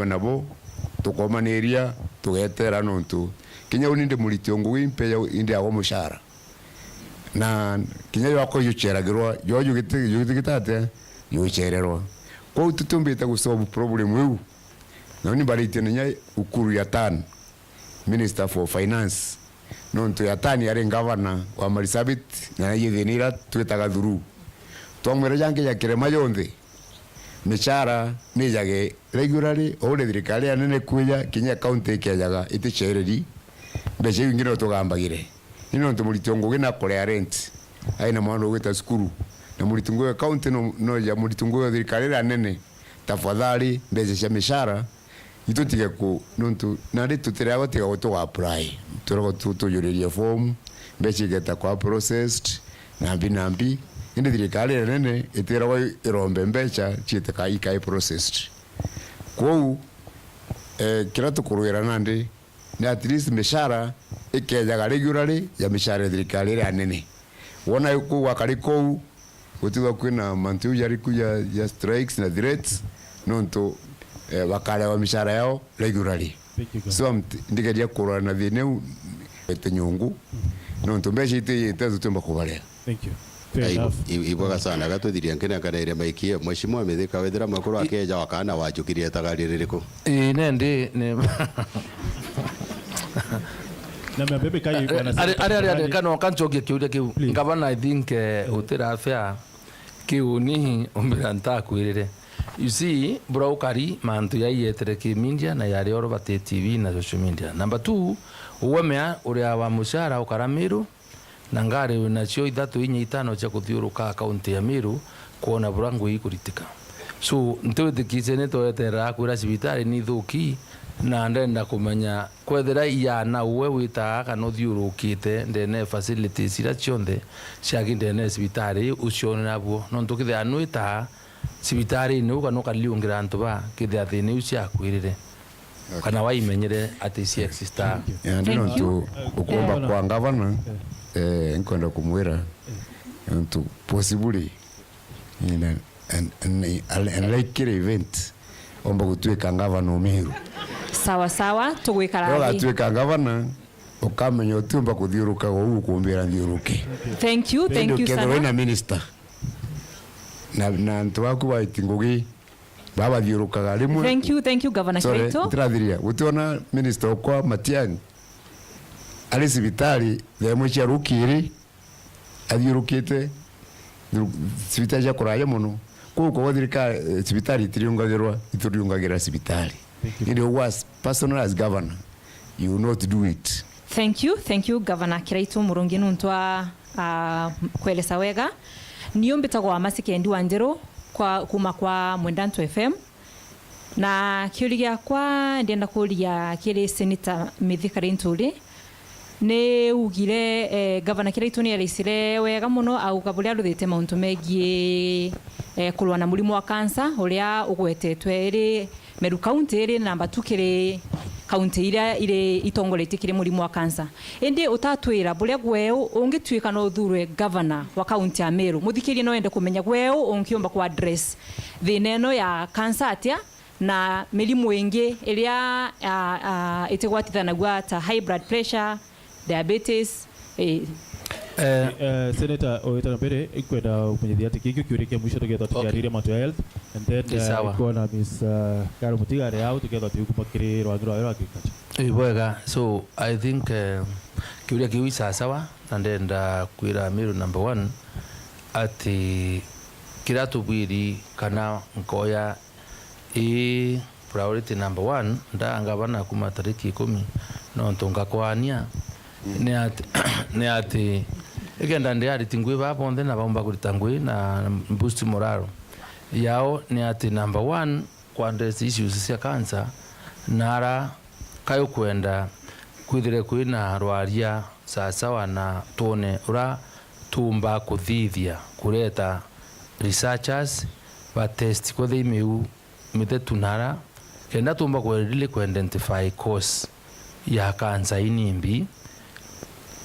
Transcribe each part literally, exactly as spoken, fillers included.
nabo, tukomaniria, tugetera nontu kinya uni ndi muriti o ngugi, mpeja indi agwa mucara. Na kinya jwakwa juceragirwa, jo jugiti-, jugitigita atia? Jucererwa. Kwou tutiumbite gusolve problem iu. Na uni mbaritie na inya Ukur Yatani, Minister for Finance. Nontu Yatani ari ngavana wa Marsabit, na naiji thina ira twitaga through. Twamwira jangi ja kirema jonthe, micara nijage regularly, o uria thirikari ya nene kwija, kinya county ikejaga iticereri, mbeca iu ingi no tugambagire. Ni nontu muriti o ngugi na kurea rent, ai na mwana ugwita cukuru, na muriti ngugi wa county no, no ja muriti ngugi wa thirikari iria nene, tafadhali, mbeca cia micara, itutige ku, nontu nandi tutiragwa tiga gutuga apply. Turagwa tu-, tujuririe form, mbeca igeta kwa processed, na mbi na mbi. Indi thirikari iria nene itiragwa irombe mbeca ciite ka ikai processed. Kwou, eh, kiria tukurwira nandi, ni at least micara ikejaga regularly ya micara ya thirikari iria nene. Wona kuu gwakari kuu, gutithwa kwina mantu jau jariku ja, ja strikes na threats, nontu, eh, bakarewa micara yao regularly. Thank you, Governor. So, I'm t-, ndigeria kurora na thina iu, ete nyungu, nontu mbeca itu ite tutiumba kubarea. Thank you. Fair enough. Ibwega sana, gatuthiria nkinenkanaire maiki, Mheshimiwa Mithika, wethira makuru akeja wakana wajukirie itagari ririku? Ii, nendi, ni Na miambebe kai bwana Ari, ari, ari, ari, Senator, kana, kana ncokie kiuria kiu. Please. Ngavana, I think, eh, utira fair kiu ni umbira ntakwirire. You see, bura ukari mantu yai yetere ki media na yari oro bati T V na social media. Number two, uwe mea uria wa mucara ukara Miru, na ngari wina cio ithatu, inya, itano cia kuthiuruka kaunti ya Miru kwona bura ngui ikuritika. So, ntiwitikicie ni tweterera kwira cibitari ni ithuki, na ndenda kumenya kwethira iana uwe witaa kana uthiurukite ndene ya facilities iria cionthe ciaki ndene ya cibitari iu, ucione nabuo. Nontu kethira nwitaa cibitarine u kana ukaliungira antu ba, kethira thina iu ciakwirire. Okay. Kana waimenyere ati ci exista. Thank you. Yeah, ndi nontu ukomba kwa ngavana, eh, nkwenda kumwira, nontu possibly in a, an, an, an unlikely event, omba gutuika ngavana o Miru. Sawa, sawa, tugwikara thi. Ugatuika ngavana, ukamenya utiumba kuthiuruka uu ukumbira nthiuruke. Thank you, thank you sana. Indi ukethirwa wina minister, na, na antu baku baiti ngugi, babathiurukaga rimwe. Thank you, thank you, Governor Kiraitu. Sorry, ntirathiria. Gutiona minister okwa Matiang'i ari cibitari thaa imwe cia rukiri, athiurukite thiru-, cibitari cia kuraja mono. Kwou kwogwa thirikari, eh, cibitari itiriungagirwa, ituriungagira cibitari. Thank you. Indi ugwa as personal as governor, you will not do it. Thank you, thank you, Governor Kiraitu Murungi, nuntu wa, ah, kwelesa wega. Niu mbitagwa Mercy Kendi Wanjiru kwa, kuma kwa Mwendantu F M. Na kiuria giakwa ndienda kuria kiri Senator Mithika Linturi, ni ugire, eh, Governor Kiraitu ni eraicire wega mono auga buria aruthite mauntu megii, eh, kurua na murimo wa cancer uria ugwetetwe iri Meru County iri namba two kiri kaunti iria iri itongoretie kiri murimo wa cancer. Indi utatwira buria gweu ungituika no uthurwe governor wa kaunti ya Meru. Muthikiria no ende kumenya gweu ungiumba ku address thina ino ya cancer atia, na mirimu ingi iria, a, a, itigwatithanagua ta high blood pressure, diabetes, eh. Eh, eh, Senator, owetana mbere, ikwenda kumenyithia ati kikio kiuria kia mwisho tugetha tukiariria mantu ya health, and then, eh, sawa, kwona Miss, eh, Carol Mutiga ari au, tugetha tukuma kiri rwangi rwawe rwa agriculture. Ii, bwega. So, I think, eh, kiuria kiu i sawasawa, na ndenda kwira Miru number one, ati kiria tubwiri kana nkoya ii priority number one, ndaa ngavana kuma tariki ikumi, nontu ngakwaania, ni ati, ni ati, ikenda ndi ariti ngui baa bonthe na baumba kurita ngui na boost morale yao, ni ati number one, kwa address issues cia cancer, na ara kai ukwenda kwithire kwina rwaria sawasawa, na twone ura tuumba kuthithia kureta researchers ba test kwethira i miu mithetu nara, kenda tuumba ku really ku identify cause ya cancer ii ni mbi.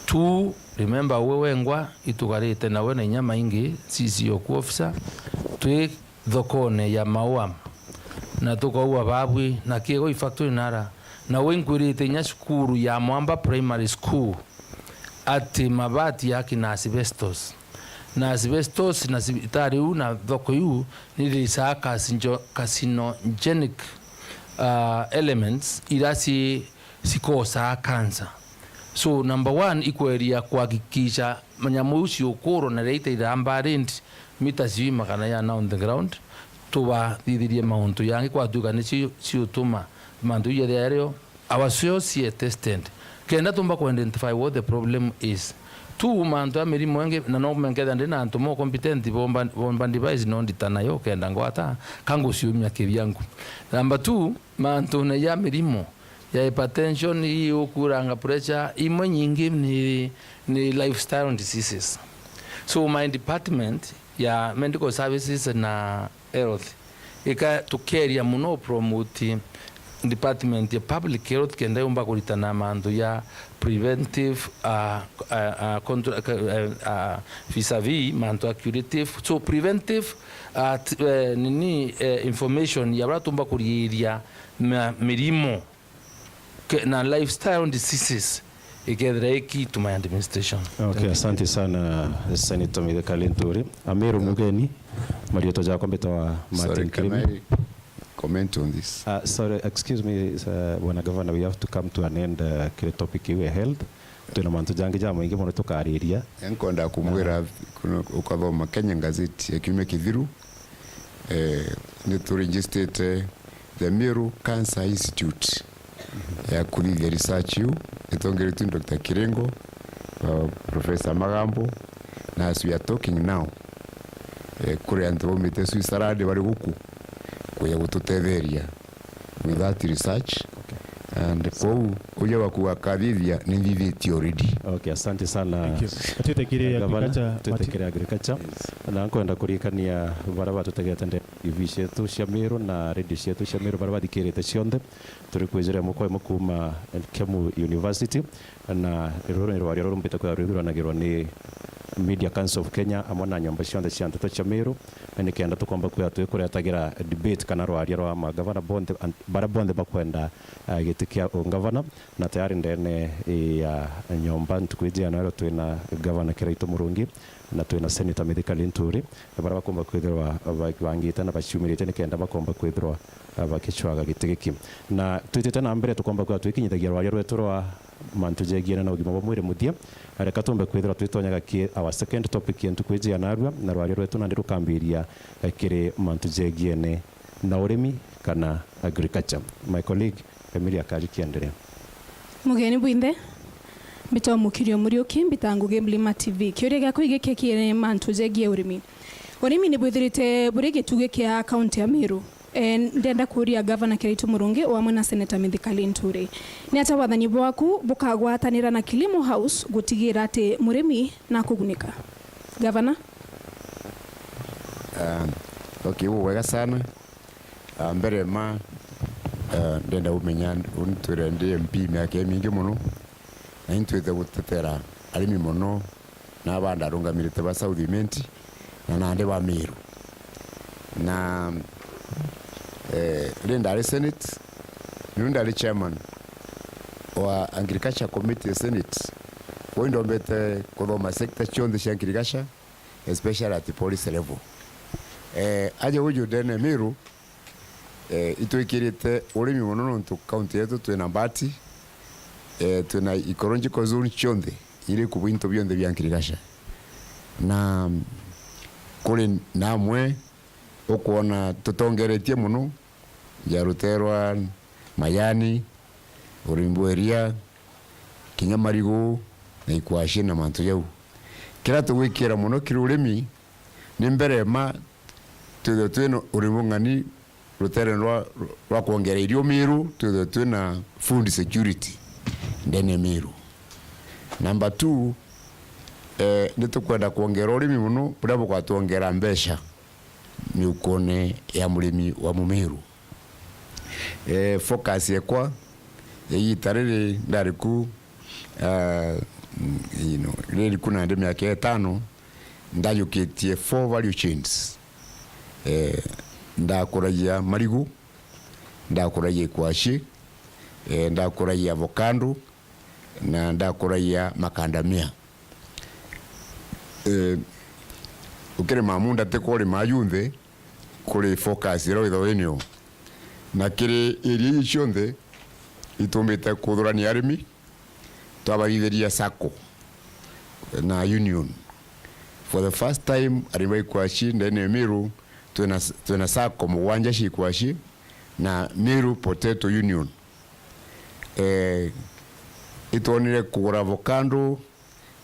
Two, remember we wengwa itugarite nawe na inya maingi, C C O ku officer, twi thokone ya Maua. na tukaua babwi, na kiego ifactory nara, na we nkwirite inya cukuru ya Mwamba Primary School ati mabati yaki na asbestos, na asbestos na cibitari iu na thoko iu ni risaa carcinogenic, uh, elements ira ci cikosaa cancer. So number one, ikweria kuhakikisha nyamu iu ciukurwa na riria itaithaa buried mita ciui magana yana on the ground, tubathithirie mauntu yangi kwatuika ni ci- ciutuma mantu iu jathia jario our soil cie tested, kenda tumba ku identify what the problem is. Tu mantu ya mirimo ingi, na no menketha ndi na antu mo competent bomba, bomba device no ndita nayo kenda ngwata ka nguciumia kibiangu. Number two, mantune ja mirimo ya hypertension, ii ukuranga pressure, imwe nyingi ni, ni lifestyle diseases. So my department ya medical services na health ika tukeria muno promote department ya public health kenda yumba kuritana mantu ya preventive, uh, uh, uh, contra- uh, uh, vis-a-vis mantu ya curative. So preventive, uh, t- uh, nini, uh, information ya bara tumba kuriiria ma- mirimo ke- na lifestyle diseases ikethira i key to my administration. Okay, asante sana Senator Mithika Linturi. Amiru mugeni, marietwa jakwa mbitawa Martin Kirimi. Sorry, can I comment on this? Uh, sorry, excuse me, uh, Bwana Governor, we have to come to an end, uh, kiri topic iu ya health. Twina mantu jangi jamaingi mono tukariria. Nkwenda kumwira kuna- ukathoma Kenya Gazette ya kiumia kithiru, eh, ni turegistrite the Meru Cancer Institute ya kuthithia research iu, itongeretue ni Doctor Kirengo, uh, Professor Magambo, na as we are talking now, eh, kuri antu baumite Switzerland bari guku kuja gututetheria with that research. Okay. And kou uja waku akathithia ni nthithitie already. Okay, asante sana. Thank you. Twite kiri Gavana, agriculture, twite Martin. Kiri agriculture. Yes. Na nkwenda kuririkania baria batutegete ndene T V cietu cia Meru na radio cietu cia Meru, baria bathikirite cionthe, turi kwijira imwe kwa imwe kuuma Kemu University, na ruru ni rwaria rurumbite kwithirwa rwithuranagirwa ni Media Council of Kenya amwe na nyomba cionthe cia nteto cia Meru, nikenda tukomba kwithirwa twikuretagira debate kana rwaria rwa magavana bonthe, an- baria bonthe bakwenda, ah, giti kia ungavana, na tayari ndene ya nyomba ntuku iji ya nayo twina Gavana Kiraitu Murungi, na twina Senator Mithika Linturi, baria bakomba kwithirwa ba- bangite na baciumiritie nikenda bakomba kwithirwa, ah, bakicwaga giti giki. Na twitite na mbere, tukomba kwithirwa twikinyithagia rwaria rwetu rwa mantu jegiene na ugima bwa mwiri muthia. Reka tumbe kwithirwa twitonyaga ki our second topic ya ntuku iji ya narua, na rwaria rwetu nandi rukambiria, eh, kiri mantu jegiene na urimi kana agriculture. My colleague, Emilia Kari, kiendelea. Mugeni bwinthe, mbitwa Mukirio Muriuki, mbita ngugi Mlima T V. Kiuria giakwa giki kiri mantu jegie urimi. Urimi ni bwithirite buri gitugi kia kaunti ya Meru. Eh, ndenda kuuria Gavana Kiraitu Murungi o amwe na Seneta Mithika Linturi, ni atia wathani bwaku bukagwatanira na Kilimo House gutigira ati murimi nakugunika? Gavana? Ah, okay, bubwega sana. Ah, mbere ma, ah, ndenda umenya uni twire ndi M P miaka imingi mono, na intwite gutetera arimi mono, na aba ndarungamirite ba South Imenti, na nandi ba Meru. Na, eh, ri ndari Senate, niu ndari chairman wa Agriculture Committee ya Senate. Kwou indombete kuthoma sector cionthe cia agriculture, especially at policy level. Eh, aja uju ndene Meru, eh, itwikirite urimi mono nontu kaunti yetu twina mbati, eh, twina ecological zone cionthe iri kubu into bionthe bia agriculture. Na kuri na amwe ukwona tutongeretie mono, ja ruterwa, majani, urimi bwa iria, kinya marigu na ikwaci na mantu jau. Kiria tugwikira mono kiri urimi ni mbere ma twithwe twina urimi ung'ani rutere rwa, rwa kwongera irio Meru, twithwe twina food security ndene Meru. Number two, eh, ni tukwenda kwongera urimi mono buria bugwatwongera mbeca miukone ya murimi wa Mumeru. Eh, focus yekwa ya igita riri ndari ku, ah, mm, you know, riri ku nandi miaka itano, ndajukitie four value chains. Eh, ndakuragia marigu, Ndakuragia ikwaci, eh, ndakuragia avocado, na ndakuragia macadamia. Eh, ukirima munda ti kurima junthe, kuri focus iria withagwa inio. Na kiri area ii cionthe, itumbite kuthurania arimi, twabathithiria sacco na union. For the first time, arimi ba ikwaci ndene ya Meru, twina, twina sacco mugwanja cia ikwaci na Meru Potato Union. Eh, itwonire kugura avocado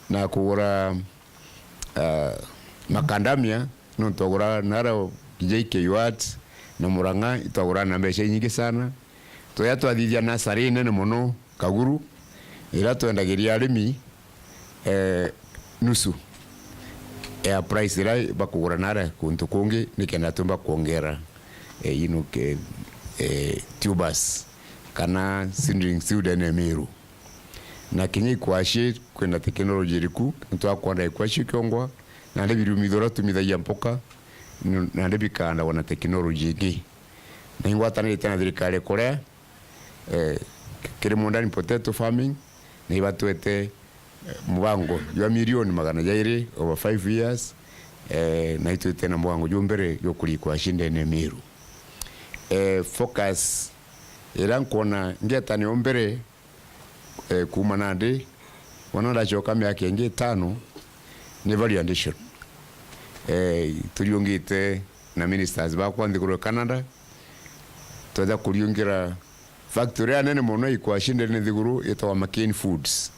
na kugura, ah, macadamia, nontu twagura nara kinya i Keyuat na Murang'a, itwagura na mbeca inyingi sana. Twaya twathithia nasari inene mono Kaguru, iria twendagiria arimi, eh, nusu ya price iria bakugura nara kuntu kungi, nikenda twimba kwongera, eh, inu ke, eh, tubers kana seedlings ciu ndene ya Meru. Na kinya ikwaci kwina teknoloji iriku, nitwakwonda ikwaci kiongwa, nandi birumitho uria tumithagia mpoka, n-, nandi bikaandagwa na teknoloji ingi. Na ingwatanirite na thirikari kuria, eh, kiri modern potato farming, na ibatwete, eh, mubango jwa milioni magana jairi over five years, eh, na itwite na mubango jwa mbere jwa kuria ikwaci ndene ya Meru. Eh, focus iria nkwona ngetanio mbere, eh, kuuma nandi, wona ndacoka miaka ingi itano, ni value addition. Eh, turiungite na ministers bakwa nthiguru ya Canada, tweja kuriungira factory ya nene mono ikwaci ndene nthiguru yetagwa McCain Foods.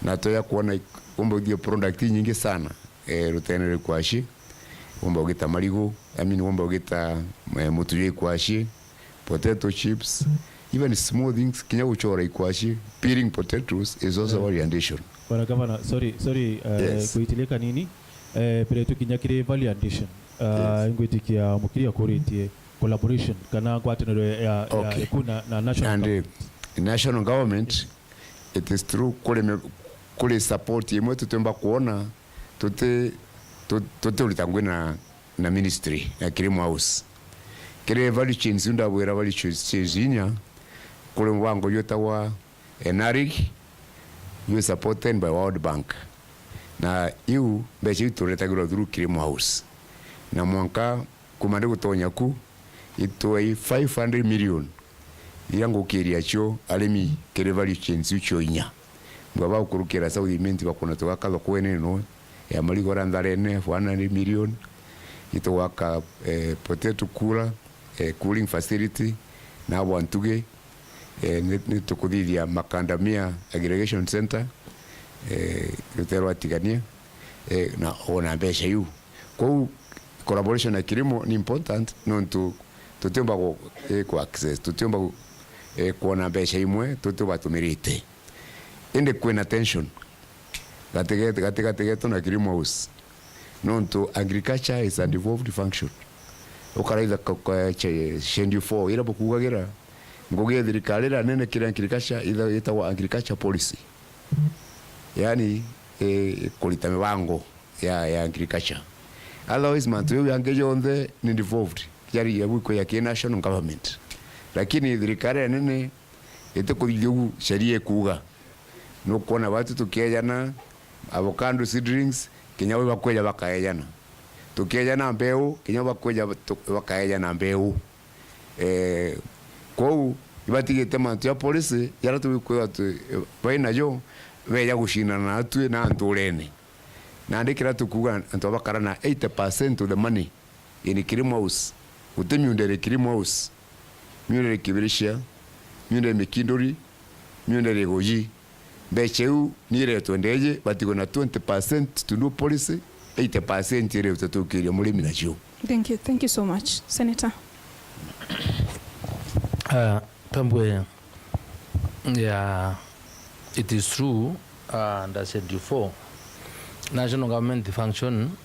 Na tweja kwona ik-, umba uthithia product inyingi sana, eh, rutene rwa ikwaci. Umba ugita marigu, I mean, umba ugita, eh, mutu jwa ikwaci, potato chips, even small things, kinya guchora ikwaci, peeling potatoes is also value addition. Bwana Gavana, sorry, sorry, eh, Yes. Kuitilia kanini. Eh, mbere tukinya kiri value addition, ah, Yes. Ngwitikia mukiri akuritie collaboration kana ngwataniro ya, ya Okay. iku na, na national Nandi, government. National government, it is true, kuri me-, kuri support imwe tutiumba kwona, tuti, tu-, tutiurita ngui na, na ministry ya Kilimo House. Kiri value chains, ndabwira value chains, chains inya, kuri mubango jwitagwa ENARIC, you supported by World Bank. Na iu mbeca iu turetagirwa through Kilimo House. Na mwanka kuma ndi gutonya ku, itwei five hundred million iria ngukiria cio arimi kiri value chains iu cio inya. Mbwa ba gukurukira South Imenti bakona tugaka thoko inene ya marigu aria Ntharene, four hundred million, itugwaka, eh, potato cooler, eh, cooling facility, na bwa ntugi, eh, ni, ni tukuthithia Makandamia Aggregation Center, eh, rutero rwa Tigania, eh, na ona mbeca iu. Kou collaboration na Kilimo ni important, nontu tutiumba gu-, eh, ku access, tutiumba gu-, eh, kwona mbeca imwe tutiubatumirite. Indi kwina tension gati getu, gati, gati getu na Kilimo House, nontu agriculture is a devolved function. Ukaraitha ka-, ka-, che-, Schedule four, ira bukugagira, ngugi ya thirikari iria nene kiri agriculture itha-, itagwa agriculture policy. Yaani, eh, kurita mibango ya, ya agriculture. Otherwise, mantu jau jangi jonthe ni devolved. Jari ya gwikwa ya ki national government. Lakini thirikari ya nene itikuthithia ugu sheria ikuuga. Nukwona batu tukiejana avocado seedlings, kinya we bakweja bakaejana. Tukiejana mbeu, kinya bakweja tu-, bakaejana mbeu. Eh, kwou ibatigite mantu ja policy, jara tukwigua tu-, bainajo, beja gucindana natwi na nturene. Nandi kiria tukuuga, antu bakara na eighty percent of the money in Kilimo House. Guti miunda iri Kilimo House. Miunda iri Kibiricia, miunda iri Mikinduri, miunda iri Igoji. Mbeca iu ni iretwe ndeje, batigwe na twenty percent to do policy, eighty percent iretwe tukiria murimi nacio. Thank you. Thank you so much. Senator. Uh, Tambwe, yeah, it is true, uh, under Schedule four, national government function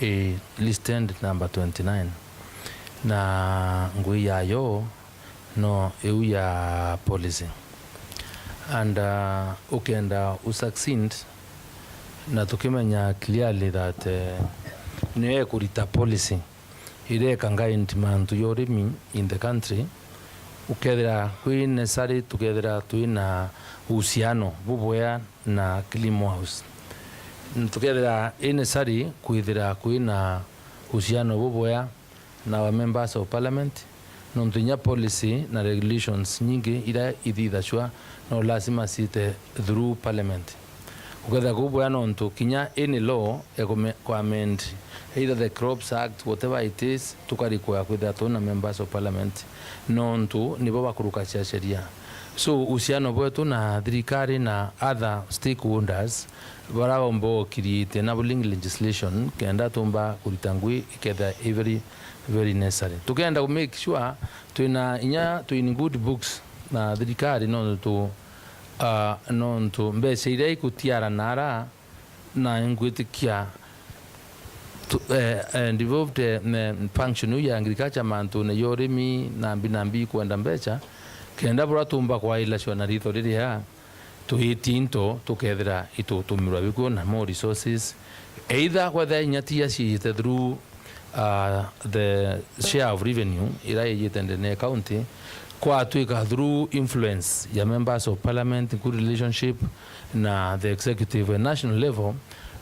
i listed number twenty-nine, na ngui yayo no iu ya policy. And, uh, ukenda u succeed, na tukimenya clearly that, eh, niyo ikurita policy iria ika guide mantu ya urimi in the country, Gukethira kwi necessary, tukethira twina uhusiano bubwea na Kilimo House. Tukethira i necessary kwithira kwina uhusiano bubwea na our members of parliament, nontu inya policy na regulations nyingi iria ithithacua no lazima ciite through parliament. Gukethira kuu bwega nontu kinya any law ya kume-, ku amend, either the Crops Act, whatever it is, tukarikwea kwithira twina members of parliament, nontu nibo bakuruka cia sheria. So, uhusiano bwetu na thirikari na other stakeholders bara bomba o create enabling legislation kenda tumba kurita ngui ikethira i very, very necessary. Tukenda ku make sure twina inya twi in good books na thirikari, nontu tu, ah, nontu mbeca iria ikutiara nara na ingwitikia tu, eh, eh, devolved, eh, ne, function iu ya agriculture mantune ya urimi na mbi na mbi ikwenda mbeca, kenda bura tumba kwailacua na ritho riria twitie into tukethira itutumirwa bikuo na more resources, either kwethira inya tia ciite through uh, the share of revenue ira ijite ndene ya county kwatwika through influence ya members of parliament, good relationship na the executive at national level,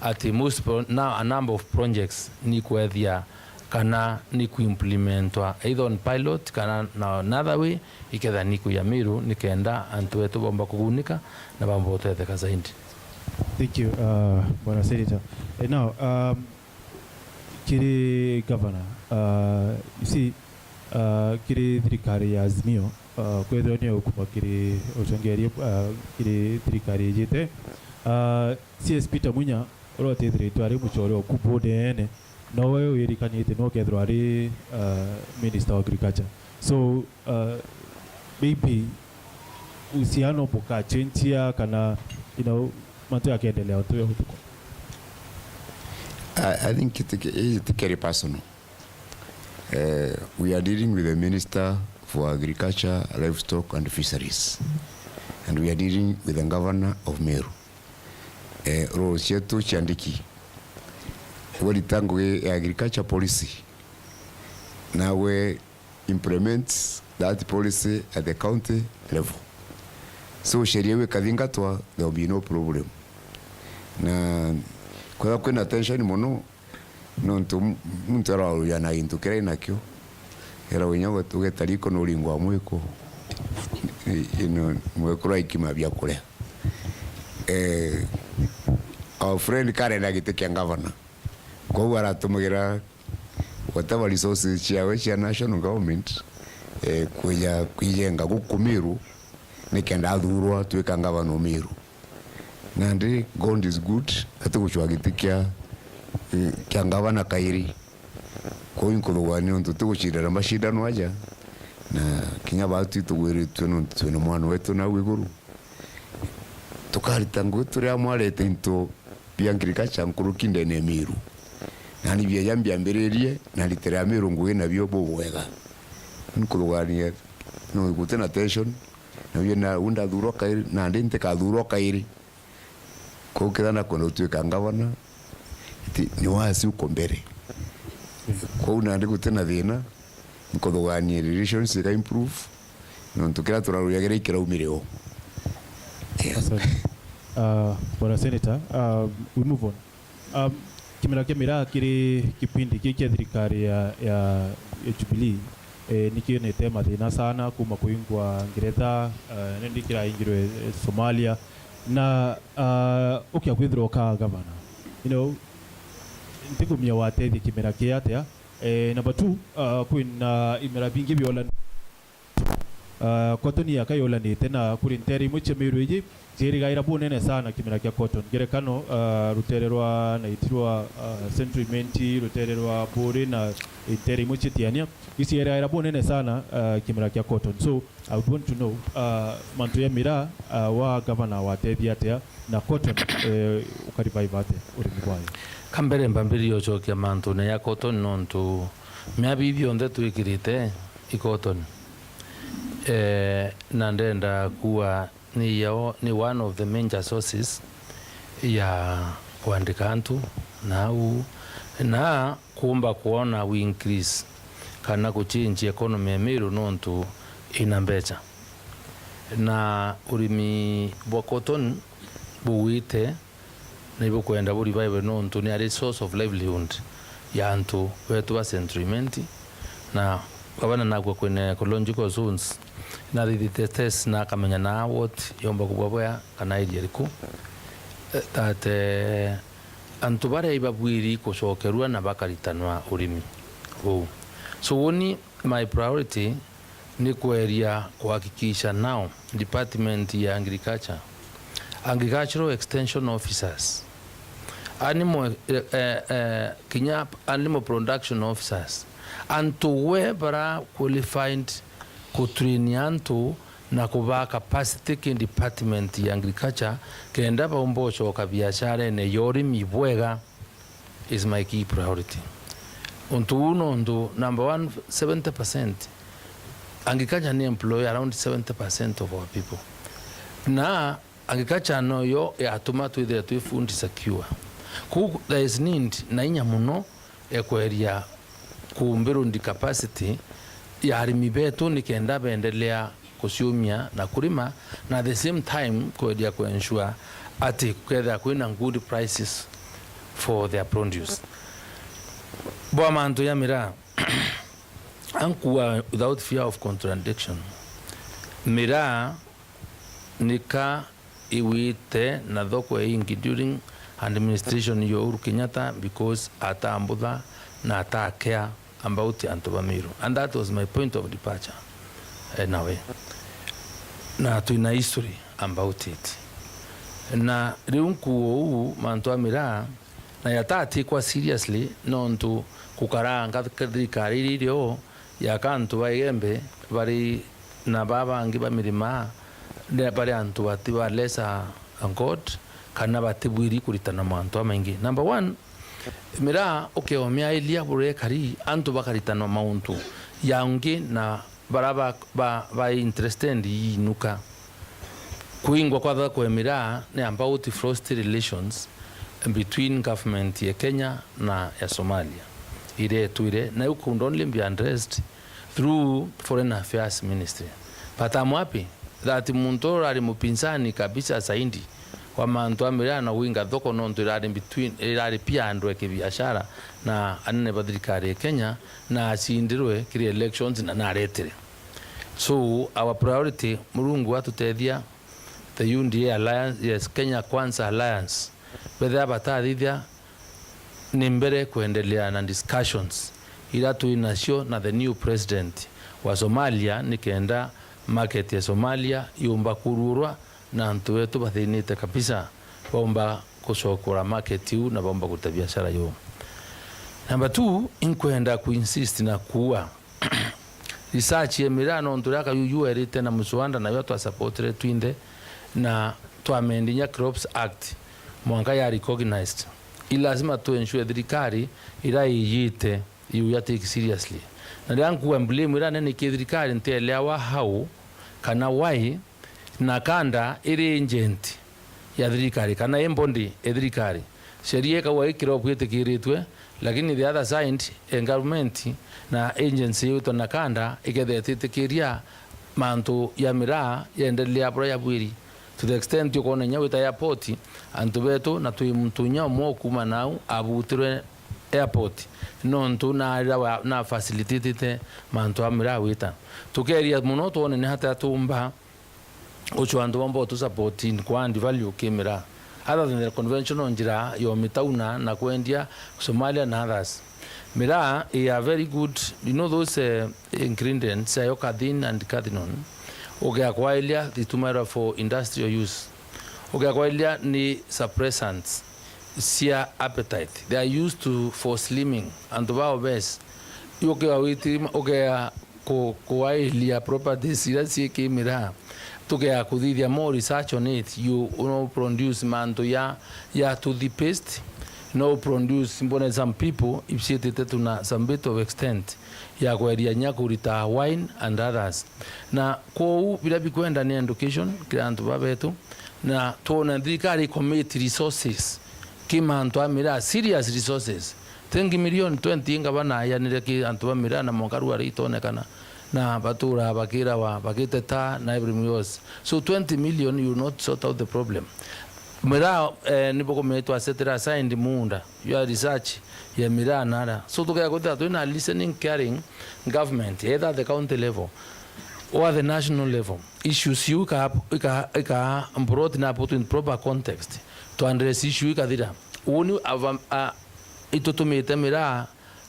ati most pro-, na a number of projects ni kwethia kana ni kuimplementwa either on pilot kana na another way, ikethia ni kuya Meru, nikenda antu betu bomba kugunika na bomba gutetheka zaidi. Thank you, uh, Bwana Senator. Eh, now, um, kiri governor, uh, you see, uh, kiri thirikari ya Azimio, uh, kwethirwa ni ukuma kiri ucongeria, uh, kiri thirikari ijite, uh, C S Peter Munya, uria utithiritwe ari mucore oku board ene, nowe wirikanite no kethirwa ari, uh, minister wa agriculture. So, uh, maybe uhusiano bukachenjia kana, you know, mantu yakendelea untu ya utuko. I, I think it, it, it very personal. Uh, we are dealing with the Minister for Agriculture, Livestock and Fisheries. And we are dealing with the Governor of Meru. Eh, role cietu ciandiki. We rita ngugi ya agriculture policy, nawe implements that policy at the county level. So, sheria iu ikathingatwa, there will be no problem. Na kwethirwa kwina tension mono, nontu m-, muntu araruria na gintu kiria inakio, era winya uge-, ugeta riko nuringwa mwiko, i-, ino mwekuru aikima bia kuria. Eh, our friend karenda giti kia ngavana, kwou aratumagira whatever resources ciawe cia national government, eh, kwija kwijenga guku Meru, nikenda athurwa twika ngavana o Meru. Nandi God is good, atigucwa giti kia, eh, kia ngavana kairi. Kwou inkuthugania nontu tigucindana macindano aja, na kinya baatwi tugwiritue nontu twina mwana wetu nau iguru. Tukarita ngugi turi amwe arete into bia agriculture nkuruki ndene ya Meru. Nani bieja mbiambiririe, na nditire ya Meru ngugi nabio bubwega. Nkuthugania no gutina tension, nabio na u ndathurwa kairi, nandi ntikathurwa kairi. Kwou kethira nakwenda gutwika ngavana, iti ni wasi uko mbere. Kwou nandi gutina thina, nkuthugania relations ika improve, nontu kiria turarujagira ikiraumire o. Yeah. Asante. Uh, Bwana Senator, uh, we move on. Um, kimera kia miraa kiri kipindi kii kia thirikari ya, ya, ya Jubilee, eh, nikionete mathina sana kuma kuingwa Ngeretha, eh, nindi kiraingirwe, eh, Somalia. Na, uh, ukia kwithirwa ukaa gavana, you know, ntikumia watethia kimera kia atia? Eh, number two, uh, kwina imera bingi biola Uh, Cotton yaka yolanite na kuri ntere imwe cia Meru iji cierigaira bunene sana kimera kia cotton. Ngerekano, uh, rutere rwa Naitirwa, uh, Central Imenti, rutere rwa Buri na ntere imwe cia Tiania, icierigaira bunene sana, uh, kimera kia cotton. So, I would want to know, uh, mantu ya miraa, uh, wa gavana watethia atia na cotton, eh, uka revive atia urimi bwayo? Kambere mbambirie ucokia mantune ya cotton nontu miabi ithionthe twikirite i cotton. Eh, na ndenda kuwa ni yo, ni one of the major sources ya kwandika antu na au, na kumba kwona we increase kana ku change economy ya Meru, nontu ina mbeca. Na urimi bwa cotton bugwite na ibukwenda bu revive nontu ni ari source of livelihood ya antu betu ba Central Imenti, na gavana nakwa kwina ecological zones, nathithite test na akamenya na what yomba kubwa bwea kana area iriku, eh, that, eh, antu baria ibabwiri kucokerua na bakaritanwa urimi uu. So uni my priority ni kweria kuhakikisha now department ya agriculture, agricultural extension officers, animal, eh, eh, eh, kinya animal production officers, antu we bara qualified kutrain antu na kubaa capacity ki department ya agriculture, kenda baumba ucoka biasharene ya urimi bwega. Is my key priority. Untu uu nontu, number one, seventy percent agriculture ni employ around seventy percent of our people. Na agriculture noyo yatuma twithire twi food secure. Kou there is need na inya muno ya kweria ku build capacity ya arimi betu nikenda beendelea kuciumia na kurima, na at the same time kweria ku ensure ati kukethira kwina good prices for their produce. Bwa mantu ya miraa, ankua without fear of contradiction, miraa nika igwite na thoko ya ingi during administration ya Uhuru Kenyatta, because atambutha na atakea about antu ba Meru, and that was my point of departure, eh, in a way. Na twina history about it. Na riu nkuo uu mantu a miraa na yatatikwa seriously, nontu kukaranga thirikari iria irio yaka antu ba Igembe bari na baa bangi ba mirima, ne-, bari antu bati ba lesser God, kana batibwiri kuritana mantu amaingi. Number one, miraa ukeomiailia burekari, antu bakaritanwa mauntu ya ungi na bara ba, ba, ba interested inuka. Kuingwa kwa thoko ya miraa ni about frosty relations between government ya Kenya na ya Somalia iria itwire, na you could only be addressed through Foreign Affairs Ministry. But I'm happy that muntu urari mupinzani kabisa zaidi wa mantu a miraa na winga thoko, nontu irari between, irari pia andu ya kibiashara na anene ba thirikari ya Kenya, na acindirwe kiri elections na naretire. So our priority, Murungu atutethia, the U D A Alliance, yes, Kenya Kwanza Alliance, bethira batathithia, ni mbere kwendelea na discussions ira twi nacio na the new president wa Somalia, nikenda market ya Somalia yumba kuruurwa na antu betu bathinite kabisa baumba gucokora market iu na baumba kuruta biashara iu. Number two, inkwenda ku insist na kuua research ya miraa, nontu riria Kayuyu erite na Muswanda, nayo twasupportire twinthe, na twamendinya Crops Act mwanka ya recognized. I lazima tu ensure thirikari ira iyite you ya take seriously. Na riria nkuga blame ira nene ki thirikari, ntielewa how kana why NACADA iri agent ya thirikari kana i body ya thirikari. Sheria ikauga i crop itikiritwe, lakini the other side, eh, government na agency yitwa NACADA ikethira ititikiria mantu ya miraa yendelea buria yabwiri. To the extent ukoona inya wita airport, antu betu, na twi muntu inya umwe ukuuma nau abutirwe airport, nontu narira wa, na facilitatite mantu a miraa wita. Tukeria muno twone ni atia tuumba ucio antu bomba utu support in ku add value ki miraa, other than the conventional njira ya umitauna na kwendia Somalia na others. Miraa i a very good, you know, those, eh, ingredients, iocathin and cathinone, ugea kwailia thitumairwa for industrial use, ugea kwailia ni suppressants cia appetite, they are used to, for slimming, antu ba obese, ugea witima, ugea ku-, kuailia properties iria cii ki miraa. Tugea kuthithia more research on it, you no produce mantu ya, ya toothpaste, no produce, mbone some people ipciitite to na some bit of extent ya kweria nya kurita wine and others. Na kwou biria bikwenda ni education kiri antu ba betu, na twone thirikari i commit resources ki mantu a miraa, serious resources. Tengi milioni twenty ngavana aianire ki antu ba miraa na mwanka riu ari itonekana. na batura bakirawa, bagiteta na everything else. So twenty million you will not sort out the problem. Miraa, eh, ni bukumenya twa set aside muunda ya research ya miraa nara. So tukea kwithira twina listening, caring government, either at the county level or at the national level. Issues iu ika, ika, ika brought na put in proper context. To address issue ikathira. Uni ava, a, itutumite miraa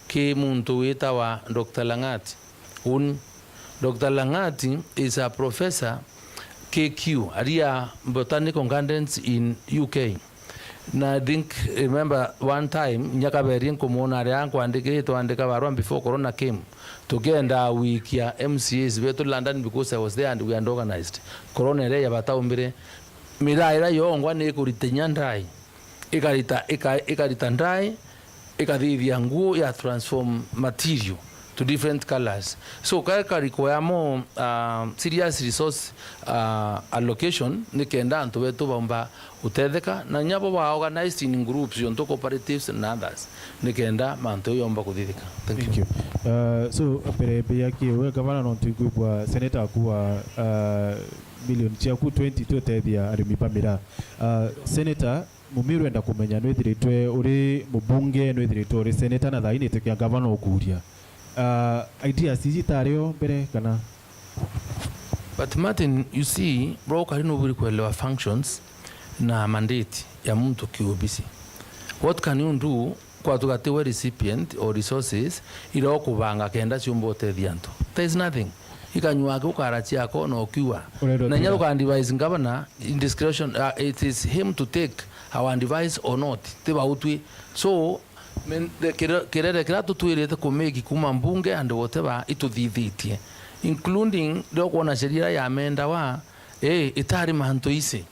ki muntu witawa Doctor Lang'ati. Uni, Doctor Lang'ati is a professor K Q, aria Botanical Gardens in U K. Na I think, remember one time, nyakaberi nkumwona aria nkwandikire, twandika barua before corona came. Tukienda wikia M C As betu London because I was there and we had organized. Corona iria yabataumbire, miraa iria yongwa ni ikurita inya ndai. Ikarita, ika-, ikarita ndai, ikathithia nguo ya transform material to different colors. So, ka-, ka require more, uh, serious resource, uh, allocation, nikenda antu betu baumba gutetheka, na inya bo ba organized in groups, untu cooperatives and others, nikenda mantu jau yomba kuthithika. Thank you. Thank you. Uh, so, mbere mbia kiwe, gavana, no ntuigwibwa senator akuwa, uh, milioni ciaku twenty tutethia arimi ba miraa. Uh, senator, Mumiru enda kumenya, nwithiritwe uri mubunge, nwithiritwe uri seneta, na thaini itikia ngavana ukuria. Ah, ideas iji itario mbere kana? But Martin, you see, bro, ukari nuburi kuelewa functions na mandate ya muntu kiobisi. What can you do kwa tugatiwe recipient or resources ira ukubanga kenda ciumba utethia antu? There is nothing. Ikanyua aki ukara ciako na ukiuga. Urenda na inya ukiuga uka advise governor in discretion, uh, it is him to take our advice or not. Ti bautwi. So, men-, the kire-, kirere kiria tutwirite kumeki kuma mbunge and whatever ituthithitie, including riria ukwona sheria iria yamendawa, eh, itari mantu isi.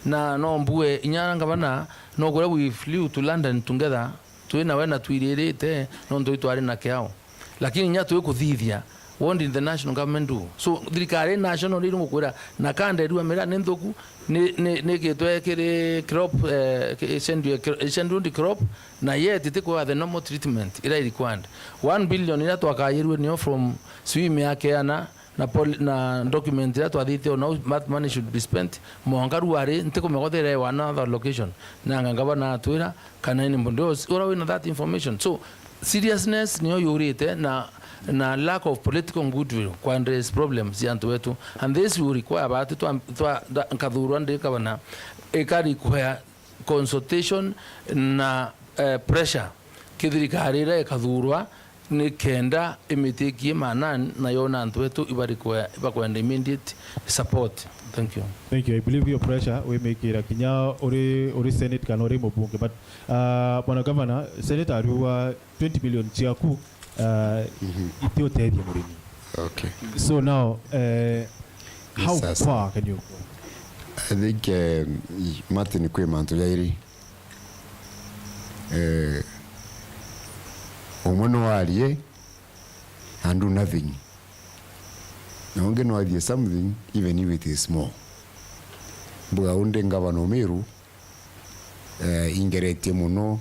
Na no mbue inya ngavana, no kuria we flew to London together, twi nawe na twiririte, nontu itwari na kiao. Lakini inya twi kuthithia, what did the national government do? So, thirikari national iri ngukwira, na kanda irua miraa ni nthuku, ni, ni, ni gitwe kiri crop, eh, ki-, schedule-, scheduled crop, na yet itikwaa the normal treatment ira i required. One billion ira twakayirue niyo from sijui miaka iana, na pol-, na document iria twathithite, now that money should be spent, mwanka ruari, ntikumenya kwithira another location. Nanga ngavana atwira, kana anybody else, ura wina that information. So, seriousness niyo yurite na, na lack of political goodwill kwa address problems ya antu wetu. And this will require batu twa, twa, nda-, nkathurwa ndi gavana, ika require consultation na, eh, pressure ki thirikari iria ikathurwa, ni kenda imitikie manani na yona antu betu ibari kwe-, ibakwenda immediate support. Thank you. Thank you. I believe your pressure wimikira kinya uri, uri senate kana uri mubunge, but, uh, bwana governor, senator ariuga twenty million ciaku, uh, itiutethia murimi. Okay. So now, uh, how far can you go? I think, um, Martin, kwi mantu jairi. Eh, umwe no arie and do nothing. Na ungi no arie something, even if it is small. Mbuga undi ngavana Umiru, eh, ingeretie muno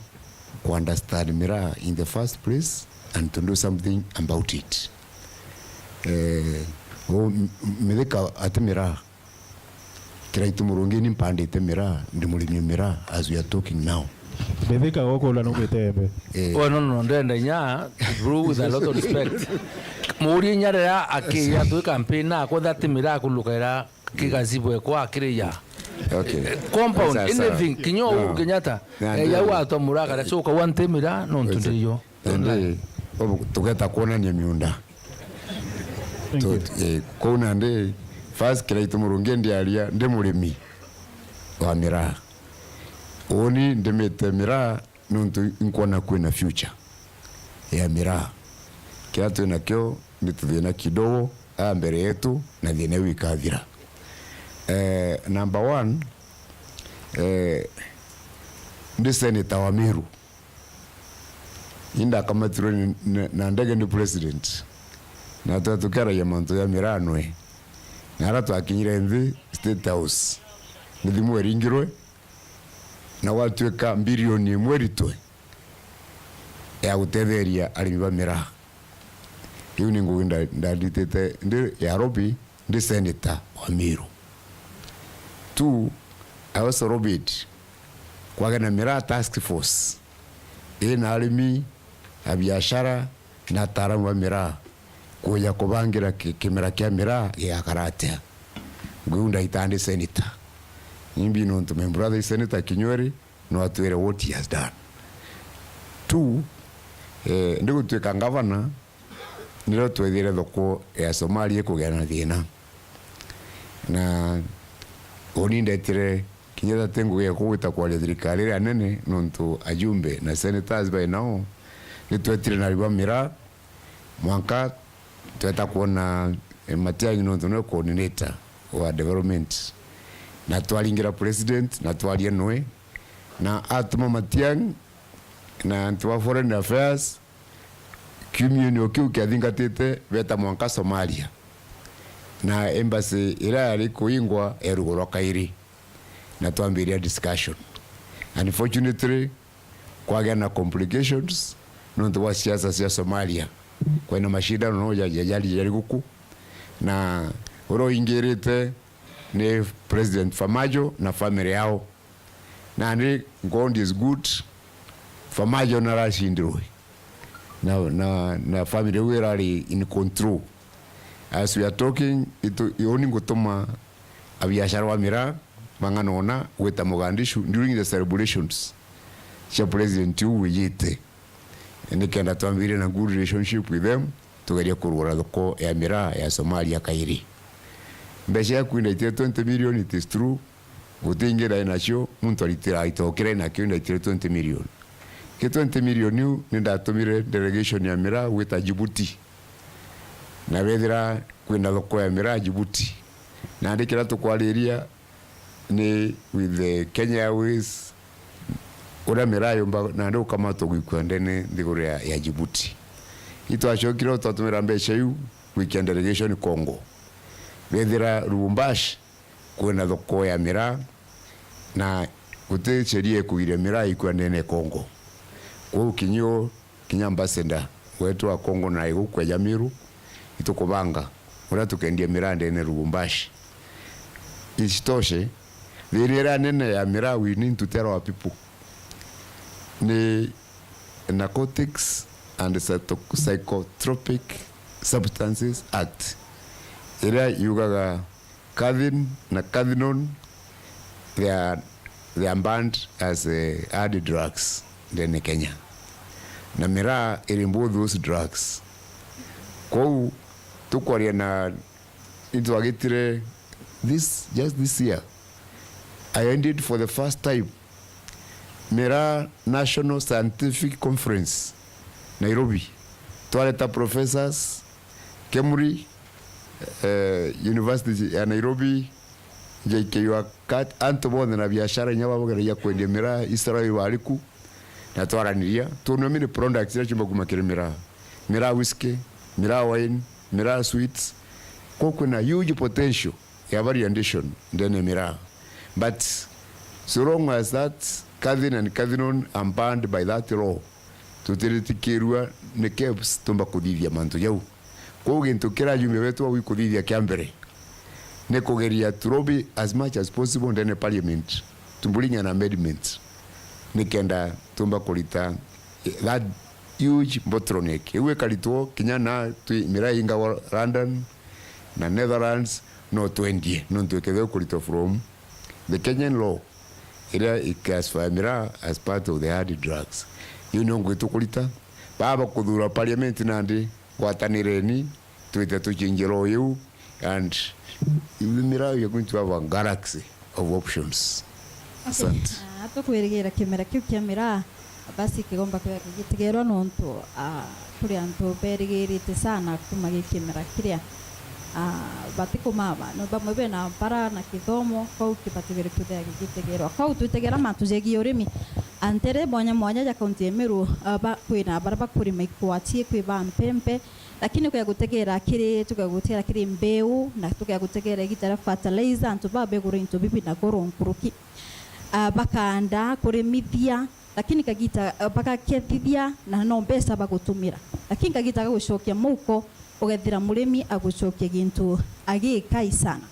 ku understand miraa in the first place and to do something about it. Eh, u-, m-, m-, mithika ati miraa. Kiraitu Murungi, ni mpandite miraa, ndi murimi o miraa as we are talking now. Mithika gukula nugite embe. Eh. Oh, no, no, no, ndenda inya, bro, with a lot of respect. Muria inya riria akiria twi campaign na akwetha ati miraa kulukaira kigacibwe kwa akiria. Okay. Compound, sawa, sawa, anything, kinya uu Kenyatta. Na eh, yau atwa muraa kana, so ukauga nti miraa, nontu ndiyo. Indi, obu, tugeta kwonania miunda. Thank you. Tu-, eh, kou nandi, first Kiraitu Murungi ndiaria, ndi murimi wa miraa. Uni ndimite miraa nontu inkwona kwina future ya miraa. Kiria twinakio ni tuthina kidogo aa mbere yetu, na thina iu ikathira. Eh, number one, eh, ndi senator wa Meru. Indakamatirwe ni, ni, na ndege ni president. Na twa tukiaragia mantu ja miraa nwe. Na ara twakinyire nthi State House, mithimu iringirwe, na gwatuika mbirioni imwe iritwe ya gutetheria arimi ba miraa. Iu ni ngugi nda-, ndanditite ndi ya lobby, ndi senator wa Meru. Two, I also lobbied kwagea na miraa task force ina arimi, abiashara na ataaramu ba miraa, kuja kubangira ki-, kimera kia miraa gigakara atia. Ngugi iu ndaitaa ndi senator. Nimbi nontu my brother is senator Kinyweri, no atwire what he has done. Two, eh, ndi gutuika ngavana, nirio twethire thoko ya Somalia ikugea na thina. Na uni ndetire kinya tati ngugi ya kugwita kwaria thirikari iria nene, nontu ajumbe na senators by now nitwetire na riba miraa, mwanka tweta kwona, eh, Matiang'i nontu niwe coordinator wa development. Na twaringira president na twaria noe, na atuma Matiang'i na antu ba foreign affairs, kiumia o kiu kiathingatite, beta mwanka Somalia, na embassy iria yari kuingwa erugurwa kairi, na twambiria discussion. Unfortunately, kwagea na complications nontu bwa siasa cia Somalia. Kwina mashindano no ja-, ja-, jari, jari guku, na uria uingirite ni President Farmajo na family yao. Nandi God is good, Farmajo naracindirwe na, na, na family iu irari in control. As we are talking, itu, uni ngutuma abiashara ba miraa bang'ana ona gwita Mogadishu during the celebrations cia president uu wijite, nikenda twambirie na good relationship with them, tugerie kurugura thoko ya miraa ya Somalia kairi. Mbeca yaku indaitire twenty million, it is true, guti ingi ndai nacio, muntu aritira aitokire nakio, indaitire twenty million. Ki twenty million iu ni ndatumire delegation ya miraa gwita Djibouti, na bethira kwina thoko ya miraa Djibouti. Nandi kiria tukwariria ni with the Kenya Airways, uria miraa yumba nandi ukamatwa gwikua ndene nthiguru ya, ya Djibouti. Itwacokire twatumira mbeca iu gwikia delegation Congo. Bethira Lubumbashi kwina thoko ya miraa, na guti sheria ikugiria miraa ikua ndene Congo. Kwou kinya u, kinya ambassador wetu wa Congo na igukweja Meru, itukubanga uria tukendia miraa ndene Lubumbashi. Isitoshe, thina iria nene ya miraa we need to tell our people ni Narcotics and Psycho-, Psychotropic Substances Act, iria yugaga caffeine na cathinone, they are, they are banned as, eh, hard drugs ndene Kenya. Na miraa iri both those drugs. Kwou tukwaria na, itwagitire this, just this year, I ended for the first time Miraa National Scientific Conference, Nairobi. Twareta professors, KEMRI, eh, University ya Nairobi, J K U, antu bonthe na biashara inya babageragia kwendia miraa, Israel bariku, na twaraniria, twonua many products iria ciumba kuma kiri miraa. Miraa whisky, miraa wine, miraa sweets. Kwou kwina huge potential ya value addition ndene ya miraa. But so long as that caffeine and cathinone are banned by that law, tutiritikirua ni KEBS tumba kuthithia mantu jau. Kwou gintu kiria ajumbe betu bagwi kuthithia kia mbere ni kugeria to lobby as much as possible ndene parliament to bring an amendment nikenda tumba kurita that huge bottleneck. Iu ikaritwo kinya na twi miraa ingagwa London na Netherlands, no twendie, nontu ikethirwa ikuritwa from the Kenyan law iria i classify miraa as part of the hard drugs. Iu nio ngugi tukurita. Baba kuthura parliament nandi, gwatanireni, twite tuchinjie law iu, and miraa we are going to have a galaxy of options. Okay. Asante. Ah, tukwirigira kimera kiu kia miraa, basi kigomba kwithirwa gigitigerwa nontu, ah, kuri antu berigirite sana kuma gi kimera kiria, ah, batikumama. No bamwe bena mpara na kithomo, kwou kibati kwithirwa gigitigerwa. Kwou twitegera mantu jegii urimi. Antere mwanya mwanya ja kaunti ya Meru, ah, ba-, kwina baria bakurima ikwatie kwi ba mpempe, lakini tukagutegera kiri, tukagutegera kiri mbeu, na tukagutegera igita ria fertilizer, antu baa begura into bibi na goro nkuruki. Ah, bakaanda kurimithia, lakini kagita, ah, bagakethithia na no mbeca bagutumira. Lakini kagita ga gucokia muhuko, ugethira murimi agucokia gintu agikai sana.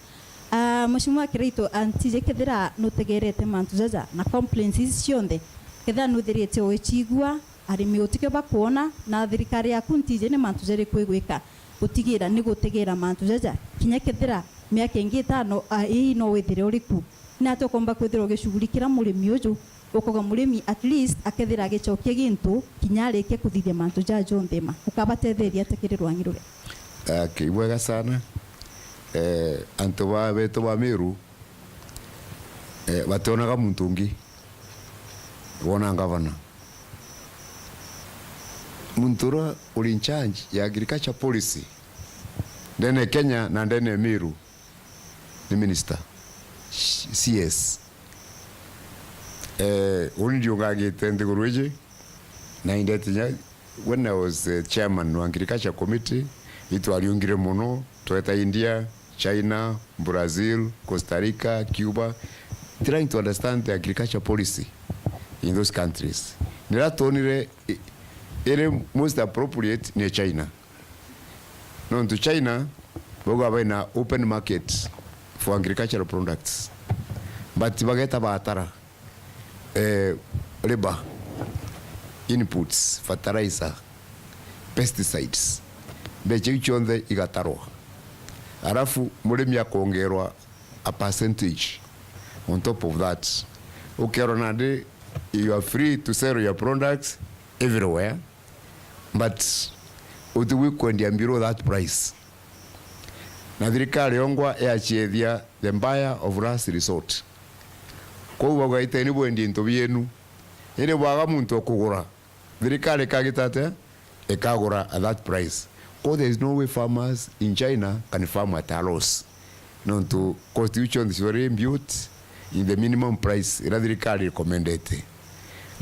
Ah, Mheshimiwa Kiraitu, ah, ntiji kethira nutegerete mantu jaja na complaints ici cionthe, kethira nuthirite uicigua, arimi utikio bakwona, na thirikari yaku ntiji ni mantu jariku igwika gutigira ni gutegera mantu jaja, kinya kethira miaka ingi itano, ah, ii no withire uriku? Ni atia ukomba kwithirwa ugicugurikira murimi uju, ukauga murimi at least akethira agicokia gintu kinya arikie kuthithia mantu jaja jonthe ma? Ukabatetheria atia kiri rwangi ruria? Okay, ibwega sana. Eh, antu ba, betu ba Meru, eh, bationaga muntu ungi, wona ngavana. Muntu uria uri in charge ya agriculture policy ndene Kenya na ndene Meru ni minister, C S. Eh, uni ndiungangite nthiguru iji, na indete nya, when I was, eh, chairman wa agriculture committee, itwariungire mono, tweta India, China, Brazil, Costa Rica, Cuba, trying to understand the agriculture policy in those countries. Nira twonire i-, iri most appropriate ni China. Nontu China bauga baina open market for agricultural products, but bageta batara, eh, labor, inputs, fertilizer, pesticides, mbeca iu cionthe igatarwa, arafu murimi akongerwa a percentage on top of that. Ukerwa nandi you are free to sell your products everywhere, but utigwi kwendia below that price. Na thirikari yongwa yachiethia the buyer of last resort. Kwou bauga, "Iteni bwendie into bienu." Indi bwaga muntu ukugura, thirikari ikagita atia? Ikagura at that price. Kwou there is no way farmers in China can farm at a loss. Nontu cost iu cionthe ciari imbuilt in the minimum price iria thirikari recommendete.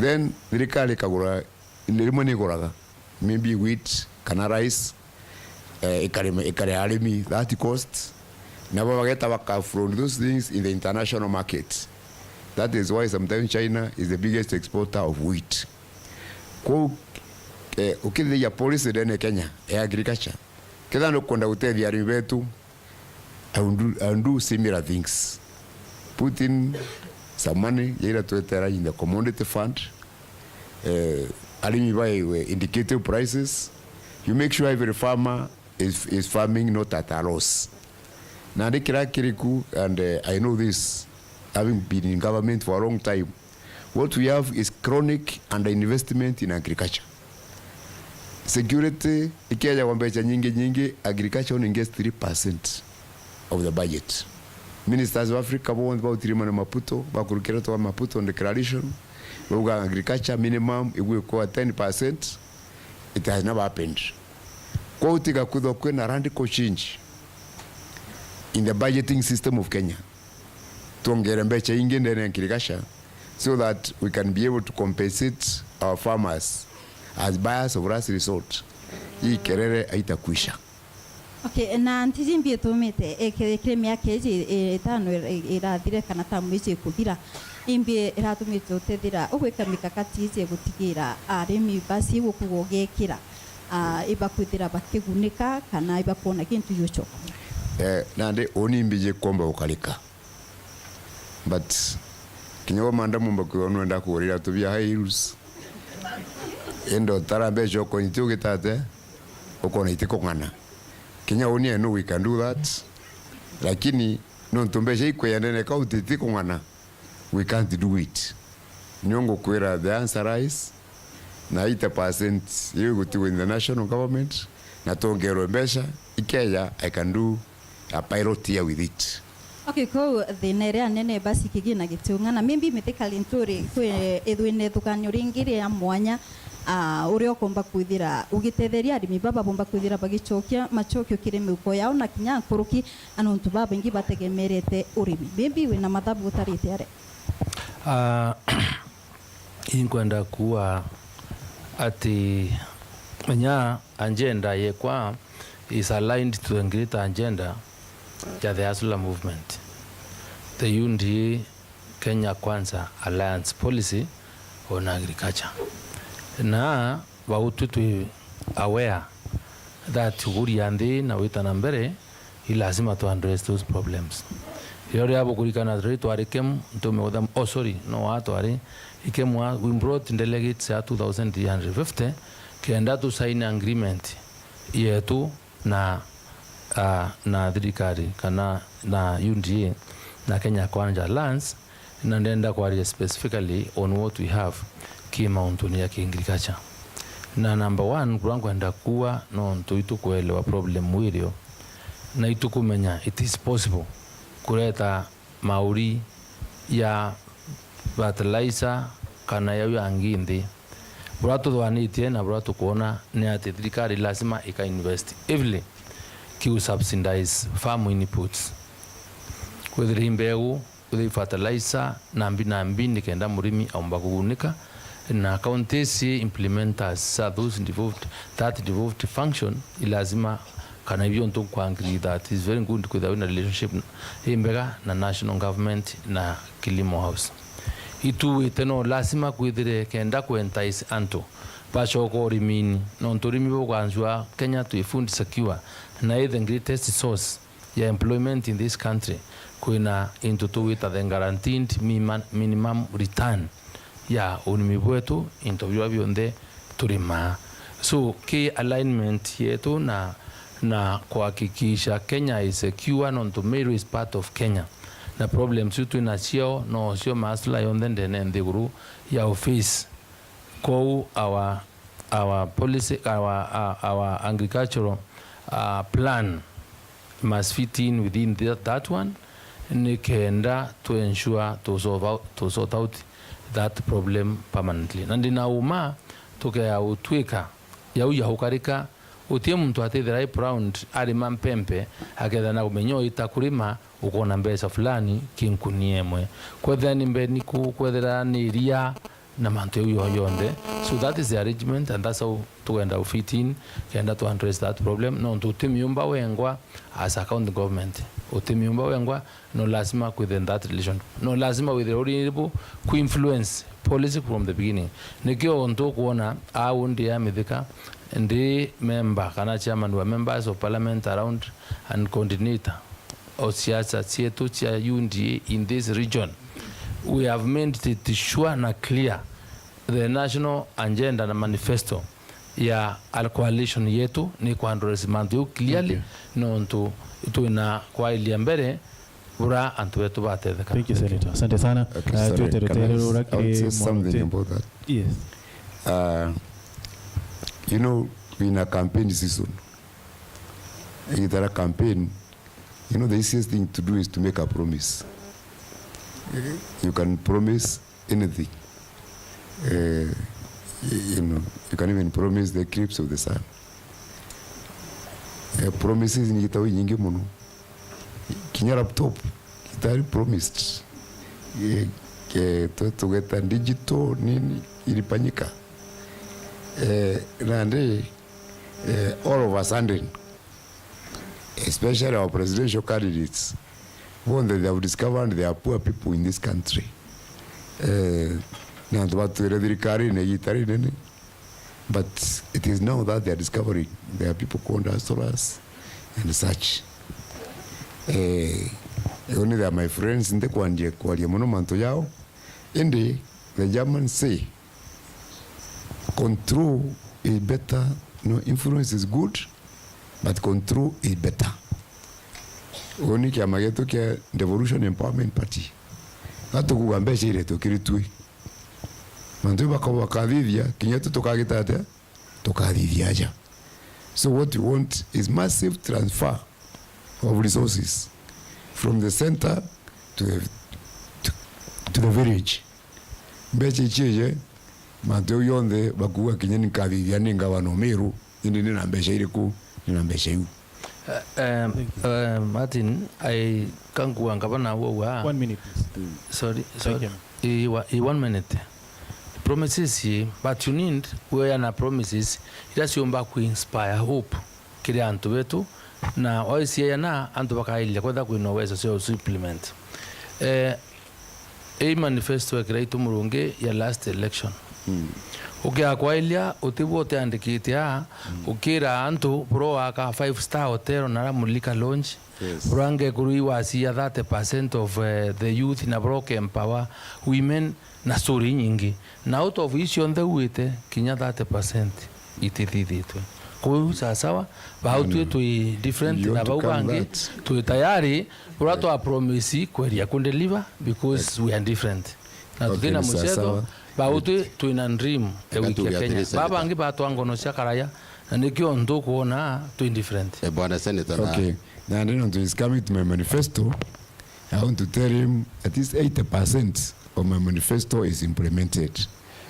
Then thirikari ikagura, rimwe ni iguraga maybe wheat kana rice, eh, ikareme-, ikare arimi that cost. Nabo bageta baka front those things in the international market. That is why sometimes China is the biggest exporter of wheat. Kwou, eh, ukithithia policy ndene Kenya ya agriculture, kethira nukwenda gutethia arimi betu, I will do, I will do similar things. Put in some money, yaira twetera in the commodity fund. Eh, arimi baiwe indicative prices. You make sure every farmer is, is farming not at a loss. Nandi kira kiriku, and, eh, I know this, having been in government for a long time, what we have is chronic underinvestment in agriculture. Security ikeejagwa mbeca nyingi nyingi, agriculture only gets three percent of the budget. Ministers of Africa bonthe bautirimana Maputo, bakurukira twa Maputo declaration, bauga agriculture minimum igwikwa ten percent, it has never happened. Kwou tiga kwithwa kwina radical change in the budgeting system of Kenya, twongere mbeca ingi ndene ya agriculture so that we can be able to compensate our farmers as buyers of last resort. Hii kerere haitakuisha. Okay, na ntiji imbi itumite, eh, ki-, kiri miaka iji, eh, itano ir-, irathire kana tamu iji ikuthira, imbi iratumite utethira ugwika mikakati iji gutigira arimi basi gukuga ugekira, ah, ibakwithira bakigunika kana ibakwona gintu giucoka? Eh, nandi uni mbiji kuomba gukarika. But kinya bo manda mumba kwithwa nwenda kugura iratu bia high heels. Indi utara mbeca ukoniti ugitate, ukona itikung'ana. Kinya uni I know we can do that. Lakini nontu mbeca ikwija ndene county itikung'ana, we can't do it. Nio ngukwira the answer lies na eighty percent iu igutigwa in the national government, na twongerwe mbeca, ikeja, I can do a pilot year with it. Okay, kou thina iria nene basi kigina gitiung'ana, maybe mithikali nturi kwi ithwine ithukanio ringi ria mwanya, ah, uria ukomba kwithira ugitetheria arimi baba bomba kwithira bagicokia macokio kiri miuko yao na kinya nkuruki, na nontu babaingi bategemerete urimi. Maybe wina mathabu utarite aria. Ah, inkwenda kuuga ati nya agenda yekwa is aligned to a greater agenda ya the Hustler Movement, the U D A Kenya Kwanza Alliance Policy on Agriculture. Na bau tu twi aware that kuria nthi na wita na mbere, i lazima to address those problems. Rio ria bukurikana ri twari Kemu, ntume utha, oh, sorry, no wa twari Ikemwa, we brought delegates ya two thousand three hundred fifty, kenda tu sign agreement yetu na, ah, na thirikari kana na U D A na Kenya Kwanza Alliance, na ndenda kwaria specifically on what we have ki mauntuni ya ki agriculture. Na number one, kuria nkwenda kuuga, nontu itukuelewa problem wirio, na itukumenya it is possible kureta mauri ya fertilizer kana yau yangi nthi. Buria tuthwanitie na buria tukwona ni ati thirikari lazima ika invest heavily ki u subsidize farm inputs. Kwithira i mbegu, kwithira i fertilizer, na mbi na mbi, nikenda murimi aumba kugunika, na counties implementers sa those devolved, that devolved function, i lazima kana ibio ntu nkwa agree that is very good kwithira wina relationship imbega na national government na Kilimo House. Ituwite no lazima kwithire kenda ku entice antu bacoka urimini, nontu urimi buganjwa Kenya twi food secure, na i the greatest source ya employment in this country, kwina into tugwita the guaranteed minima-, minimum return ya urimi bwetu, into biria bionthe turimaa. So, ki alignment yetu na, na kuhakikisha Kenya is secure, nontu Meru is part of Kenya. Na problems iu twinacio, nocio maswala yonthe ndene nthiguru ya office. Kou our, our policy, our, our, our agricultural, uh, plan must fit in within that, that one, nikenda to ensure to solve out, to sort out that problem permanently. Na ndina uma tukea utwika yau ya ukarika, utie muntu atithira i proud arima mpempe, akethira na kumenya oita kurima, ukona mbeca fulani kinkuni emwe. Kwethira ni mbeni ku, kwethira ni iria, na mantu jau yo-, yonthe. So that is the arrangement and that's how tukwenda u fit in, kenda to address that problem. Nontu utimiumba wengwa as a county government. Utimiumba wengwa, no lazima kwithire in that relation. No lazima withire uri able ku influence policy from the beginning. Nikio untu ukwona au ndi ya Mithika, ndi member kana chairman wa members of parliament around and coordinator o siasa cietu cia U D A in this region. We have made it sure na clear the national agenda na manifesto ya al-, coalition yetu ni ku address mantu jau clearly, okay, nontu twina kwailia mbere bura antu betu batetheka. Thank you, Senator. Asante sana. Okay, uh, sorry. Twete rutere rura kiri mwanute. Can I, I would say something about that? Yes. Uh, you know, in a campaign season, in a campaign, you know, the easiest thing to do is to make a promise. You can promise anything. Eh, you know, you can even promise the eclipse of the sun. Eh, promises ni gitau nyingi muno. Kinya laptop, gitari promised. Eh, eh, tu-, tugeta digital nini ilifanyika. Eh, nandi, eh, all of a sudden, especially our presidential candidates, bonthe they have discovered they are poor people in this country. Eh, ni antu batwire thirikarine igita rinene, but it is now that they are discovering there are people called hustlers and such. Eh, only they are my friends, ntikwanjia kwaria muno mantu jao. Indi the Germans say, control is better, no, influence is good, but control is better. Uu ni kiama gietu kia Devolution Empowerment Party. Gatukuga mbeca iretwe kiri tui. Mantu jau bakauga bakathithia, kinya tu tukagita atia? Tukathithia aja. So what we want is massive transfer of resources from the center to the, to, to the village. Mbeca icio ije, mantu jau jonthe bakuuga kinya ni nkathithia ni ngavana o Meru, indi ni na mbeca iriku? Ni na mbeca iu. Eh, eh, eh, Martin, I, ka nkuuga ngavana au auga. One minute, please. Sorry, sorry. Thank you. I, wa-, i one minute. Promises i, but you need, weana promises iria ciumba ku inspire hope kiri antu betu, na waicieana antu bakairiria kwetha kwina uwezo cia supplement. Eh, i manifesto ekira itu Murungi ya last election, Ukiakwailia utibwo utiandikite aa, ukira antu bro waka five star hotel na ara Mulika Lounge, Yes. Bro angekuru iwasia thirty percent of, eh, the youth na bro ke empower women na story inyingi. Na out of icio nthe uite, kinya thirty percent itithithitwe. Kwou sawasawa, bau twi twi different na bau bangi twi tayari, bura twa promise kweria ku deliver because we are different. Na tutina mucetho, bau twi twina dream ya wikia Kenya. Baba bangi batwa ngono cia karaya, na nikio ntukwona twi different. Eh, Bwana Senator, na Okay. Nandi nontu is coming to my manifesto, I want to tell him at least eighty percent of my manifesto is implemented.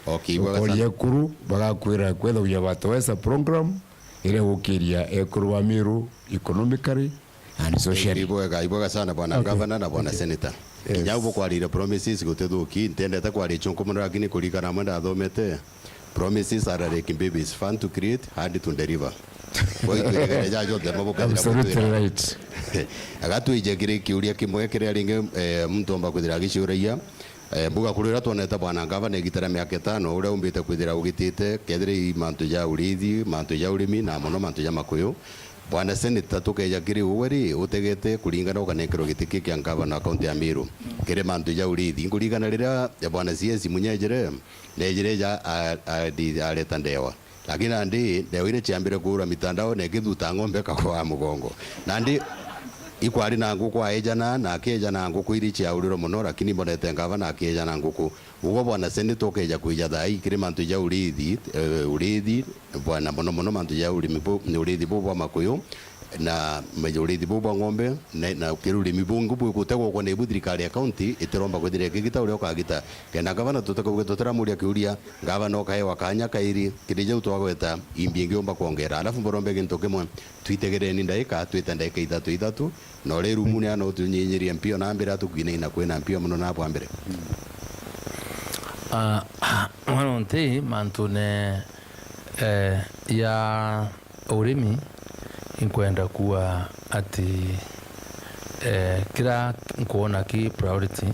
Okay, ibwega sana. Ukoria ekuru, bagakwira kwethagia batowesa program iria gukiria ekuru ba Meru economically and socially. Ibwega, ibwega sana, bwana governor na bwana senator. Yes. Kinya ubu kwarire promises gutithuki, ntendete kwaria chunku mono, lakini kurikana amwe ndathomete, promises are like babies, fun to create, hard to deliver. Kwa hiyo, twirigane jajo, thema bukethira Absolutely butwira. Right. Agatwija kiri kiuria kimwe kiria ringi, eh, muntu omba kwithira agiciuragia. Eh, mbuga kuri uria twonete bwana ngavana igita ria miaka itano, uria umbite kwithira ugitite, kethira i mantu ja urithi, mantu ja urimi, na mono mantu ja makuyu. Bwana senator, tukeja kiri uwe ri, utegete kuringana ukanenkerwa giti ki kia ngavana wa kaunti ya Meru. Kiri mantu ja urithi, nkuringana riria bwana C S Munya ejire, nejire ja a-, a-, di-, areta ndewa. Lakini nandi, ndewa iria ciambire kuura mitandao na ikithuta ng'ombe ikagwa mugongo. Nandi, ikwari na nguku aejana, na akieja na nguku iria ciaurirwe mono, lakini mbonete ngavana akieja na nguku. Uguo bwana senator ukeja kwija thaa ii kiri mantu ja urithi, eh, urithi, bwana, mono mono mantu ja urimi bu-, urithi bu bwa makuyu, na urithi buu bwa ng'ombe, na, na kiri urimi bungi bwigutegwa ukonie bu thirikari ya kaunti itiromba kwithira ikigita uria ukagita. Kenda ngavana tutikauge tutiramuria kiuria, ngavana ukaewa kanya kairi, kiri jau twagweta imbi ingi umba kwongera. Alafu mborombe gintu kimwe, twitegereni ndaika, twite ndaika ithatu ithatu, na uria irumune ana utunyinyirie mpio na mbere atukwine ina kwina mpio mono na bwa mbere. Ah, mwana nti mantune, eh, ya urimi, inkwenda kuuga ati, eh, kira nkwona ki priority,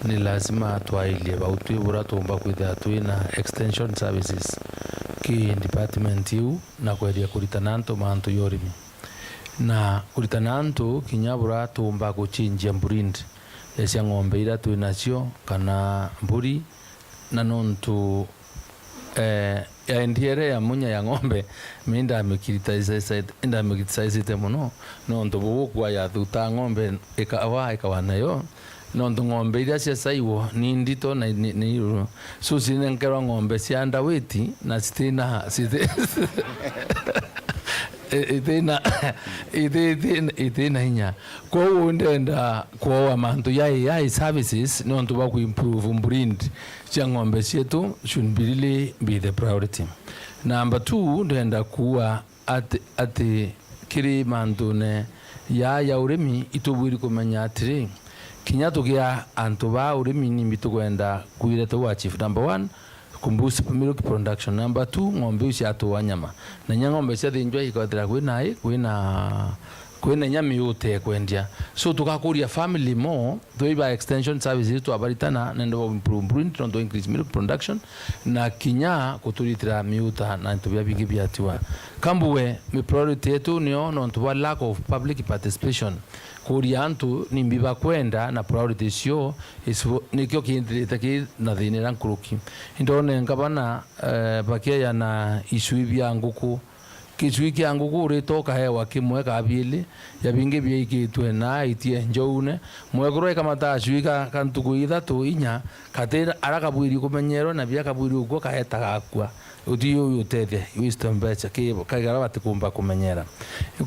ni lazima twairie bau twi bura tuumba kwithira twina extension services ki department iu, na kweria kuritana antu mantu ya urimi. Na kuritana antu kinya bura tuumba guchinjia breed ya cia ng'ombe iria twi nacio, kana mburi, na nontu, eh, ya ndiere ya munya ya ng'ombe, mi ndamikiritaisite, ndamikiritaisite mono, nontu buu gukua yathuta ng'ombe ikawa, ikawa nayo, nontu ng'ombe iria cia caiwo ni ndito na ni, ni iruru. So cinenkerwa ng'ombe cia underweight na citina, citi-, i-, itina, iti-, itina, itina inya. Kwou ndenda kwoa mantu ya A I services nontu bwa kuimprove breed cia ng'ombe cietu should be really be the priority. Number two, ndenda kuuga ati, ati kiri mantune ya, ya urimi itubwiri kumenya atiri, kinya tugia antu ba urimi nimbi tukwenda kwirete wa chief number one, ku boost milk production. Number two, ng'ombe iu ciatua nyama. Na inya ng'ombe ciathinjwa ikwethira kwina i, kwina, kwina inya miute ya kwendia. So, tugakuria family more, twi ba extension services twabaritana, nende ba improve breed, nontu increase milk production, na kinya kuturitira miuta na into bia bingi biatiwa. Kambue, mi priority yetu nio nontu bwa lack of public participation. Kuria antu nimbi bakwenda na priority cio, is-, nikio kinthirite ki na thina iria nkuruki. Indone ngavana, eh, bakieja na icui bia nguku. Gicui kia nguku urite ukaewa kimwe kana biiri, ya bingi biaikitwe na itie njoune. Mwekuru aikamata gacui ka, ka ntuku ithatu inya, kati ara kabwiri kumenyerwa na bia kabwiri ukua kaeta gakua. Uti uyu utethia, waste mbeca, ki, kaigara batikumba kumenyera.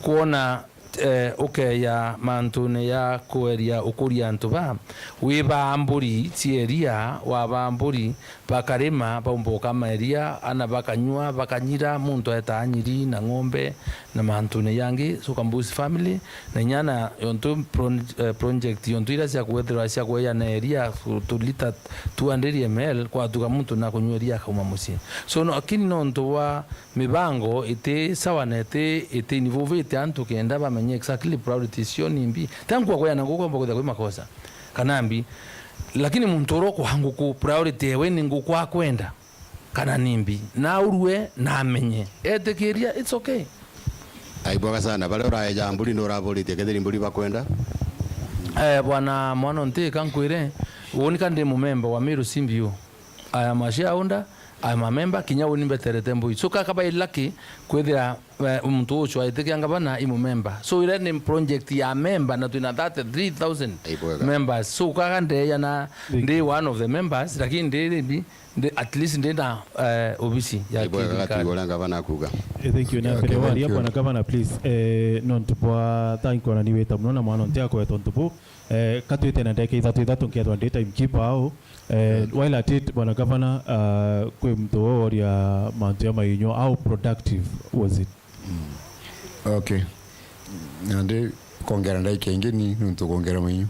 Kwona eh, ukeeja mantune ya kweria ukuria antu ba, wibaa mburi cia iria, wabaa mburi, bakarima, baumba ukama iria, ana bakanyua, bakanyira, muntu etaa nyiri na ng'ombe na mantune jangi, so can boost family, na inya na yontu pro-, eh, project yontu iria cia kwethirwa cia kweja na iria, tu-, tulita two hundred M L, kwatuka muntu nakunyua iria akauma mucii. So, no, lakini nontu bwa mibango iti sawa na iti, iti involvete antu kenda bamenye exactly priorities cio ni mbi. Ti nkwa kweyana nguku omba kwithira kwi makosa kana mbi, lakini muntu uria ukwa nguku, priority ewe ni nguku akwenda. kana ni mbi, na urue na amenye. Etikiria, it's okay. Aibwaga sana. Baria uraeja mburi ni uraburitie kethiri mburi bakwenda? Eh, bwana mwana nti ka nkwire, uni ka ndi mumemba wa Meru C B O. I am a shareholder, I am a member, kinya uni mbeterete mbui. So kaka bai lucky kwithira eh, muntu ucio aitikia ngavana i mumemba. So ira ni project ya member na twina thirty-three thousand members. So kaka ndeya na ndi one of the members, lakini ndi ndi, at least ndi na eh, obisi ya Ibwega gatuigwa uria ngavana akuga. Eh, thank you. Na mbere waria bwana gavana, please, eh, nontu bwa thank you na ni weta muno na mwana nti akwetwa ntubu. Eh, katwite na ndeka ithatu ithatu nkethwa ndi timekeeper au. Eh, while at it, bwana gavana, uh, kwi muntu woria mantu ya mainyo, how productive was it? Okay. Nandi kongera ndaika ingi ni nuntu kongera mainyu.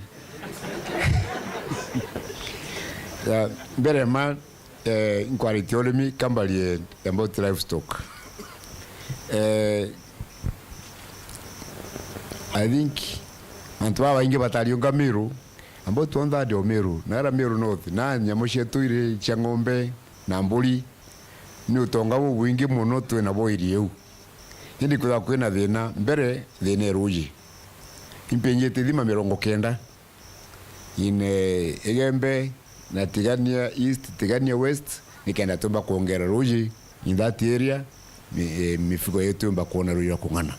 Ya, mbere ma, eh, nkwaritie urimi, kambarie about livestock. Eh, I think antu baba baingi batariunga Meru, about one third o Meru, na ara Meru North, na nyamu cietu iri cia ng'ombe na mburi, ni utonga bubwingi mono twina bo iri iu. Indi kwithirwa kwina thina, mbere thina i ruuji. Impinjite ithima mirongo kenda in, eh, Igembe na Tigania East, Tigania West, nikenda tumba kwongera ruuji in that area, mi-, eh, mifugo yetu yumba kwona ruuji rwa kung'ana.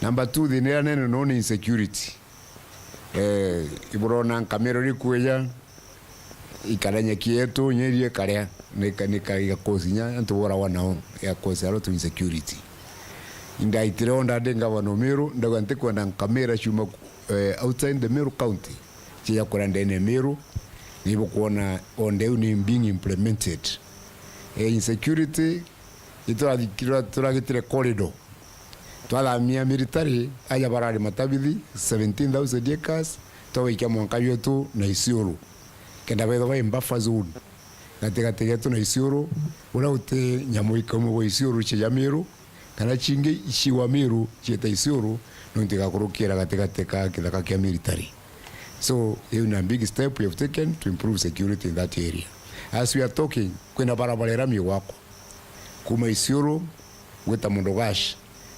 Number two, thina iria nene no ni insecurity. Eh, iburona nkamira uri kueja, ikara nyeki yetu, nyeri ikaria, nika-, nika-, igakosi nya antu boragwa nao, igakosi a lot of insecurity. Indaitire o ndandi ngavana o Meru, ndauga ntikwenda nkamira ciuma ku-, eh, outside the Meru County, cia kuria ndene ya Meru, nibukwona o ndeu ni being implemented. Eh, insecurity, iturathikira-, turagitire corridor. Twathamia military, aja barari matabithi, seventeen thousand acres, twagwikia mwanka jwetu na Isiolo. Kenda bethwa bai buffer zone. Gatigati getu na Isiolo, uria uti nyamu ikauma gwa Isiolo cia Meru, kana cingi icigwa Meru cieta Isiolo, nontu igakurukira gatigati ka kithaka kia military. So, hiyo ni a big step we have taken to improve security in that area. As we are talking, kwina barabara iramie gwakwa. Kuma Isiolo gwita Mundugash,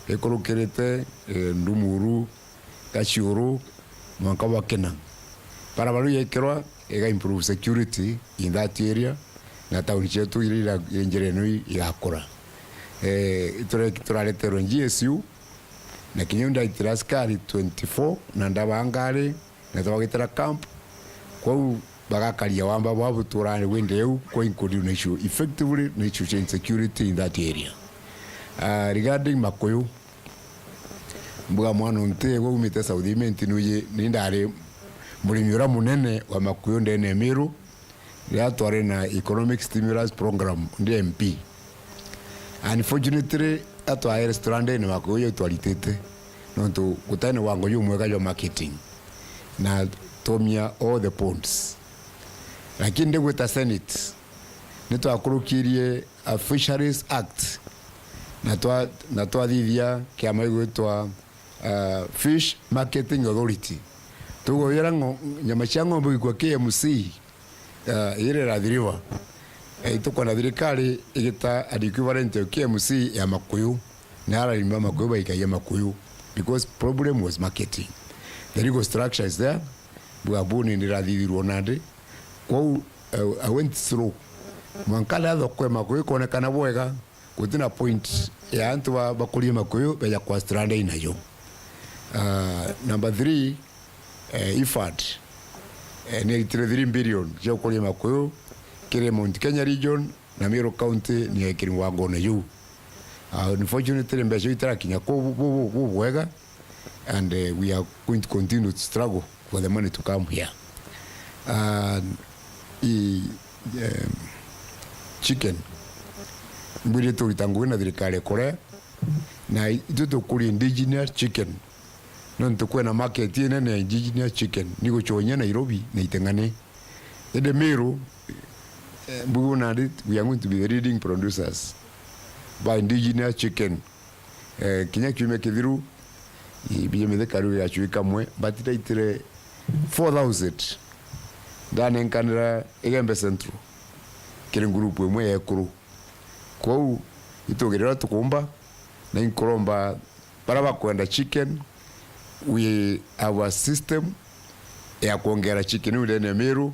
ikurukirite, eh, Ndumuru, Gaciuru, mwanka bwa Kina. Barabara iu yekirwa, iga improve security in that area, na tauni cietu iria ira-, iri njira ino i-, igakura. Eh, iture-, turareterwe G S U, na kinya ndaitira askari twenty-four, na ndabaa ngari, na twagitira camp, kwou bagakaria wamba bwa buturani winde eu, kwa include na icio effectively na icio cia insecurity in that area. Ah, regarding Makuyu, mbuga mwana unti egwe umite South Imenti nuji, ni ndari murimi uria munene wa Makuyu ndene ya Meru, riria twari na economic stimulus program ndi M P. Unfortunately, atwaere stranded ni Makuyu twaritite, nontu gutari na wango jumwega jwa marketing, na twomia all the ponds. Lakini ndigwita Senate, nitwakurukirie a Fisheries Act, na twa-, na twathithia kiama gigwitwa, uh, Fish Marketing Authority. Tugwira ngo-, nyama cia ng'ombe gikua K M C, uh, iri Athi River. Eh, itukwenda thirikari igita an equivalent ya K M C ya Makuyu, na ararimi ba Makuyu baikagia Makuyu, because problem was marketing. The legal structure is there, bwa buni ndirathithirwo nandi. Kwou, eh, I went slow. Mwanka na thoko ya Makuyu ikonekana bwega, gutina point ya antu ba-, bakurie Makuyu beja kwa stranded nayo. Ah, number three, eh, IFAD, eh, ni itire three billion cia gukuria Makuyu kiri Mount Kenya region, na Meru County ni ekiri mwango na yu. Ah, unfortunately, mbeca iu itarakinya ku bu-, bu-, bu-, bu-, bwega, and, eh, we are going to continue to struggle for the money to come here. Ah, i, eh, chicken, mbwirite urita ngugi na thirikari ikore, na itwe tukuria indigenous chicken. Nontu kwina market inene ya indigenous chicken, ni guconya Nairobi na Iteng'ane. Indi Meru, eh, mbugu nandi, we are going to be the leading producers by indigenous chicken. Eh, kinya kiumia kithiru, i-, bija mithika riu ya chui kamwe, but ndaitire four thousand ndanenkanira Igembe Central kiri ngurupu imwe ya ekuru. Kwou, itugire uria tukumba, na inkuromba baria bakwenda chicken, we have a system ya kwongera chicken iu ndene ya Meru,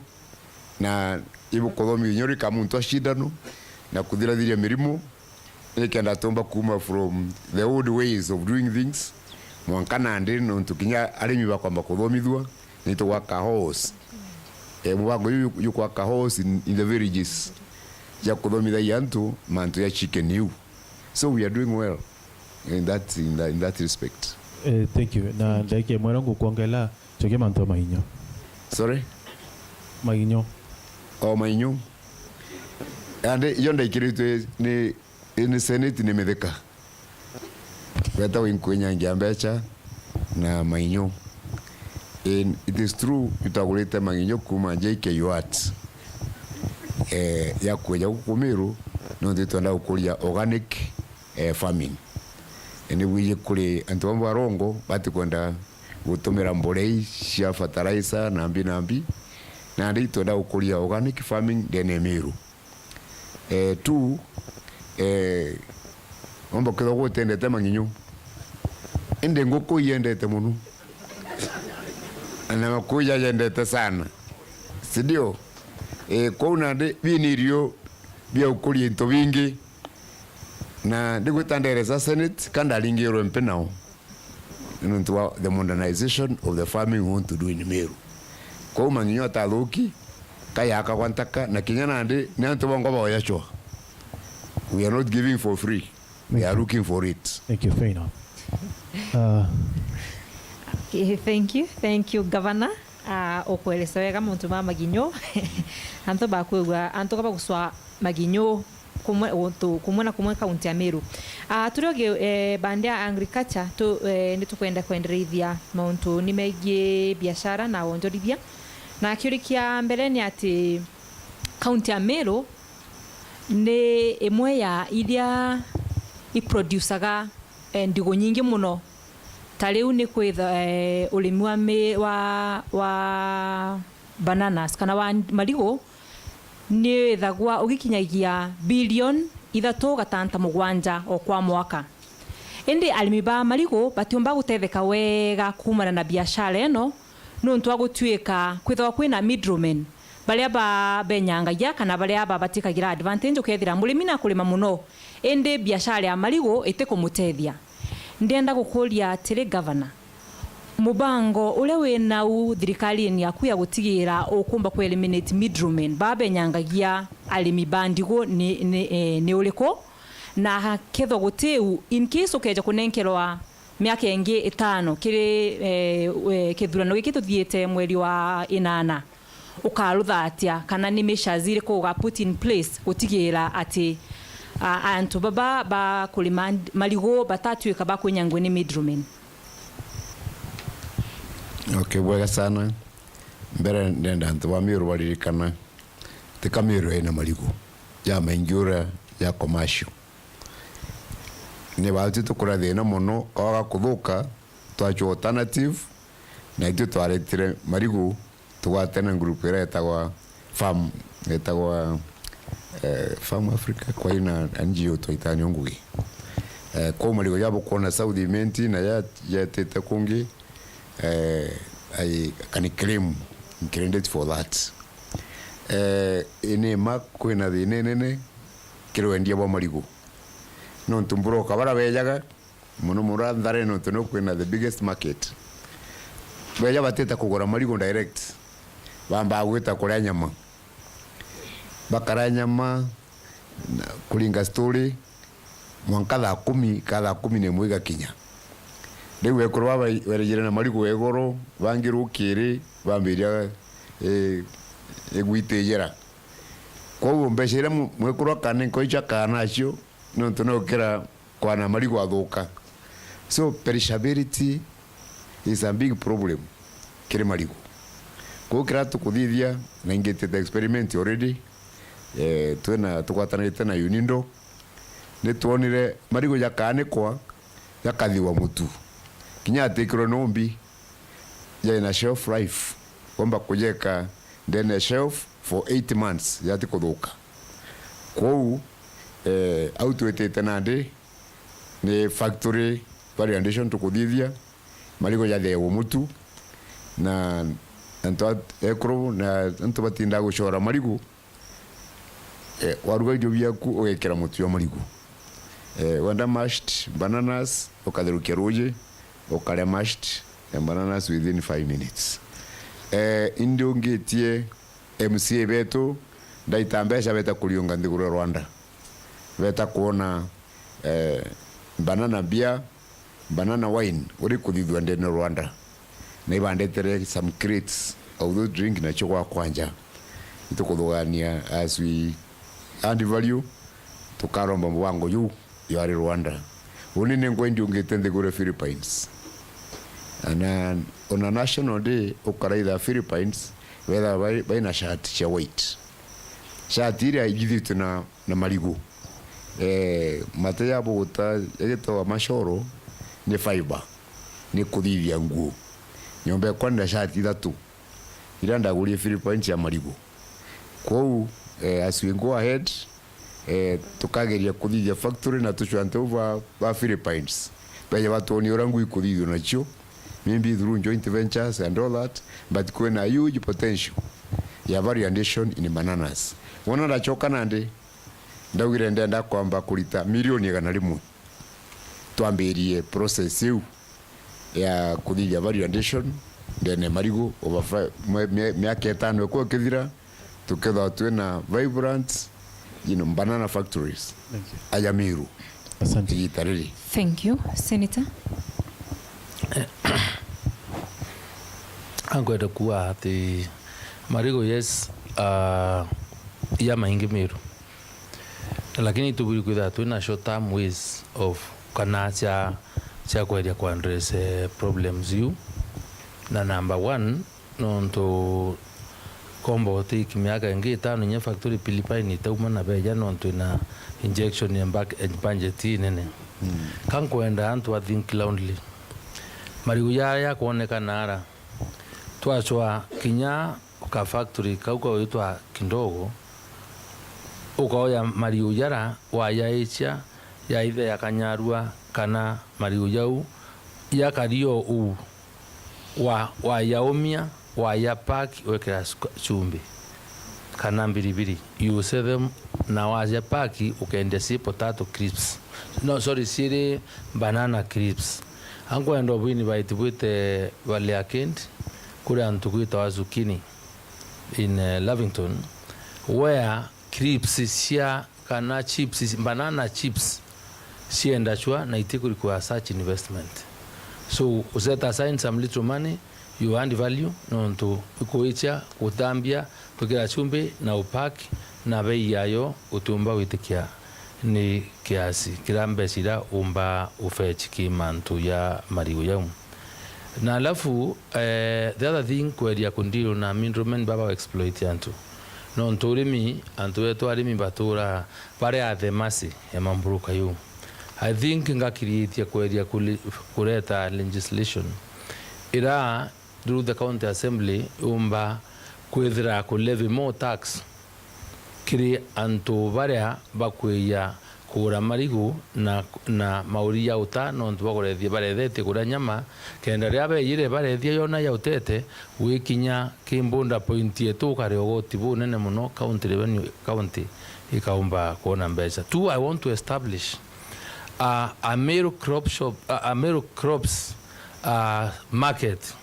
na ibukuthomithua inya urika muntu a cindano, na kuthirathiria mirimu, nikenda tumba kuuma from the old ways of doing things, mwanka nandi, nontu kinya arimi bakwamba kuthomithua, nitugwaka halls. Eh, mubango uyu yu-, yugwaka halls in, in the villages, ya kuthomithagia antu mantu ya chicken iu. So we are doing well in that, in that, in that respect. Eh, thank you. Na ndagika imwe ngukwongela, chokia mantu a mainyo. Sorry? Mainyo. O mainyo. Andi iyo ndaikiritwe ni, ni Senate ni mithika. Wetagwa inkwinyangia mbecha na mainyo. In, it is true, itwagurite mainyo kuma J K U Arts, eh, ya kweja guku Meru, nontu twenda gukuria organic, eh, farming. Eh, ni bwiji kuri antu bamwe barongo batikwenda gutumira mborea ii cia fertilizer na mbi na mbi, nandi twenda gukuria organic farming ndene ya Meru. Eh, two, eh, omba kwithwa gutendete mang'inyu. Indi nguku iyendete mono. Na makuya yendete sana. Si ndio? Eh, kwou nandi bini irio bia gukuria into bingi. Na ndigwita nderesa Senate, ka ndaringirwe mpi nao. Nontu wa the modernization of the farming we want to do in Meru. Kwou mang'inyu atathuki, kayakagwa ntaka, na kinya nandi, ni antu bongwa baoya chwa. We are not giving for free. We are looking for it. Thank you. Fair enough. Uh, Okay, thank you. Thank you, Governor. Ah, ukweresa wega muntu ma maginyo. Antu bakwigua, antu ka bagucwa maginyo kumwe, untu kumwe na kumwe kaunti ya Meru. Ah, turi ogi, eh, bande ya agriculture, tu, eh, ni tukwenda kwendereithia mauntu ni megii biashara na wonjorithia. Na kiuri kia mbere ni ati kaunti ya Meru ni imwe ya iria iproducaga, eh, ndigu nyingi muno. Ta riu ni kwitha, eh, urimi wa mi-, wa, wa bananas kana wa marigu ni withagwa ugikinyagia bilioni ithatu gatanta mugwanja o kwa mwaka. Indi arimi ba marigu batiumba gutetheka wega kuumana na biashara ino, nontu wa gutuika kwithagwa kwina middlemen baria ba-, benyangagia kana baria babatikagira advantage, ukethira murimi nakurima muno, indi biashara ya marigu itikumutethia. Ndienda gukuria atiri, Governor, mubango uria wi nau thirikarine yaku ya gutigira ukumba ku eliminate middlemen baa benyangagia arimi ba ndigu ni, ni, eh, ni uriku? Na kethwa gutiu, in case ukeja kunenkerwa miaka ingi itano kiri, eh, eh, kithurano giki tuthiite mweri wa inana, ukarutha atia, kana ni measures iriku uga put in place gutigira ati, ah, antu baba ba kurima marigu batatuika ba kwinyangua ni middlemen? Okay, bwega sana. Mbere ndenda antu ba Meru baririkana, ti ka Meru ina marigu ja maingi uria ja commercial. Ni baatwi tukura thina mono, kwaga kuthuka, twachua alternative, na itwi twaretire marigu tugwatene na group iria etagwa Farm, etagwa, eh, Farm Africa, kwa ina N G O twaitania ngugi. Eh, kwa marigu ja bukwona South Imenti na ya, yetite kungi, eh, I can claim credit for that. Eh, ini ma kwina thina inene kiri wendia bwa marigu. Nontu mburoka bara bejaga, mono mono Ntharene, nontu niyo kwina the biggest market. Beja batite kugura marigu direct. Bambaa gwita kuria nyama. Bakara nyama, na kuringa story, mwanka thaa kumi, ka thaa kumi na imwe igakinya. Riu ekuru baba berejire na marigu igoro, bangi rukiri, bambiria, eh, igwitijira. Kwou mbeca iria mu-, mwekuru akanenka icio akaa nacio, nontu no gukira kwana marigu athuka. So, perishability is a big problem kiri marigu. Kwou kiria tukuthithia, na ingitite experiment already, eh, twina, tugwatanirite na UNIDO, ni twonire marigu jakaanikwa, jakathiwa mutu. Kinya atikirwe numbi, jaina shelf life, womba kujeka ndene ya shelf for eight months, jati kuthuka. Kwou, Eh, au twitite nandi ni factory value addition tukuthithia, marigu jathegwe mutu, na antu a ekuru na antu batindaga gucora marigu, eh, waruga irio biaku ugekira mutu jwa marigu. Eh, wenda mashed bananas, ukatherukia ruuji, ukaria mashed, eh, bananas within five minutes. Eh, indiungitie M C A betu, ndaita mbeca beta kuriunga nthiguru ya Rwanda. Beta kwona, eh, banana beer, banana wine, uri kuthithua ndene Rwanda. Na ibandetere some crates of those drink nacio gwa kwanja. Itukuthugania as we add value, tukaromba mubango juu yari Rwanda. Uni ni ngwendi ungite nthiguru ya Philippines. Ana, on a national day, ukaraitha Philippines, wetha bai-, baina shirt cia white. Shirt iria igithitwe na, na marigu. Eh, mate ya buguta, yagitawa mashoro, ni fiber. Ni kuthithia nguo. Nyomba ekwa nda shirt ithatu. Iria ndagurie Philippines ya marigu. Kwou, eh, as we go ahead, eh, tukageria kuthithia factory na tucwante uva ba Philippines. Beje batwonie uria nguo ikuthithua nacio, maybe through joint ventures and all that, but kwina huge potential ya value addition in bananas. Wona ndacoka nandi, ndaugire ndenda kwamba kurita milioni igana rimwe. Twambirie process iu ya kuthithia value addition ndene marigu over fi-, mwe-, mie-, miaka itano ikwa ikithira, tukethwa twina vibrant, you know, banana factories. Thank you. Aja Meru. Asante. Igita riri. Thank you. Senator? Ankwenda kuuga ati marigu, yes, ah, ya maingi Meru. Lakini itubwiri kwithirwa twina short term ways of, kana cia, cia kweria ku address, eh, problems iu. Na number one, nontu komba utiki miaka ingi itano inya factory Philippine itauma na beja nontu ina injection ya back-, budget inene. Mm. Ka nkwenda antu a think loudly. Marigu jaya kwonekana ara, twacwa kinya ka factory kau kawitwa Kidogo, ukaoya mariu jara wayaicia, yaithe yakanyarua, kana mariu jau yakario uu, wa, wayaumia, waya pack, wekira suk-, chumbi, kana mbiribiri, you sell them, na wacia pack, ukendia ci potato crisps. No, sorry, ciri banana crisps. Ankwenda ubu invite bwite Valley Arcade, kuri antu gwitawa Zukini in, eh, Lavington, where crisps cia, kana chips, banana chips, ciendacua na iti ku require such investment. So, u set aside some little money, you add value, nontu ikuicha gutambia, gwikira chumbi na upack, na bei yayo utiumba gwitikia ni kiasi kiria mbeca iria umba ufetch ki mantu ya marigu jau. Na alafu, eh, the other thing, kweria ku deal na middlemen baba exploit antu. Nontu urimi, antu betu arimi batura bari at the mercy ya mamburuka yu. I think ngakiriitia kweria kuli-, kureta legislation ira through the county assembly umba kwithira ku levy more tax kiri antu baria bakwiya kugura marigu na, na mauri ya uta, nontu bakurethia, barethetie kuria nyama, kenda riria beyire barethia yona yautete, gwikinya ki border point yetu ukare ugoti bunene muno, county revenue, county ikaumba kuona mbeca. Two, I want to establish a, a Meru crop shop, a, a Meru crops, a, market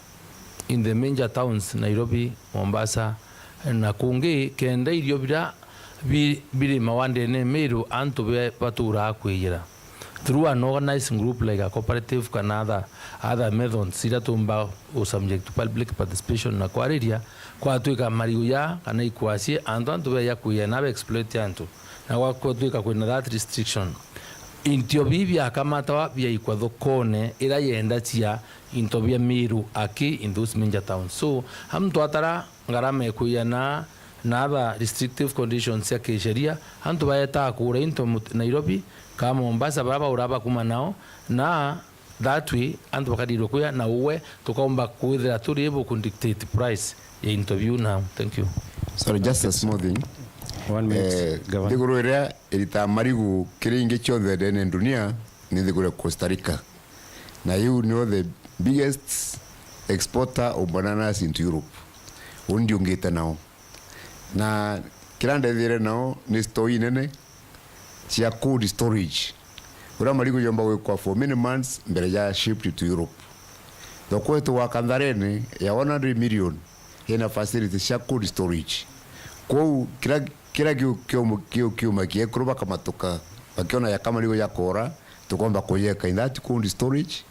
in the major towns, Nairobi, Mombasa, na kungi, kenda irio biria bi-, birimagwa ndene Meru antu be-, baturaa kwiyira. Through an organized group like a cooperative kana other, other methods iria tumba u subject to public participation na kwariria, kwatwika marigu ya kana ikwasi, antu, antu beya kwiyira na be exploit antu. Na gwa-, gwatwika kwina that restriction, into biu biakamatawa biaikwa thokone ira yendacia into bia Meru aki in those major towns. So, antu atara ngarama ikwiyana na other restrictive conditions cia kisheria, antu baetaa kugura into mut-, Nairobi, ka Mombasa, bara baura bakuma nao, na that way, antu bakadirwa kuya, na uwe tukaumba kwithira turi able ku dictate price ya into biu now. Thank you. Sorry, just a small thing. One minute, Eh, Governor. Nthiguru iria iritaga marigu kiri ingi cionthe ndene ndunia ni nthiguru ya Costa Rica. Na iu nio the biggest exporter of bananas into Europe. Uu ndiungite nao. Na kiria ndethire nao ni store inene cia cold storage. Uria marigu jomba gwikwa for many months mbere ja shipped to Europe. Thoko yetu wa Kantharene ya one hundred million ina facilities cia cold storage. Kwou kira, kira kiu kiumu-, kiu kiuma kiekuru bakamatuka, bakiona jaka marigu jakora, tukomba kuyeka in that cold storage,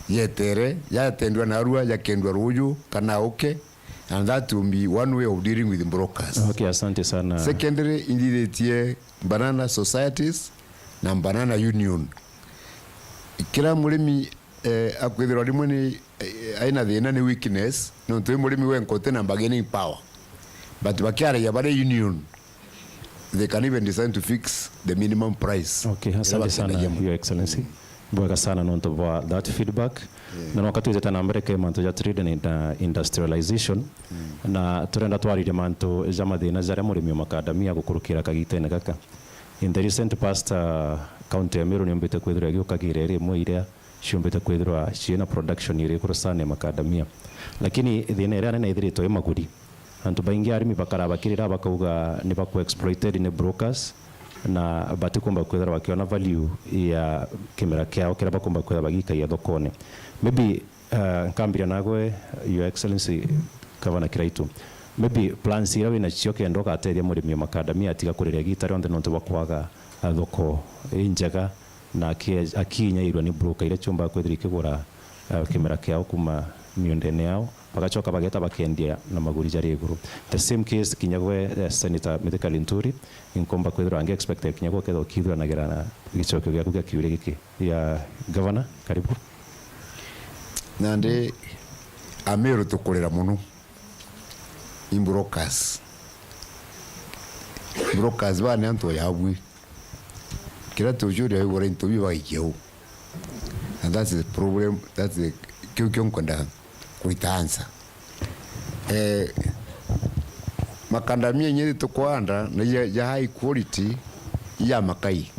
yetere, yatendwa narua, jakendwa ruju, kana uke, and that will be one way of dealing with brokers. Okay, asante sana. Secondly, indithitie banana societies na banana union. Kira murimi, eh, akwithirwa rimwe ni, eh, aina thina ni weakness, nontu wi murimi wenka uti na bargaining power. But bakiaragia bari union, they can even decide to fix the minimum price. Okay, asante sana, Your Excellency. Bwega sana nontu bwa that feedback. Yeah. Na no katwithite na mbere ke mantu ja trade and, uh, industrialization. Mm. Na turenda twaririe mantu ja mathina jaria murimi wa macadamia gukurukira kagitene gaka. In the recent past, uh, county ya Meru niumbite kwithirwa igiukagira iri imwe iria ciumbite kwithirwa ciina production iri iguru sana ya macadamia. Lakini thina iria nene ithiritwe i maguri. Antu baingi arimi bakara bakirira bakauga ni baku exploited ni brokers na batikumba kwithirwa bakiona value ya kimera kiao kiria bakumba kwithirwa bagikagia thokone. Maybe, uh, nkambiria nagwe, Your Excellency Governor Kiraitu. Maybe plans iria wina cio kenda ugatethia murimi wa macadamia atiga kuriria igita rionthe nontu bwa kwaga, uh, thoko injega na aki-, akinyairwa ni broker iria ciumbaga kwithirwa ikigura, eh, kimera kiao kuma miundene yao, bagacoka bageta bakendia na maguri jari iguru. The same case kinya gwe, eh, Senator Mithika Linturi, inkomba kwithirwa ange expect kinya gwe ukethirwa ukithuranagira na gicokio giaku gia kiuria giki. Ya Governor, karibu. Nandi Amiru tukurira mono. I brokers. Brokers ba ni antu ya bwi. Kiria tucuria igura into bi baikia u. And that's the problem, that's the, kiu kio nkwenda kurita answer. Eh, macadamia inya tukwanda na ya, ya high quality ya makai.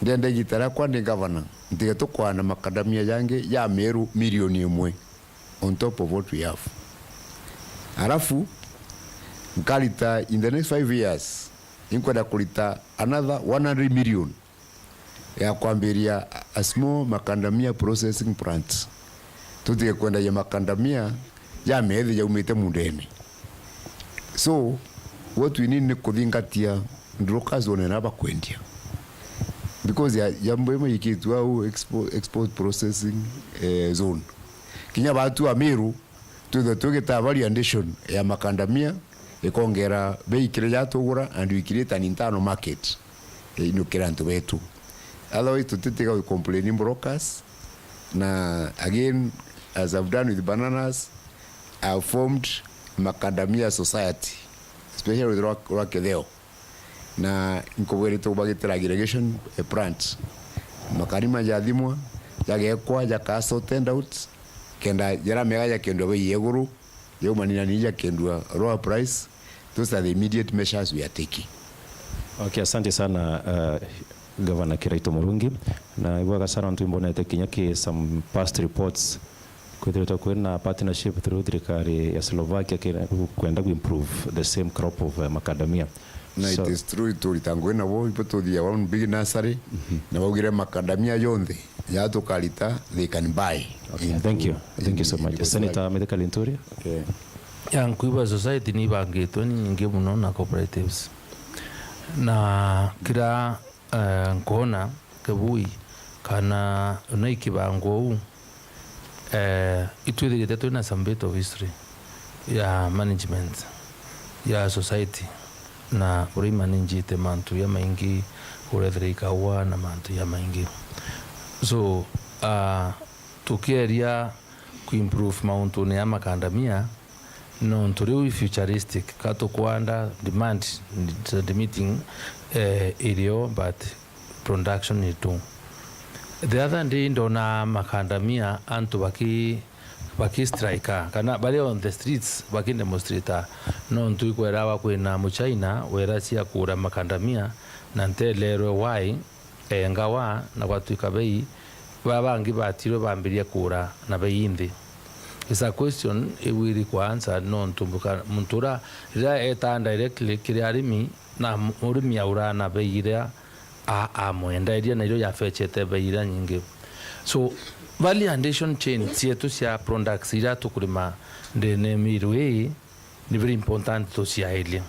Ndenda igita riakwa ndi governor, ntige tukwanda macadamia jangi ya Meru milioni imwe on top of what we have. Alafu, nkarita in the next five years, inkwenda kurita another one hundred million ya kwambiria a small macadamia processing plant. Tutige kwendagia macadamia ja methi jaumite mundene. So, what we need ni kuthingatia brokers one na bakwendia. Because ya, ya mbo imwe ikitwa au expo-, export processing, eh, zone. Kinya batu Amiru, twithwe tugita value addition ya macadamia, ikongera bei kiri ja tugura and we create an internal market, eh, inukira antu betu. Otherwise, tutitiga we complain brokers, na again, as I've done with bananas, I've formed macadamia society, especially with rwa, rwa Kitheo. Na nkubwirite ubagitira irrigation, eh, plant. Makari majathimwa, jagekwa, jakaa sorted out, kenda jara mega jakendwa bei ya iguru, jaumania na nini jakendwa lower price. Those are the immediate measures we are taking. Okay, asante sana, uh, Governor Kiraitu Murungi. Na ibwaga sana ntu imbonete kinya ki some past reports kwithiritwe kwina partnership through thirikari ya Slovakia kira kwenda ku improve the same crop of, eh, macadamia. Na it is true, turita ngugi nabo, ibo tuthia one big nursery, na baugire macadamia yonthe ya tukarita, they can buy. Okay, into, thank you. Thank you so much. Senator Mithika Linturi. Okay. Ya, nkuigua society ni ibangitwe ni nyingi muno na cooperatives. Na kira eh, nkoona Kibui kana ona ikibangwa uu, eh, itwithirite twina some bit of history ya management ya society na uria imanagite mantu jamaingi, urethira ikaua na mantu jamaingi. So, ah, tukieria kuimprove mauntune ya macadamia, nontu riu i futuristic, ka tukwanda demand, the meeting, eh, irio, but production ni tu. The other day ndona macadamia antu baki, bakistrika kana bari on the streets bakidemonstrata, nontu ikwerawa kwina muchaina wera cia kura makandamia na ntelerwe wai engawa na gwatwika bei ba bangi batirwe bambiria kura na bei inthi. It's a question iwiri kwa answer nontu mbuka-, muntu ura riria etaa directly kiri arimi na m-, murimi aura na bei iria a-, amwendaeria na irio yafechete bei iria nyingi. So, value addition chain cietu cia products iria tukurima ndene miru ii ni very important tuciairie.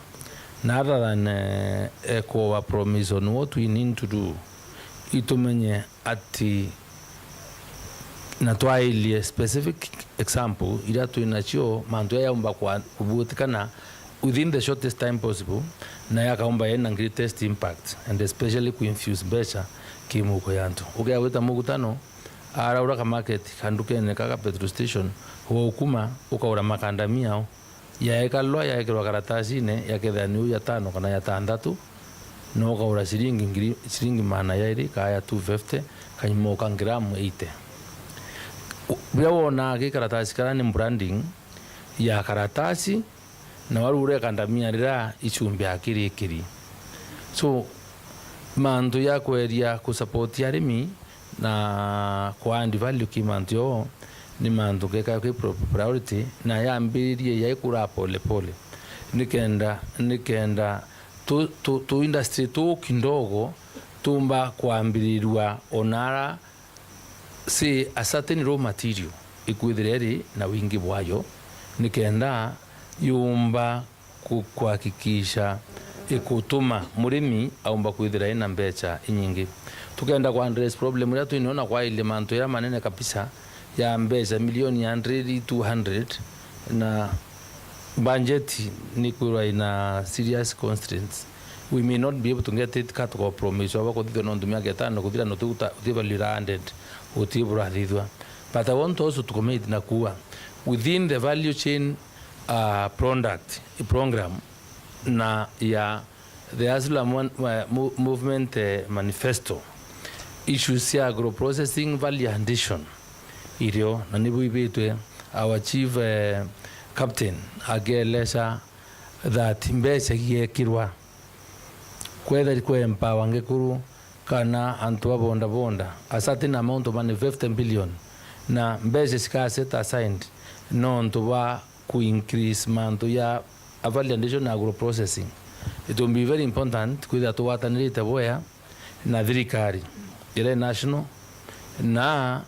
Na other than, eh, eh, kuwa promise on what we need to do, itumenye ati na twairie specific example iria twinacio, mantu jaria jaumba kwa-, kubutikana within the shortest time possible, na yakaumba yaina greatest impact, and especially kuinfuse mbeca ki mihuko ya antu. Ukea gwita mugutano, araura ka market ka ndukene ka, ka petrol station, ugokuma, ukaura makandamia ao, yaekalwa, yaekirwa karatasine, yakethira niu ya tano kana ya tantatu, na ukaura ciringi ngiri, ciringi magana jairi, kaa ya two fifty, kanyuma uka ngramu eighty. U-, biria wonaa ki karatasi karia ni branding ya karatasi, na warure kandamia riria ichumbi akirikiri. So, mantu ya kweria kusupport arimi na ku add value ki mantu yoo, ni mantu ngeka ki pro-, priority, na yambiririe yaikura pole pole. Nikenda, nikenda tu, tu, tu industry tu kidogo tumba kwambirirua onara si a certain raw material ikwithira iri na wingi bwayo, nikenda yumba ku-, kuhakikisha ikutuma murimi aumba kwithira ina mbecha inyingi. Tukenda ku address problem iria twinio na kwairia mantu jaria manene kabisa ya mbecha milioni hundred, two hundred, na budget ni kwirwa ina serious constraints. We may not be able to get it ka tuko promise aba kuthithwa nontu miaka itano kuthira no tuta-, uti value added, uti burathithwa. But I want also to commit na kuwa within the value chain, uh, product program na ya the Hustler Mo-, Mo-, Movement, eh, Manifesto, issues cia agro processing value addition irio, na nibu ibitwe our chief, eh, captain akielesha that mbecha igiekirwa kwethira kwe empower ngikuru kana antu ba boda boda, a certain amount of money, fifty billion, na mbecha cika set aside nontu bwa ku increase mantu ya value addition na agro processing. It will be very important kwithira tugwatanirite bwea na thirikari iria national, na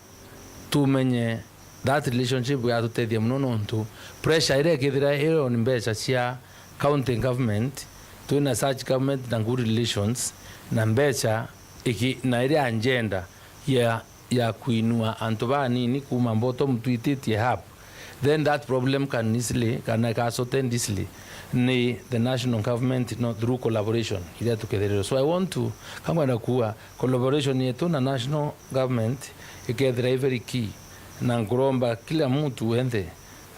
tumenye that relationship yatutethia muno, nontu pressure iria ikithira iri on mbecha cia county government, twina such government na good relations, na mbecha iki-, na iria agenda ya ya kuinua antu banini kuma bottom twititie up, then that problem can easily, kana ika sorted easily ni the national government, no, through collaboration iria tukethirire. So I want to, ka ngwenda kuuga collaboration yetu na national government ikethira i very key, na nkuromba kila mtu wenthe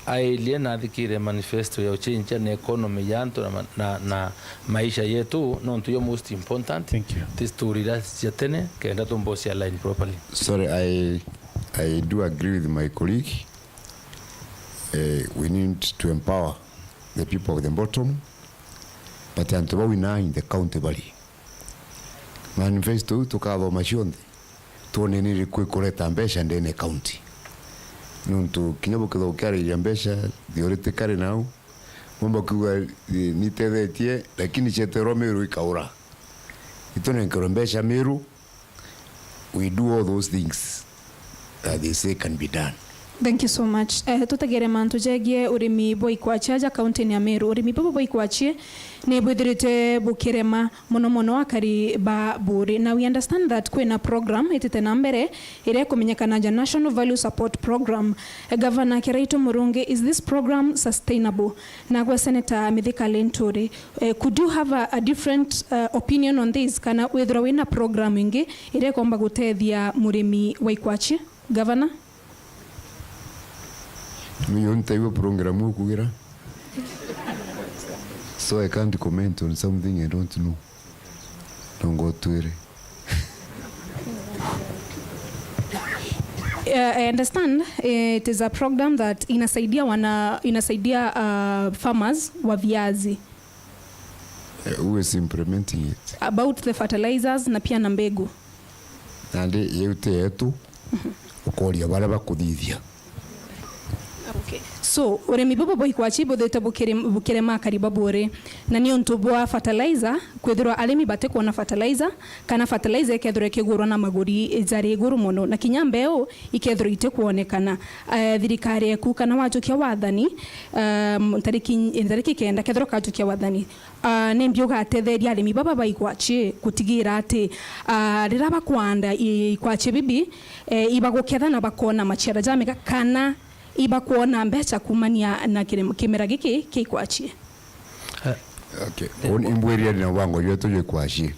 airie na athikire manifesto ya uchenjia na economy ya antu na ma-, na, na maisha yetu, nontu yo most important. Thank you. Ti story iria cia tene, kenda tumbocia line properly. Sorry, I, I do agree with my colleague. Eh, we need to empower the people of the bottom, but antu bau ina in the county bari. Manifesto iu tukathoma cionthe, twone ni iriku ikureta mbeca ndene county. Nontu kinya bukithookia ariria mbeca, theoretically nau, mumba kuuga, "Ii, nitethetie, lakini cieterwa Meru ikaura." Itunenkerwe mbeca Meru, we do all those things that they say can be done. Thank you so much. Eh, tutegere mantu jegie urimi bwa ikwachia ja kaunti ya Meru. Urimi bubu bwa ikwachia ni bwithirite bukirema mono mono akari ba Buuri. Now we understand that kwina program itite na mbere iria ikumenyekana ja National Value Support Program. Eh, Governor Kiraitu Murungi, is this program sustainable? Nagwe Senator Mithika Linturi, eh, could you have a, a different, uh, opinion on this? Kana withirwa wina program ingi iria ikomba gutethia murimi wa ikwachia? Governor? Niyo ntaigua program ukugira. So I can't comment on something I don't know. Nongo twire. Uh, I understand it is a program that inasaidia wana, inasaidia, uh, farmers wa viazi. Uh, who is implementing it? About the fertilizers na pia na mbegu. Nandi iu ti yetu, ukoria baria bakuthithia. Okay. So, urimi bubu bwa ikwachi buthite bukiri-, bukirema akari ba Buuri, na ni untu bwa fertilizer, kwithirwa arimi batikwona fertilizer, kana fertilizer ikethirwa ikigurwa na maguri jari iguru mono, na kinya mbeu ikethirwa itikwonekana. Eh, thirikari eku kana wajukia wathani, um, ntariki, ntariki kenda kethirwa kajukia wathani, Ah, nimbi ugatetheria arimi baba ba ikwachi gutigira ati, ah, riria bakwanda i-, ikwachi bibi, eh, ibaguketha na bakona maciara jamega, kana ibakwona mbeca kumania na kiri-, kimera giki kia ikwachi? Okay. Uni imbwiria ni mubango jwetu jwa ikwachi.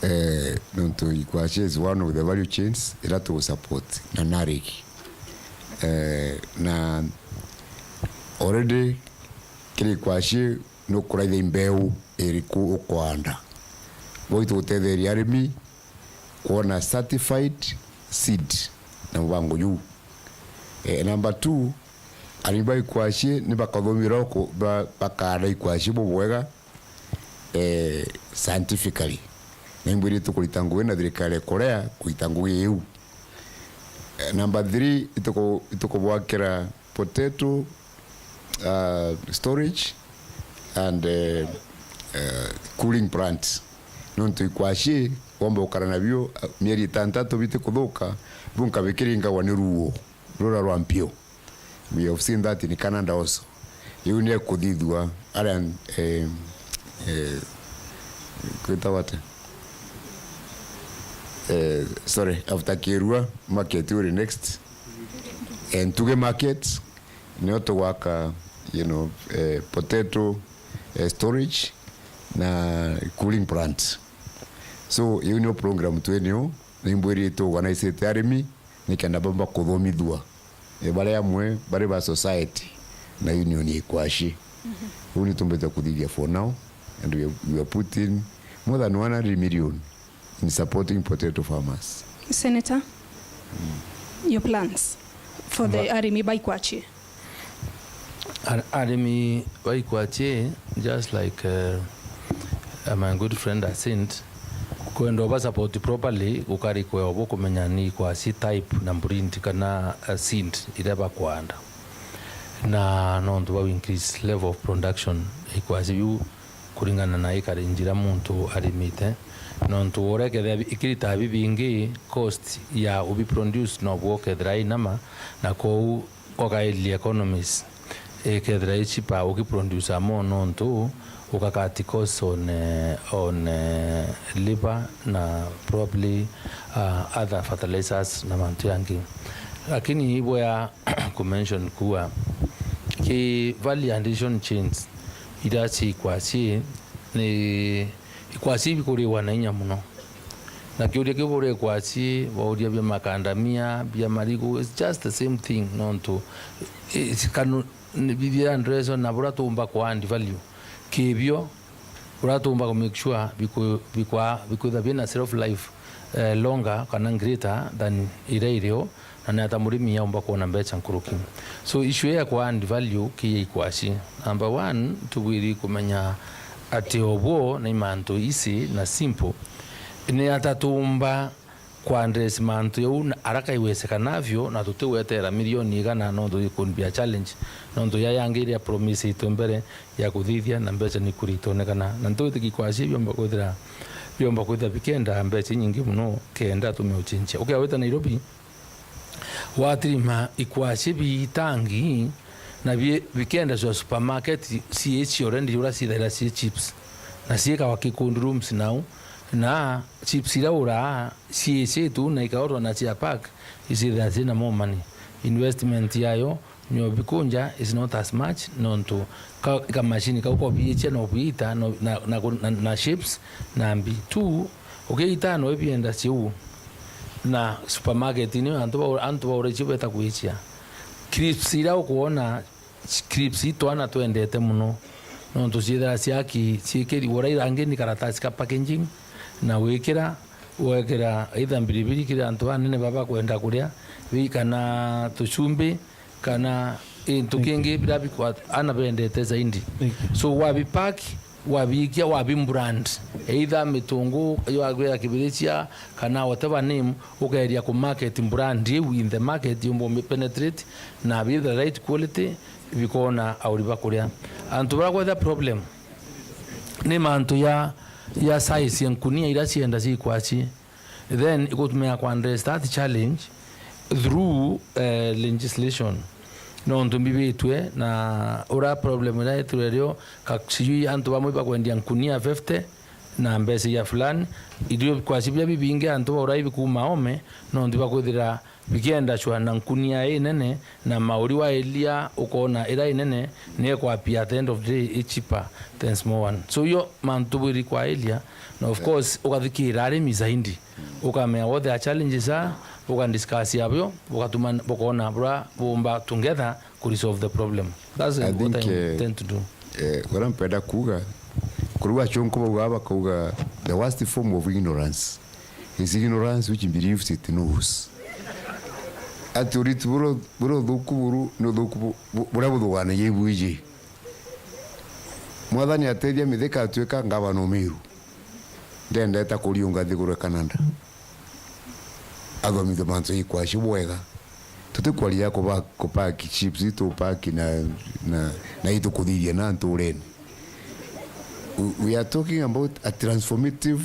Eh, nontu ikwachi is one of the value chains ira tu support na NARIC. Eh, na already kiri ikwachi nukuraithia imbeu iriku ukwanda. Bau itugutetheria arimi kwona certified seed na mubango juu. Eh, number two, arimi ba ikwachi ni bakathomira uku-, ba-, bakaanda ikwachi bubwega, eh, scientifically. Na imbwirite kurita ngugi na thirikari ya Korea kurita ngugi iu. Eh, number three, ituku-, itukubwakira potato, uh, storage and, uh, uh, cooling plant. Nontu ikwachi womba gukara nabio, uh, mieri itantatu bitikuthuka, biu nkabikiringagwa ni ruo rura rwa mpio. We have seen that in Canada also. Iu ni ekuthithua aria, eh, eh, kwitagwa atia? Eh, sorry, after Kirua market uri next. Eh, Ntuge market, nio tugwaka, you know, eh, potato, eh, storage na cooling plant. So, iu nio program twinio, nimbwiritwe organizete arimi, nikenda bamba kuthomithua, eh, bari amwe bari ba society na union ya ikwachi. Uu nitumbite kuthithia for now, and we have, we are putting more than one hundred million in supporting potato farmers. Senator, your plans for the arimi ba ikwachi? Ar-, arimi ba ikwachi, just like, uh, uh, my good friend has said, kwenda uba support properly, gukari kweo bo kumenya ni ikwachi type na breed kana, uh, seed iria bakwanda. Na nontu bau increase level of production, ikwachi biu kuringana na ikari njira muntu arimite. Nontu urekethira bi-, ikirita bibingi, cost ya ubi produce nobu ukethira inama, na kou ukaelia economies ikethira i cheaper ukiproduce more, nontu uka cut cost on, eh, on, eh, labor na probably, uh, other fertilizers na mantu yangi. Lakini ibwea kumention kuwa ki value addition chains iria ci ikwaci ni ikwaci bikuriwa na inya muno. Na kiuria kiu buri ikwaci, bauria bia makandamia, bia marigu, it's just the same thing, nontu it's kanu-, ni bithia ndreso na buria tuumba ku add value kibio, buria tuumba ku make sure biku-, bikwa-, bikwitha bina shelf life, eh, longer kana greater than iria irio, na ni ata murimi aumba kwona mbeca nkuruki. So issue ya ku add value ki ya ikwaci. Number one, tubwiri kumenya ati obwo ni mantu easy na simple. Ni ata tuumba ku address mantu jau na haraka iwezekanavyo, na tutigwetera milioni igana, nontu it could be a challenge, nontu ya yangi iria promise itwe mbere ya kuthithia na mbeca ni kuri itonekana. Na ntuitiki ikwaci biomba kwithira, biomba kwithira bikenda mbeca inyingi muno kenda tume uchinchia. Ukiawita Nairobi, watirima ikwaci bitangi na bi-, bikenda cia supermarket, ciici already uria cithaira cii chips. Na ciikawa ki cold rooms nau, na chips iria uraa ciici tu na ikaorwa na cia pack, icithira cina more money. Investment yayo nyo bikunja is not as much, nontu ka, ka machine kau kobiichia no bwita, no, na, na, na, na shapes na mbi. Tu, ukiita no ibienda ciu. Na supermarket ni antu ba, antu baure cio beta kwichia. Crisps iria ukwona, crisps i twana twendete muno, nontu ciithira ciaki, ciikirigwa uria irangi ni karatasi ka packaging, na wikira, wekira either mbiribiri kiri antu banene baba kwenda kuria, bi kana tucumbi, kana into kingi bira bikwa ana bendete zaidi. Thank you. So wabipack, wabiikia, wabimbrand. Either mitungu yo agwira kibiricia kana whatever name, ukeria ku market brand iu in the market, yumba penetrate, na bi the right quality, bikona auri bakuria. Antu bara kwetha problem ni mantu ya, ya size ya nkunia ira cienda cikwaci. Then igutumira ku address that challenge through, eh, legislation. Nontu mbibitwe na ura problem ira itwire rio, ka-, sijui antu bamwe bakwendia nkunia fifty na mbeca ya fulani, irio kwaci biria bibingi antu baura ibikuma ome, nontu bakwithira bikienda cua na nkunia inene, na mauri wa area ukona ira inene ni ekwapia, at the end of the day i cheaper than small one. So iyo mantu tubwiri kwa area, na of course ukathikira arimi zaidi, ukamenya what their challenges are, ukadiscuss abio, ukatuma bukona bura bumba together ku resolve the problem. That's I what think, I eh, intend to do. Eh, uria mpenda kuuga, kuri achunku bauga, bakauga the worst form of ignorance is ignorance which believes it knows. Ati uritu buru-, buri uthuku buru ni uthuku bu-, bu-, buria buthuganagia ibwiji. Mwathani atethia Mithika atuika ngavana o Meru. Ndendeta kuriunga nthiguru e Canada. Athomithie mantu ikwacio bwega. Tutikwaria kuba-, kupaki chips, itu paki na, na, na itu kuthithia na nturene. We, we are talking about a transformative,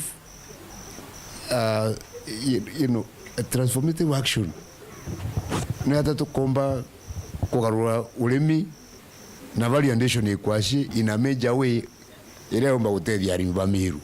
uh, you, you know, a transformative action. Ni ata tukomba kugarura urimi na value addition ikwaci in a major way iria yomba gutethia arimi ba Meru.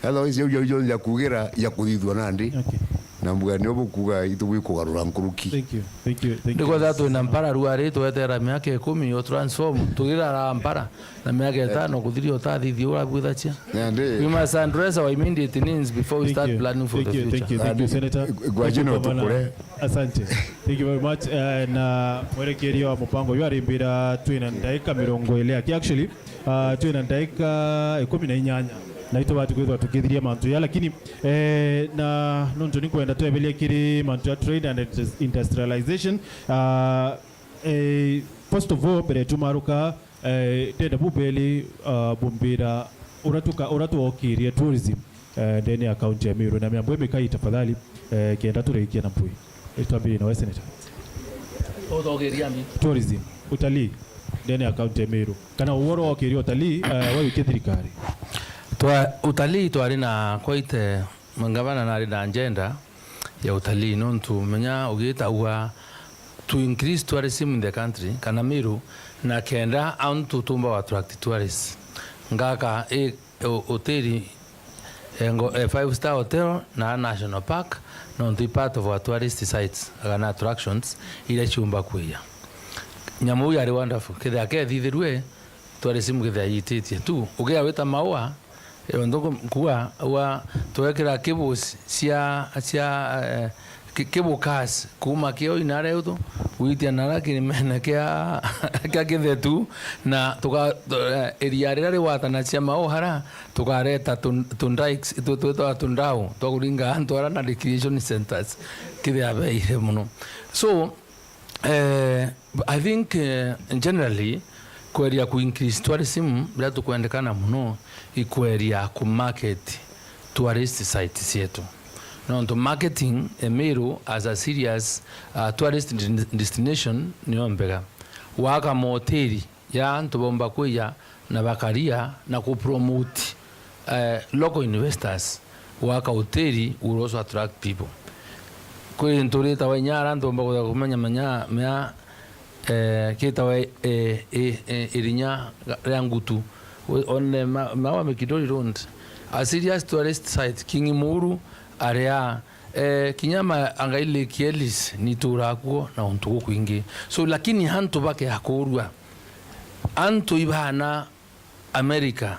Otherwise, jau jau jonthe ja kuugira ja kuthithua nandi. Okay. Na mbuga nio bukuuga itu bwikugarura nkuruki. Thank you. Thank you. Thank you. Ndikotha twina mpara ruari twetera miaka ikumi yo transform, tugira ara mpara na miaka itano kuthiria utathithia ura bwithacia. Nandi. We must address our immediate needs before we start planning for the future. Thank you. Thank you. Thank you, Senator. Gwajina utukure. Asante. Thank you very much. Eh, na mwerekeria wa mupango uyu arimbira twina ndaika mirongo iri aki. Actually, Ah, twina ndaika ikumi na inyanya na itubati kwithirwa tukithiria mantu ya, lakini, eh, na nontu ni kwenda tweberia kiri mantu ya trade and indus-, industrialization. Ah, eh, first of all, mbere tumaruka, eh, ndenda bubeli, ah, bumbira ura tuka-, ura twokirie tourism eh, ndene ya kaunti ya Meru na miambo imikai tafadhali, eh, kenda turikia na mpwi. Eh, twambirie nawe, Senator. Uthogeria mbi. Tourism, utalii, ndene ya kaunti ya Meru. Kana uworo wokiria utalii, eh, waiukia thirikari? Twa-, utalii twari na quite, eh, ngavana nari na agenda ya utalii, nontu menya ugita uga to increase tourism in the country, kana Meru, na kenda antu tumba attract tourists. Ngaka i u-, utiri, eh, ngo-, eh, five star hotel na national park, nontu i part of our tourist sites kana attractions iria ciumba kwija. Nyamu iu yari wonderful. Kethira kethithirue, tourism kethira yititie tu. Ukia wita maua, eh, untu nku-, nkuga, ua, twekira cables cia, cia, eh, ki-, cable cars kuuma Kioi na aria utu, gwitia nara kirimene kia, kia Kithetu, na tuka-, eh, iria riria rigwatanagia mau hara, tukareta tu-, tu dikes, tu-, twitawa tundau twa kuringa antu ara na recreation centers, kithia beire muno. So, eh, I think, eh, generally, kweria ku increase tourism, biria tukwendekana muno, ikweria ku market tourist sites cietu. Nontu marketing e Meru as a serious, uh, tourist de-, destination niyo mbega. Waka mahoteli ya antu bomba kwija na bakaria na ku promote, eh, local investors, waka hoteli will also attract people. Kwi nturitawa inya ara ntumba kuja kumenya menya mea, eh, kitawa, eh, eh, eh, irinya ria Ngutu. We-, on the ma-, Maua Mikinduri Road. A serious tourist site, King Muru, aria, eh, kinya ma-, Angai Lake Ellis, nitura kuo na untu gukwingi. So, lakini antu bakea kurua. Antu ibana America,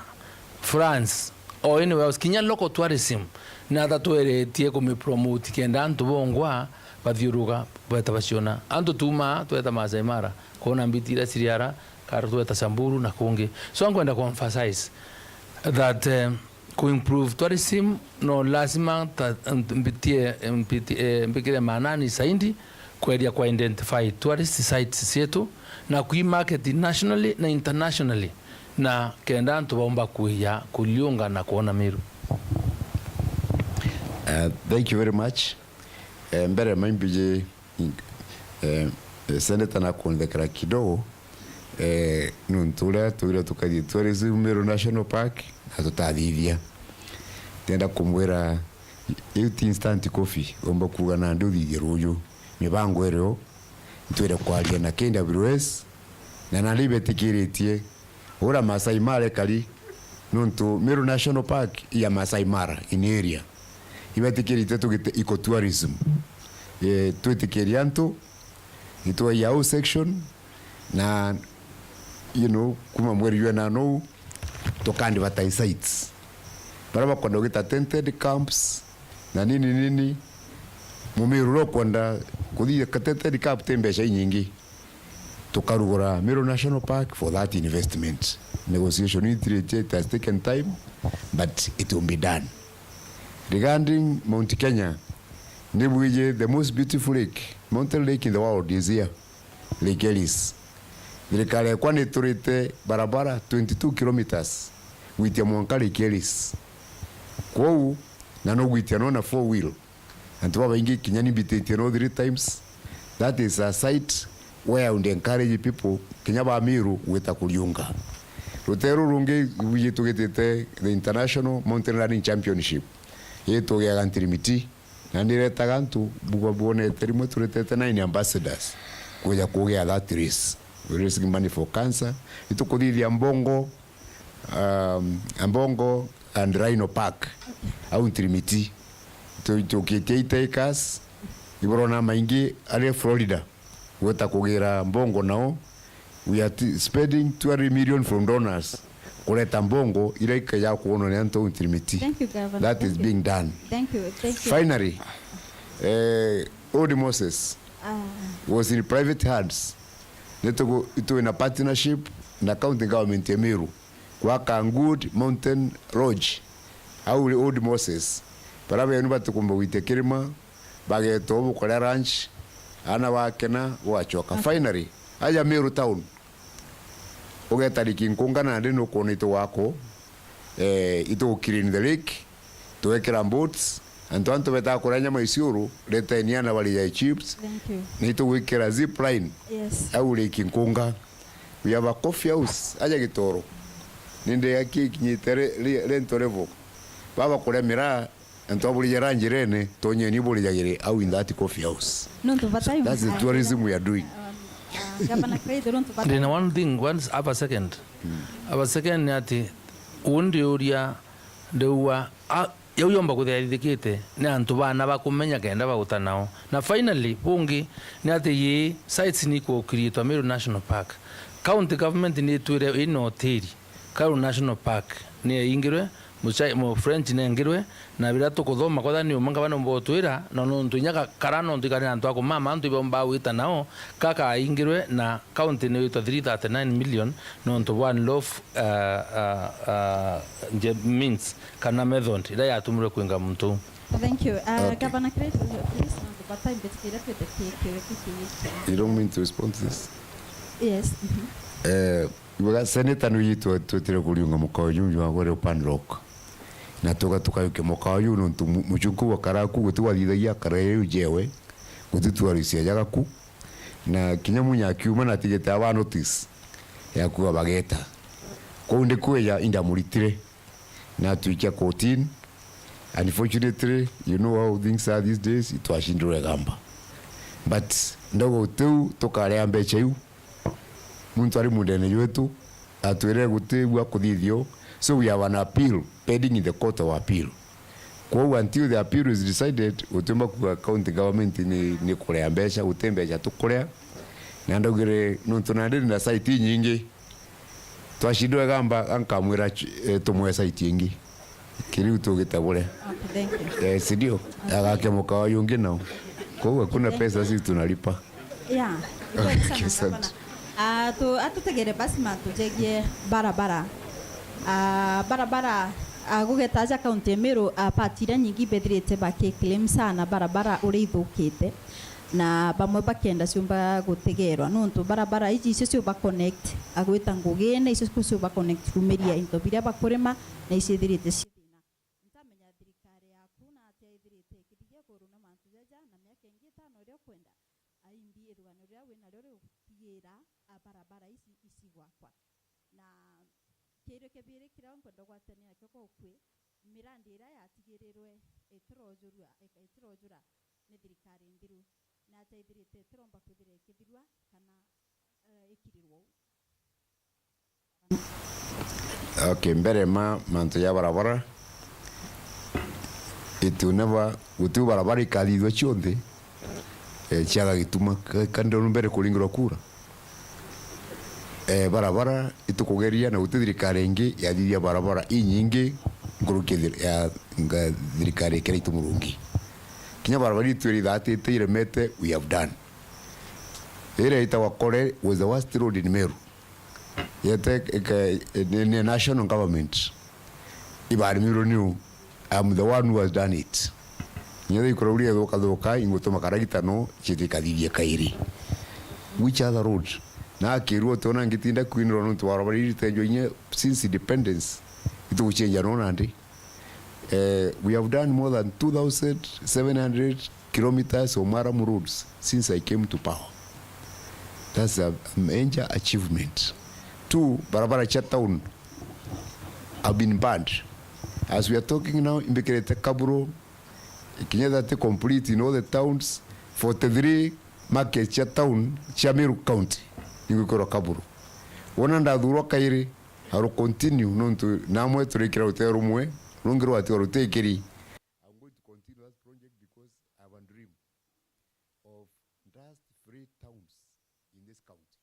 France, or anywhere else, kinya local tourism, na ata tweretie kumipromote kenda antu bongwa bathiuruka, beta baciona. Antu tuma, tweta Maasai Mara, kwona mbiti iria ciri ara, kara tweta Samburu na kungi. So, nkwenda ku emphasize that, eh, Ku improve tourism, no lazima ta, mbitie, mbitie, eh, mbikire maanani zaidi kweria ku identify tourist sites cietu na kui market nationally na internationally, na kenda antu baumba kuija kuriunga na kwona Meru. Uh, thank you very much. Eh, mbere maimbiji, eh, eh, Senator nakunthekera kidogo, eh, nuntu uria twire tukathii tourism Meru National Park na tutathithia. Ndenda kumwira, iu ti instant coffee umba kuuga nandi uthithie ruuju. Mibango irio, ntwire kwaria na K W S, na nandi ibetikiritie uria Masai Mara ikari, nuntu Meru National Park ya Masai Mara in area. Ibetikiritie tugite ecotourism. Eh, twitikirie antu, itwaia au section, na, you know, kuma mweri jwa nana uu, tuka advertise sites. Baria bakwenda gwita tented camps, na nini nini, Mumiru uria ukwenda kuthithia ka tented camp ti mbeca inyingi. Tukarugura Meru National Park for that investment. Negotiation itiritie, it has taken time, but it will be done. Regarding Mount Kenya, nibwiji the most beautiful lake, mountain lake in the world is here, Lake Ellis. Thirikari ekwa niturite barabara twenty-two kilometres gwitia mwanka Lake Ellis. Kwou, na nugwitia no na four wheel. Antu babaingi kinya ni mbititie no three times. That is a site where I would encourage people, kinya ba Meru, gwita kuriunga. Ruteere rurungi rwiji tugitite the International Mountain Running Championship. Ii tugiaga Ntirimiti. Na ndiretaga antu bugwa bwonete rimwe turetete nine ambassadors kuja kugia that race. We're raising money for cancer. Itukuthithia Mbongo, um, Ambongo and Rhino Park, au Ntirimiti. Tu-, tukitie eight acres, iburona maingi ari Florida, gwita kugira Mbongo nao. We are t-, spending two hundred million from donors kureta Mbongo ira ikaja kuonwa ni antu au Ntirimiti. Thank you, Governor. That is being done. Thank you. Thank you. Finally, eh, Old Moses was in private hands. Nitugu-, itwina partnership na county government ya Meru. Gwaka Good Mountain Lodge, au ri Old Moses, bara benu batikumba gwitia kirima, bageta ubu kuria lunch, ana bakena, bugacoka. Okay. Finally, aja Meru town, ugeta Lake Nkunga nandi nukwona itu gwako, eh, itu clean the lake, twekira boats, antu antu betaga kuria nyama isiuru, reteni ana baria chips. Thank you. Ni tugwikira zip line. Yes. Au Lake Nkunga. We have a coffee house, aja Gitoro. Nindi yaki ikinyite re-, re-, rento level. Baba kuria miraa, antu aburija ra njirene, tonyeni burijagire au in that coffee house. Nontu batai. That's the tourism we are doing. Um, uh, Governor Craig, nontu batai. Ndina one thing, once, have a second. Mm. Have a second ni ati, undi uria, ndeua, a, Jau yomba kuthiarithikite ni antu bana bakumenya kenda baguta nao. Na finally, bungi ni ati ii sites ni ikukiritwa Meru National Park. County government ni itwire ina hoteli Karura National Park ni yaingirwe, muchai-, mu French nengirwe, na biria tukuthoma kwetha ni uma ngavana umba utwira, na nontu inya ga-, kara nontu ikari na antu a kumama, antu ibomba gwita nao, kakaingirwe na County ni witwa three thirty nine million nontu bwa unlawful, uh, uh, uh, nje-, means kana method iria yatumirwe kwinga muntu uu. Thank you. Uh, okay. Governor Craig, please, nontu bata mbitikiria twite ki-, ki-, ki-, ki-, You don't mean to respond to this? Yes. Mhm. Eh, ibwega, Senator nuyitwe twitire kuriunga mukao juju wa gweru Panlock. Na tuga tukayukia mukao juu nontu mu-, muchunku wa karaku guti wathithagia karae riu jewe, guti twarisia jagaku. Na kinya munya akiuma na atigite aba notice ya kuuga bageta. Kwou ndi kwija indamuritire na atwikia kotini. Unfortunately, you know how things are these days, itwacindire igamba. But ndogo tiu tukaria mbecha iu. Muntu ari mundene jwetu atwire guti bwa kuthithio. So we have an appeal pending in the Court of Appeal. Kwou until the appeal is decided, gutiumba kuuga county government ni, ni kurea mbecha, guti mbecha tukurea. Na ndaugire, nontu nandi ndi na site inyingi, twacindwa igamba, ankamwira ch-, eh, tumwe site ingi. Kiriu tugite buria. Okay, thank you. Eh, si ndio? Okay. Agake mukao uyu ungi nao. Kwou hakuna pesa sisi tunalipa. Yeah. Okay, asante. Ah, tu-, atutegere basi mantu jegie barabara. Ah, barabara A, gugeta aja kaunti ya Meru, a, part iria nyingi ibethirite baki claim sana barabara uria ithukite, na bamwe bakenda ciumba gutegerwa, nontu barabara iji icio ciuba connect, a, gwita ngugine, icio ku ciuba connect kumiria into biria bakurima, na icithirite ci thina. Ntamenya thirikari yaku na atia ithirite ikithigia kuruna mantu jaja, na miaka ingi itano iria ukwenda, a, imbi ithugano riria winario riu, tigira, a, barabara ici icigwakwa. Na kiirio kia biiri kiria nkwenda gwatania nakio gokwi, mirandi iria yatigirirwe itirojurua, ika-, itirojura ni thirikari nthiru, na atia ithirite itiromba kwithira ikithirua kana, eh, ikirirwa uu? Okay, mbere ma mantu ja barabara, it will never, gutiu barabara ikathithua cionthe, eh, ciaga gituma, ka-, ka ndio mbere kuringirwa kura. Eh, barabara itukugeria na guti thirikari ingi yathithia barabara inyingi nkuruki ya thir-, ya nga-, thirikari ikira itu Murungi. Kinya barabara itu iria ithatite iremete, we have done. Iria itagwa Kore was the worst road in Meru. Yet, eke, ni, ni national government. Ibarimirwe niu. I'm the one who has done it. Nyetha ikurauria ithuka thuka, ingutuma karagita no, cithi ikathithia kairi. Which other road? Na akirwo, utiona ngitinda kwinirwa nontu wa barabara iri tenjwa inya since independence. Itugucenjia no nandi. Eh, we have done more than two thousand seven hundred kilometers of murram roads since I came to power. That's a major achievement. Two, barabara cia town have been banned. As we are talking now, imbikirite Kaburo, kinya that complete in all the towns, forty-three markets cia town cia Meru County, ingwikorwa Kaburo. Wona ndathurwa kairi, I will continue, nontu namwe turikira rutee rumwe, rungi rwatiga rutikiri. I'm going to continue that project because I have a dream of dust-free towns in this county.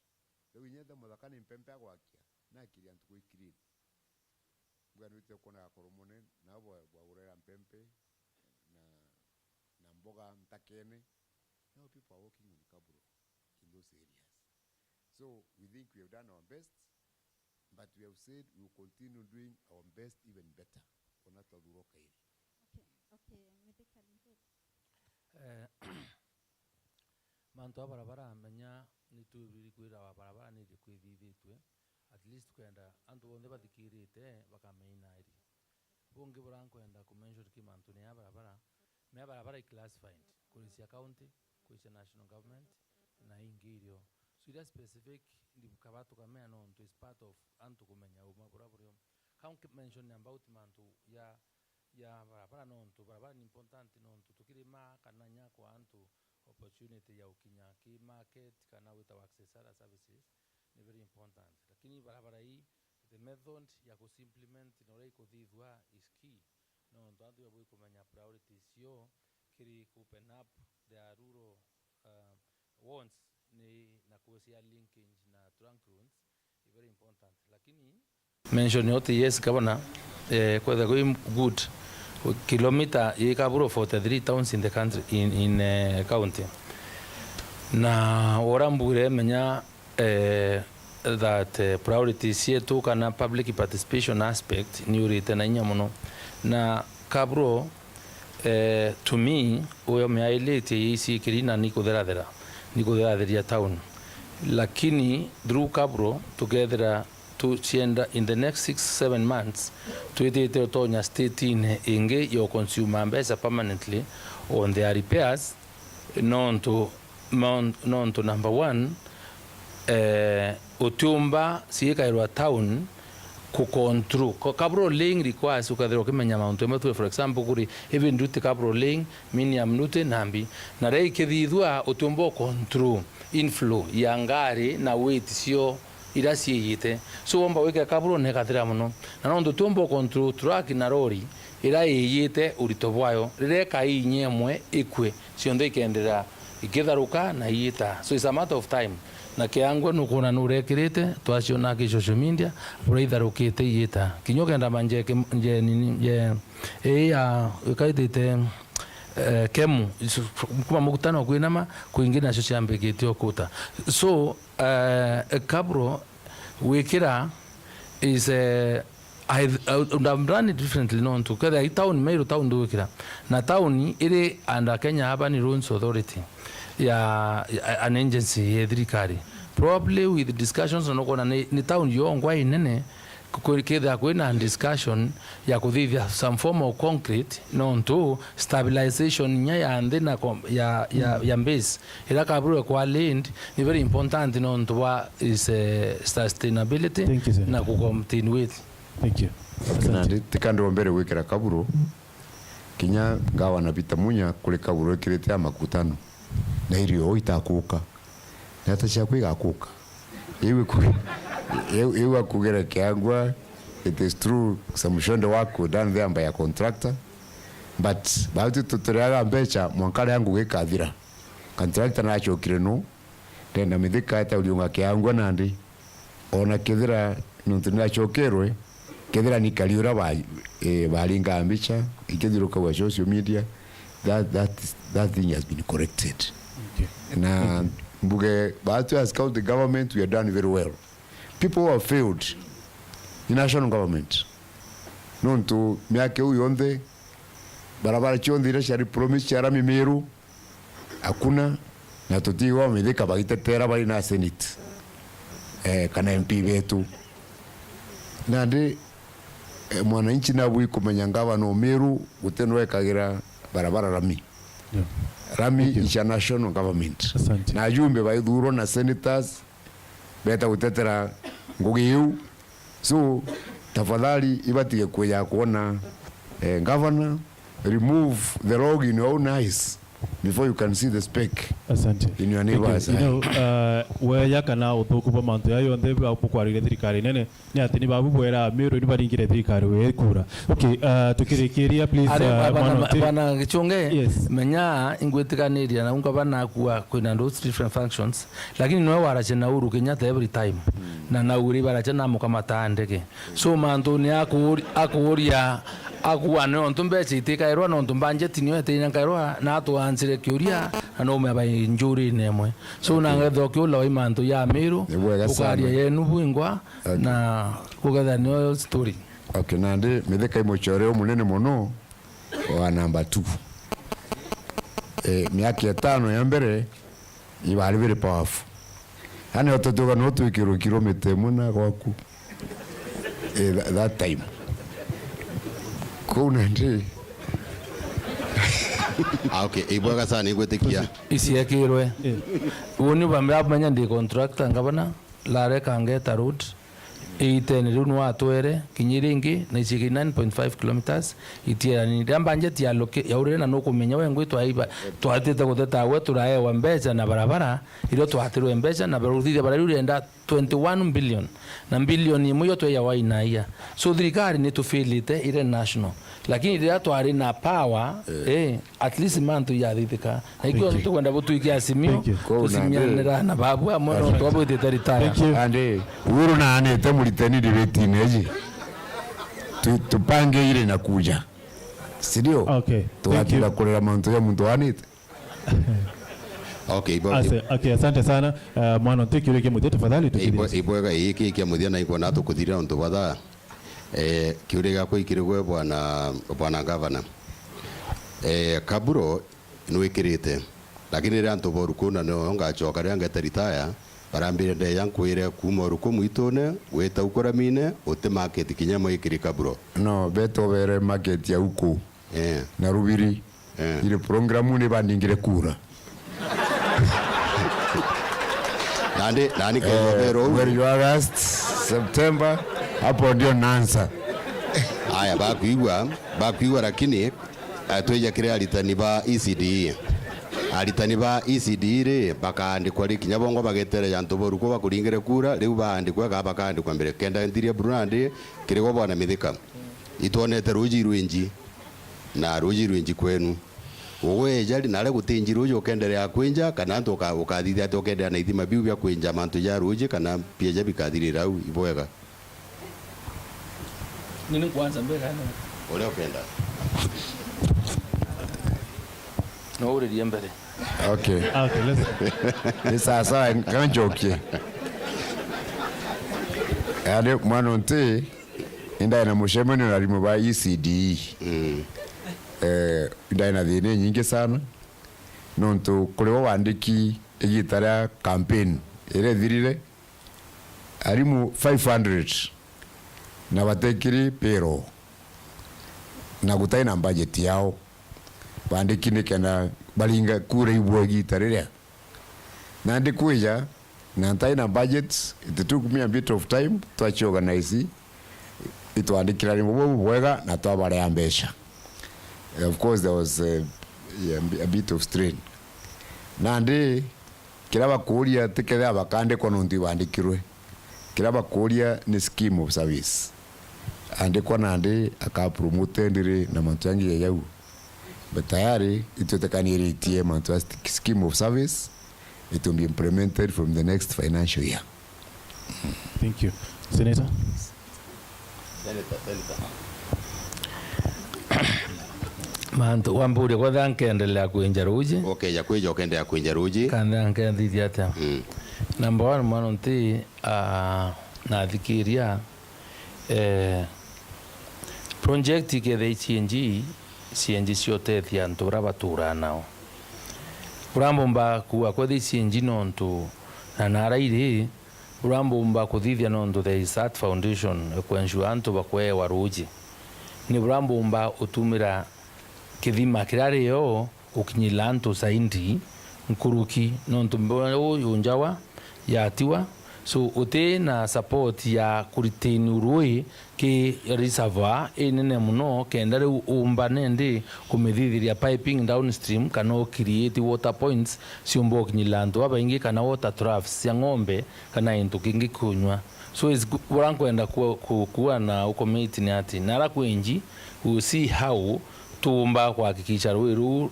Riu inya etha muthaka ni mpempe agwakia, nakiri antu gwi clean. Mbwa nwite kwona gakoro munene, nabo bwa-, bwagurira mpempe na, na mboga ntakene. Now people are walking on Kaburo in those areas. So we think we have done our best, but we have said we will continue doing our best even better. Ona twathurwa kairi. Okay, okay, Mithika Linturi. Eh, mantu a barabara, menya ni tubiri kwira wa barabara ni iri kwithithitue, at least tukenda antu bonthe bathikirite bakamenya iri. Bungi buria nkwenda ku mention ki mantune ya barabara, mea barabara i classified, kuri cia county, kuri cia national government, na ingi irio. So iria specific, ndi kaba tukamea nontu is part of antu kumenya uma buria burio. Ka nki mention about mantu ya, ya barabara nontu, barabara ni important nontu tukirima kana nya kwa antu opportunity ya ukinya ki market kana gwita access other services ni very important. Lakini barabara ii, the method ya ku implement na uria ikuthithua is key. Nontu antu babui kumenya priorities cio kiri ku open up their rural, uh, wants ni na kucia linkage na trunk roads, i very important. Lakini mention yote, yes, Governor, eh, kwetha kwi good kilometer i Kaburo forty-three towns in the country, in, in, eh, county. Na ura mbwire menya eh, that, eh, priorities cietu kana public participation aspect ni urite na inya mono. Na Kaburo, eh, to me, uyo miailite iciikiri na ni kutherathera, ni kutheratheria town. Lakini through Kaburo, tukethira tucienda in the next six, seven months, twitite utonya state-ini ingi ya consumer mbeca permanently on their repairs, nontu, mon-, nontu number one, eh, utiumba ciikairwa town ku control. Ko-, Kaburo Lane requires ukethirwa ukimenya mauntu jamwe tu, for example, kuri heavy duty Kaburo Lane, medium duty, nambi. Na riria ikithithua, utiumba u control inflow ya ngari na weight cio iria ciiyite. So, womba gwikira Kaburo na ikathira mono. Na nontu tiumba u control truck na lori iria iyite urito bwayo, riria ikainya imwe ikue, cionthe ikenderea ikitharuka na iyita. So, it's a matter of time. Na kiangwe nukwona nurekirite, twaciona ki social media, buria itharukite iyita. Kinya ukenda manje ki-, nje nini, nje, ii ya, ikaitite, eh, kemu, isu-, kuma mukutano kwinama, kwingi nacio ciambikite ukuta. So, eh, Kaburo gwikira is, eh, I, I would have done it differently, nontu kethira i town, Meru town ndugwikira. Na town iri under Kenya Urban Roads Authority, ya, ya an agency ya thirikari. Probably with discussions, na nukona ni, ni town yongwa inene, ku-, ku-, kethira kwina discussion ya kuthithia some form of concrete, nontu stabilization inya ya nthi na kom-, ya, ya, ya base, ira kaburu kwa land, ni very important nontu bwa is, eh, sustainability. Thank you, Senator. Na ku contain with. Thank you. Asante. Nandi tika ndombere gwikira kaburu, kinya ngavana Peter Munya kuri kaburu ikirite ya makutano, na irio itakuka. Ni ata ciaku igakuka? Iu iku-, iu, iu akugera Kiangwa, it is true, some shonde work were done there by a contractor, but bauti tuturiaga mbecha mwanka ria ngugi ikathira. Contractor nachokire nu, ndenda Mithika eta uriunga Kiangwa nandi. Ona kethira nontu ni acokerwe, kethira ni kari uria ba-, eh, baringa mbicha, ikithirukagwa social media, that, that, that thing has been corrected. Okay. Na mbuge, batu as county government, we have done very well. People who have failed ni national government. Nontu miaka iu yonthe, barabara cionthe iria ciari promise cia rami Meru, hakuna, na tutiigwa Mithika bagitetera bari na Senate, eh, kana M P betu. Nandi, eh, mwananchi nabui kumenya ngavana o Meru guti nwe ekagira barabara rami. Yeah. Rami Thank you. is a national government. Asante. Na ajumbe baithurwa na senators, beta gutetera ngugi iu. So, tafadhali, ibatige kuja kuona, eh, governor, remove the log in your own eyes before you can see the speck Asante. In your Thank you. Neighbor's You eye. Know, uh, weya kana uthuku bwa mantu ya yonthe bwa bukwarire thirikari nene, ni ati ni babu bwera Meru ni baringire thirikari we kura. Okay, uh, tukirikiria, please, Ari, uh, bana, mwana uti- bana Gichunge, Yes. menya ingwitikaniria na unga bana akua kwina those different functions. Lakini noe waracia na Uhuru Kenyatta every time. Na na Uhuru baracia na mukamata ndege. So mantu ni akuuri-, akuuria, akuua nontu mbeca itikairwa, nontu budget niyo etiinankairwa, na atuansire kiuria, na no umea bai njurine imwe. So na ngetha ukiula wa mantu ya Meru, Ni bwega sana. Ukaria yenu bwingwa, Okay. na kugetha niyo story. Okay, nandi Mithika i mucore umunene mono wa number two. Eh, miaka itano ya mbere, ibari very powerful. Yani, utatuga no twikirwe kilomita imwe na gwaku. Eh, tha-, that time. Kuu nandi. Ah, okay, ibwega sana, igwitikia. Iciekirwe. Eh. Uuni bamenya ndi contractor, ngavana, lareka ngeta road. Itene riu nwatwere kinya iringi na iciiki nine point five kilometres itierani. Riria budget ya loke-, yaurire na nukumenya we ngwi twaiba, twatite guteta we turaewa mbeca na barabara, irio twatirwe mbeca na barauthithia bara riu rienda twenty one billion, na billion imwe iyo tweyawa inaia. So thirikari ni tufilite ire national. Lakini riria twari na power, eh, at least mantu yathithika. Na ikio Thank you. Tukwenda butwikia simio, Thank you. Kou tucimianira nandi. Na babu amwe no twabwitite retire. Thank you. Andi, Uhuru naanite muriteni debate-ini iji. Tu-, tupange ile inakuja. Si ndio? Okay. Thank you. Tugatinda kurira mantu ya muntu aanite. Okay, ibo-, Ase-, okay, asante sana. Uh, mwana, nti kiuria kia muthia, tafadhali, ibo-, tukiririe. Ibwega, ii ki kia muthia na ikwona tukuthirira untu bwa thaa. Eh, kiuria giakwa ikiri gwe bwana, bwana gavana. Eh, kaburo nwikirite. Lakini riria antu ba uruku na nio ngacoka riria ngeta retire, barambire ndeja nkwire kuuma uruku mwitune, gwita uku ramine, uti market kinya mwe ikiri kaburo. No, beto bere market ya uku. Eh. Na rubiri. Eh. Ile program ni bandingire kura. Nandi, nandi Eh, kebero. Mweri wa August, September, hapo ndio naanza. Aya, bakwigua, bakwigua, lakini, eh, twija kiri aritani ba E C D E. Aritani ba E C D E ri, bakaandikwa ri, kinya bongo bagetereja antu boru ko bakuringire kura, riu baandikwa, ka bakaandikwa mbere. Kenda nthiria buru nandi, kiri gwa bwana Mithika. Itwonete ruji rwinji. Na ruji rwinji kwenu. Ugweja ri, naria guti nji ruji ukenderea kwinja, kana antu uka-, ukathithia ati ukenderea na ithima biu bia kwinja mantu ja ruji, kana bieja bikathirira au? Ibwega. Nini kwanza mbere kana? Uria ukenda. No uririe mbere. Okay. Okay, let's Ni sawa sawa, kana njokie. Yaani, mwana unti, Ndae na mucemanio na arimu ba E C D E. Mm. Eh, ndae na thina inyingi sana. Nontu kuri bo wandiki igita ria campaign iria ithirire, arimu five hundred na batekiri payroll, na gutai na budget yao. Bandiki nikenda baringa kura ibwe igita riria. Nandi kwija, na ntai na budget, it took me a bit of time, twaci organize, itwandikira arimu bau bwega na twabarea mbeca. Of course, there was a, a bit of strain. Nandi, kiria bakuria ti kethira bakandikwa nontu ibandikirwe. Kiria bakuria ni scheme of service. Andikwa nandi aka promoted ri na mantu jangi ja jau. But tayari itwitikaniritie mantu ja st-, scheme of service, it will be implemented from the next financial year. Thank you. Senator? Senator, Senator. Mantu, wamburia kwethira nkendelea kwinja ruji? Ukeja kwija, ukendelea kwinja ruji? Kana nkethithia atia? Mm. Number one, mwana nti, ah, nathikiria, eh, project ikethia i C N G, C N G ciotethia antu baria baturaa nao. Buria mbumba kuuga kwethia i C N G nontu na nara iri, buria mbumba kuthithia nontu there is that foundation ya ku ensure antu bakweewa ruuji. Ni buria mbumba utumira kithima kiria rio gukinyira antu zaidi nkuruki, nontu mbe-, uu yunjawa yatiwa, so uti na support ya ku retain ruui ki reservoir inene mono, kenda riu uumba nindi kumithithiria piping downstream, kana u create water points ciumba ukinyira antu babaingi, kana water troughs cia ng'ombe, kana into kingi kunywa. So is gu-, buria nkwenda ku-, ku-, kuuga na u commit ni ati, nara kwinji, we will see how tuumba kuhakikisha ruui ruu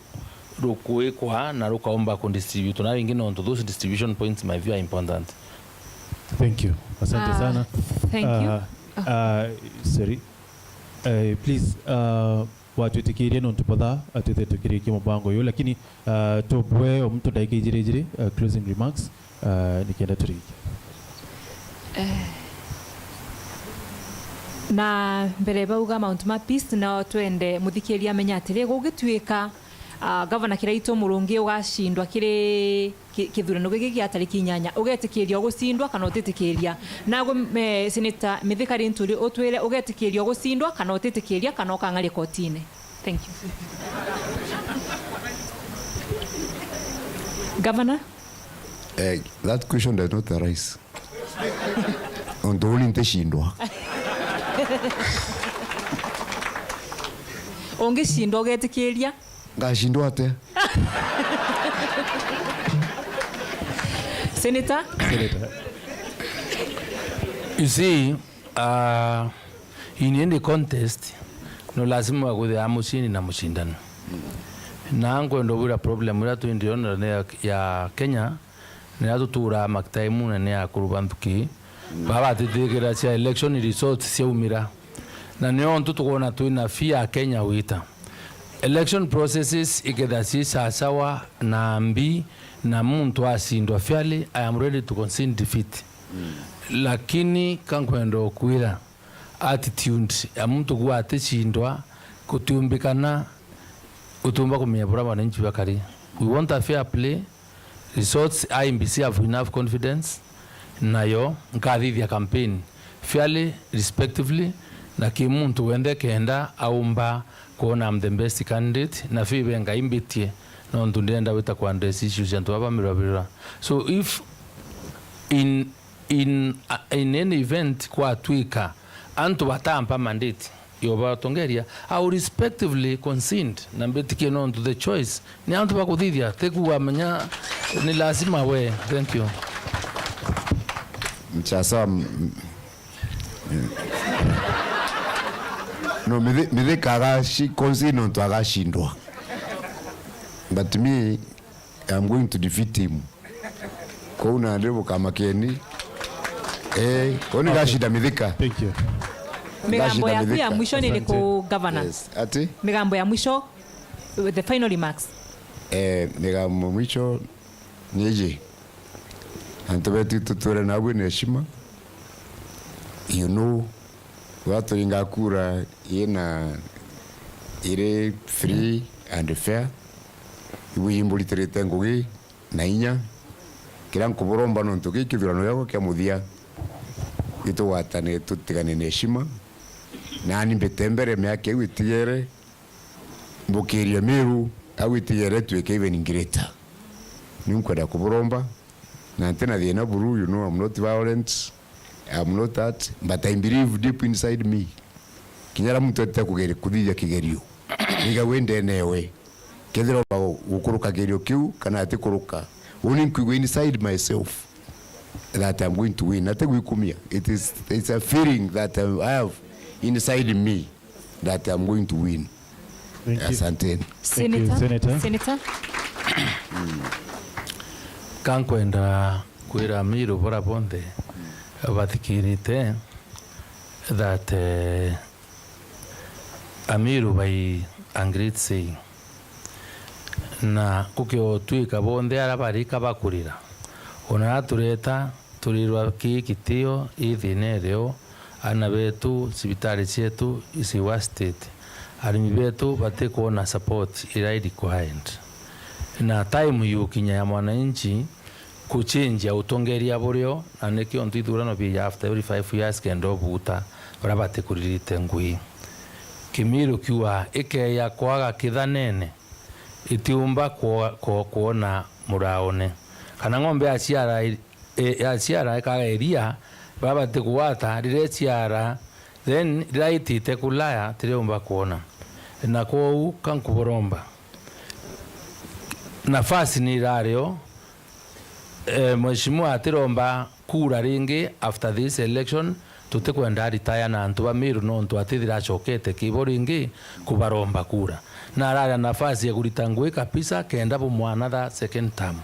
rukwikwa na rukaumba ku distribute na ringi, nontu those distribution points, my view, are important. Thank you. Asante Ah, sana. Thank you. Ah, ah, sorry. Eh, please, ah, watwitikirie nontu botha atwite tukirikie mubango uyu, lakini, ah, tubwe o muntu ndagika ijiri ijiri, ah, closing remarks, ah, nikenda turikie. Eh. Na mbere bauga mauntu ma peace, no twende muthikiria amenye atiri, gugituika, ah, Gavana Kiraitu Murungi ugacindwa kiri ki-, kithurano giki gia tariki inyanya, ugetikiria ugucindwa kana utitikiria? Nagwe, eh, Senator Mithika Linturi, utwire ugetikiria ugucindwa kana utitikiria kana ukang'aria kotine? Thank you. Governor? Eh, that question does not arise. Untu uni nticindwa. Ungicindwa ugetikiria? Ngacindwa atia? Senator? Senator. You see, uh, in any contest, no lazima kwithira mucindi na mucindani. Na nkwenda ubwira problem iria twindio ndani ya, ya Kenya, niria tuturaa makitaimune ni akuru ba nthuki, baba batitikiria cia election results ciaumira. Na nio ntu tukwona twina fear Kenya wita. Election processes ikethira ci sasawa na mbi na muntu acindwa fairly, I am ready to concede defeat. Lakini ka nkwenda ukwira, attitude ya muntu kuuga aticindwa, gutiumbikana, utiumba kumenya buria mwananchi bakari. We want a fair play. Results, I E B C have enough confidence, nayo nkathithia campaign fairly, respectively, na ki muntu wenthe kenda aumba kwona I'm the best candidate, na fibe Ngai mbitie, nontu ndirenda gwita ku address issues cia antu baba mirwa birwa. So if in, in, uh, in any event kwatwika antu batampa mandate, yo batongeria, I will respectively concede na mbitikie nontu the choice ni antu bakuthithia, ti kuuga menya ni lazima we. Thank you. Mchasa, m-, m-, no, Mithi-, Mithika agaci-, concede nontu agacindwa. But me, I'm going to defeat him. Kou nandi bukamakeni. Eh, kou ni Okay. Gacinda Mithika. Thank you. Migambo Gacinda yaku ya Mithika. Mwisho ni Asante. Iriku, Governor? Yes. Ati? Migambo ya mwisho, the final remarks. Eh, migambo mwisho ni iji. Antu betu tuture nabwe na heshima. You know, Twaturinga kura ina iri free and fair. Ibu imburitirite ngugi na inya. Kiria nkuburomba nontu giki kithurano giakwa kia muthia, itugwatane tutigane na heshima. Nani mbite mbere miaka iu itigere, mbukirie Miru au itigere twike even greater. Niu nkwenda kuburomba, na ntina thina buru, you know, I'm not violent, I'm not that, but I believe deep inside me, kinya ra muntu ete kugeri-, kuthithia kigerio, niga wi ndenewe, kethira omba gu-, gukuruka kigerio kiu kana atikuruka, uni nkwigua inside myself that I'm going to win. Ati gwikumia, it is, it's a feeling that I have inside me that I'm going to win. Thank you. Asanteni. Thank you, Senator. Senator. Senator. Kankwenda kwira Amiru bara bonthe bathikirite that, eh, Amiru by a great saying. Na gukiotwika bonthe ara barika bakurira, ona atureta turirwa ki kitio, i thina irio, aana betu, cibitari cietu iciwa state, arimi betu batikwona support iria i required. Na time yukinya ya mwananchi kuchenjia utongeria burio, na nikio ntu ithurano bija after every five years kenda ubuta bara batikuririte ngui. Kimiru kiuga ikeya kwaga kithanene, itiumba kwo-, kwo-, kwona muraone. Kana ng'ombe yaciara i-, i-, yaciara ikaga iria, bara batikugwata, riria iciara, then riria itite kulaya, tiriumba kwona. Na kwou, ka nkuburomba, nafasi ni irario, eh, mheshimiwa atiromba kura ringi after this election, tutikwenda retire na antu ba Miru nontu atithira acokete kibo ringi kubaromba kura. Na araria nafasi ya kurita ngui kabisa kenda bumwa another second term.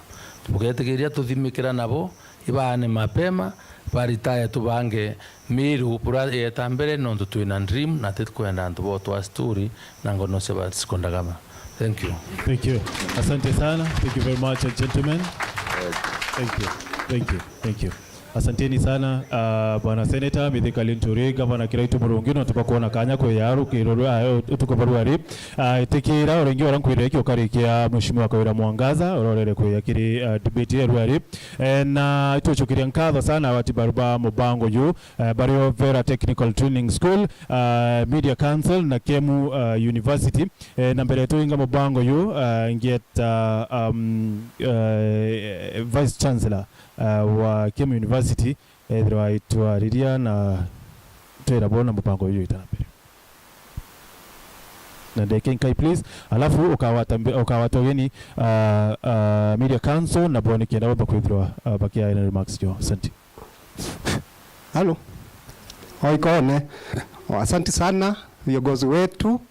Bugetikiria tuthimikira nabo, ibaane mapema, ba retire tubange Miru bura yeta mbere nontu twina dream na titikwenda antu botwa story na ngono cia ba sikondagama. Thank you. Thank you. Asante sana. Thank you very much, gentlemen. Thank you. Thank you. Thank you. Asanteni sana, uh, Bwana Senator Mithika Linturi, Gavana Kiraitu Murungi, nontu bwa kwona kanya kwiya rukiro rwa, uh, utuku bwa rwari. Uh, itikira uringi ura nkwirire kiukari kia Mheshimiwa Kawira Mwangaza, urorere kwiya kiri, uh, debate ya rwari. Eh, na itwicokeria nkatho sana wati baru ba mubango yu, eh, bario Vera Technical Training School, uh, Media Council na Kemu, uh, University. Eh, na mbere tuinga mubango yu, uh, ngieta, um, uh, Vice Chancellor, uh, wa Kemu University, ethirwa aitwariria na twira bona mubango uyu wita na mbere. Na ndeke nkai, please. Alafu ukawata mbe-, ukawata ugeni, uh, uh, Media Council na bone kenda bamba kwithirwa, uh, bakiaga na remarks jo. Asante. Halo. Oikone. Oh, asante sana viongozi wetu,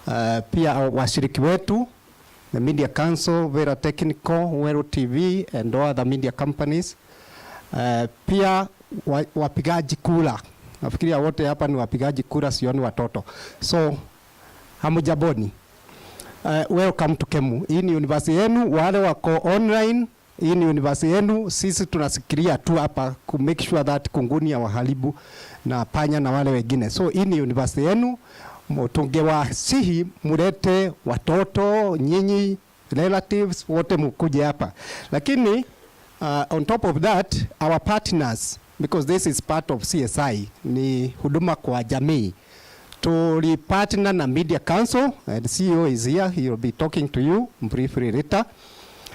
uh, pia washiriki wetu, the Media Council, Vera Technical, Weru T V and all other media companies. Uh, pia wa-, wapigaji kura. Nafikiria wote hapa ni wapigaji kura, sioni watoto. So, hamjaboni. Uh, welcome to Kemu. Hii ni university yenu, wale wako online, hii ni university yenu. Sisi tunasikilia tu hapa ku make sure that kunguni ya waharibu na panya na wale wengine. So, hii ni university yenu. Mu-, tungewasihi mulete watoto, nyinyi, relatives, wote mukuje hapa. Lakini, uh, on top of that, our partners, because this is part of C S I, ni huduma kwa jamii. Tuli partner na Media Council, and C E O is here, he will be talking to you briefly later.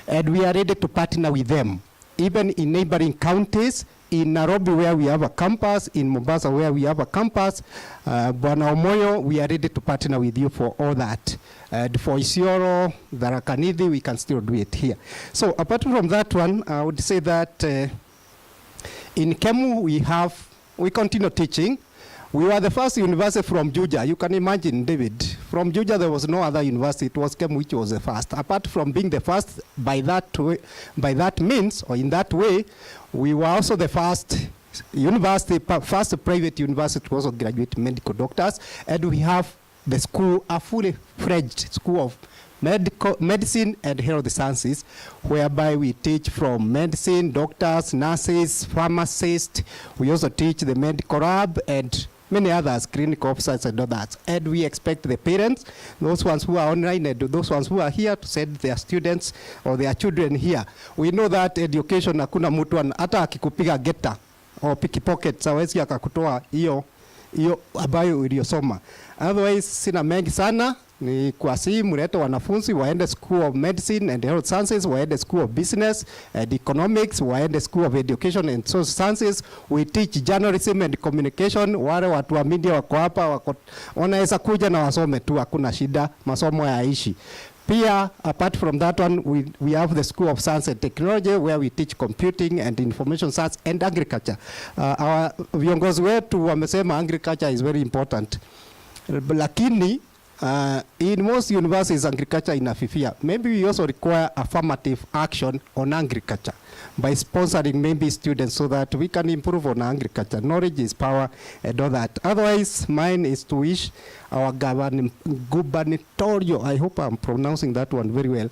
And we are ready to partner with them, even in neighboring counties, in Nairobi where we have a campus, in Mombasa where we have a campus. Uh, Bwana Omoyo, we are ready to partner with you for all that. And for Isiolo, Tharaka Nithi, we can still do it here. So apart from that one, I would say that, uh, in Kemu we have, we continue teaching. We were the first university from Juja. You can imagine, David. From Juja, there was no other university. It was Kemu which was the first. Apart from being the first by that way, by that means, or in that way, we were also the first university, pa-, first private university to also graduate medical doctors. And we have the school, a fully fledged school of medical, medicine and health sciences, whereby we teach from medicine, doctors, nurses, pharmacists. We also teach the medical lab and many others, clinical officers and others. And we expect the parents, those ones who are online and those ones who are here, to send their students or their children here. We know that education, hakuna mtu ana-, hata akikupiga ngeta or pickpockets hawezi akakutoa hiyo, hiyo ambayo uliosoma. Otherwise, sina mengi sana, ni kuwasihi mlete wanafunzi waende School of Medicine and Health Sciences, waende School of Business and Economics, waende School of Education and Social Sciences. We teach journalism and communication. Wale watu wa media wako hapa, wako, wanaweza kuja na wasome tu, hakuna shida, masomo yaishi. Pia, apart from that one, we, we have the School of Science and Technology, where we teach computing and information science and agriculture. Uh, our viongozi wetu wamesema agriculture is very important. Lakini, uh, in most universities, agriculture inafifia. Maybe we also require affirmative action on agriculture by sponsoring maybe students so that we can improve on agriculture. Knowledge is power and all that. Otherwise, mine is to wish our govern-, gubernatorial, I hope I'm pronouncing that one very well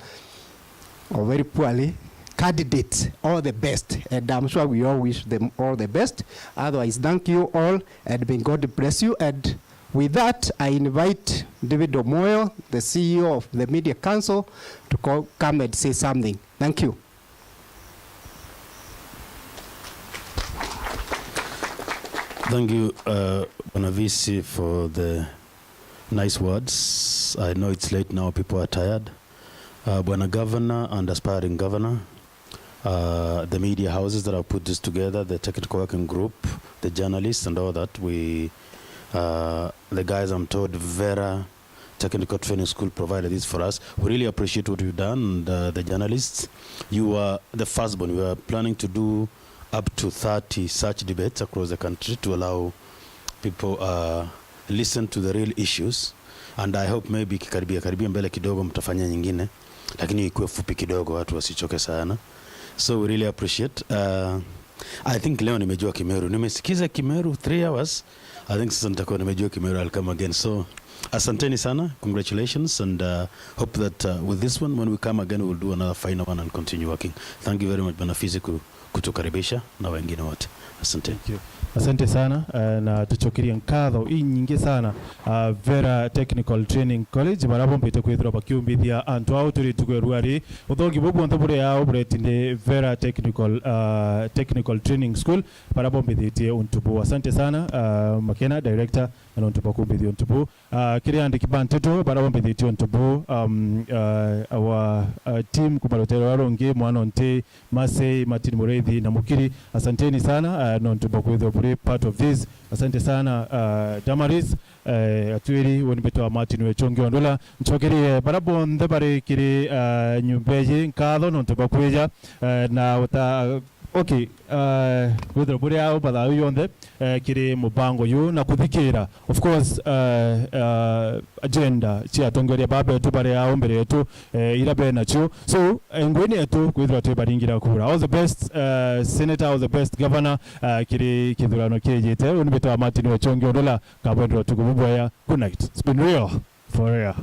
or very poorly, candidates all the best. And I'm sure we all wish them all the best. Otherwise, thank you all and may God bless you. And with that, I invite David Omoyo, the C E O of the Media Council, to co-, come and say something. Thank you. Thank you, uh, Bwana V C, for the nice words. I know it's late now, people are tired. Uh, Bwana Governor and aspiring Governor, uh, the media houses that have put this together, the technical working group, the journalists and all that, we, uh, the guys, I'm told, Vera Technical Training School provided this for us. We really appreciate what you've done, and, uh, the journalists. You are the firstborn. We are planning to do up to thirty such debates across the country to allow people, uh, listen to the real issues, and I hope maybe ikikaribia karibia mbele kidogo mtafanya nyingine, lakini ikuwe fupi kidogo, watu wasichoke sana. So we really appreciate. Uh, I think leo nimejua Kimeru. Nimesikiza Kimeru three hours. I think sasa nitakuwa nimejua Kimeru, I'll come again. So asanteni sana, congratulations, and, uh, hope that, uh, with this one, when we come again, we'll do another final one and continue working. Thank you very much, Bwana Fisi, ku-, kutukaribisha na wengine wote. Asante. Thank you. Asante sana, eh, na tucokerie nkatho inyingi sana, ah, Vera Technical Training College, baria bombite kwithirwa bakiumbithia antu ao turi ntuku ya ruari. Uthongi buu bwonthe buri ao bureti ni Vera Technical, ah, Technical Training School, baria bombithitie untu buu. Asante sana, ah, Makena, director, na nontu bwa kumbithia untu buu. Ah, kiri andiki ba nteto baria bombithitie untu buu, um, ah, our, ah, team kuma rutere ruria rungi, Mwana Nti, Masei, Martin Muriithi na Mukiri, asanteni sana, ah, nontu bwa kwithirwa buri part of this. Asante sana, ah, Damaris, eh, Atwiri, uni mbitwa Martin Wechongi Ondula. Ncokerie baria bonthe bari kiri, ah, nyumba iji nkatho nontu bwa kwija, eh, na uta-, okay, ah, kwithirwa buri au mathaa yonthe, eh, kiri mubango yu na kuthikira, of course, eh, eh, agenda cia atongeria ba betu bari ao mbere yetu, eh, ira be nacio. So, eh, ngwini yetu kwithirwa twibaringira kura. All the best, eh, Senator, all the best, Governor, eh, kiri kithurano kiijite. Uni mbitwa Martin Wechongi Ondula, kabwendera utuku bubwega. Good night. It's been real for real.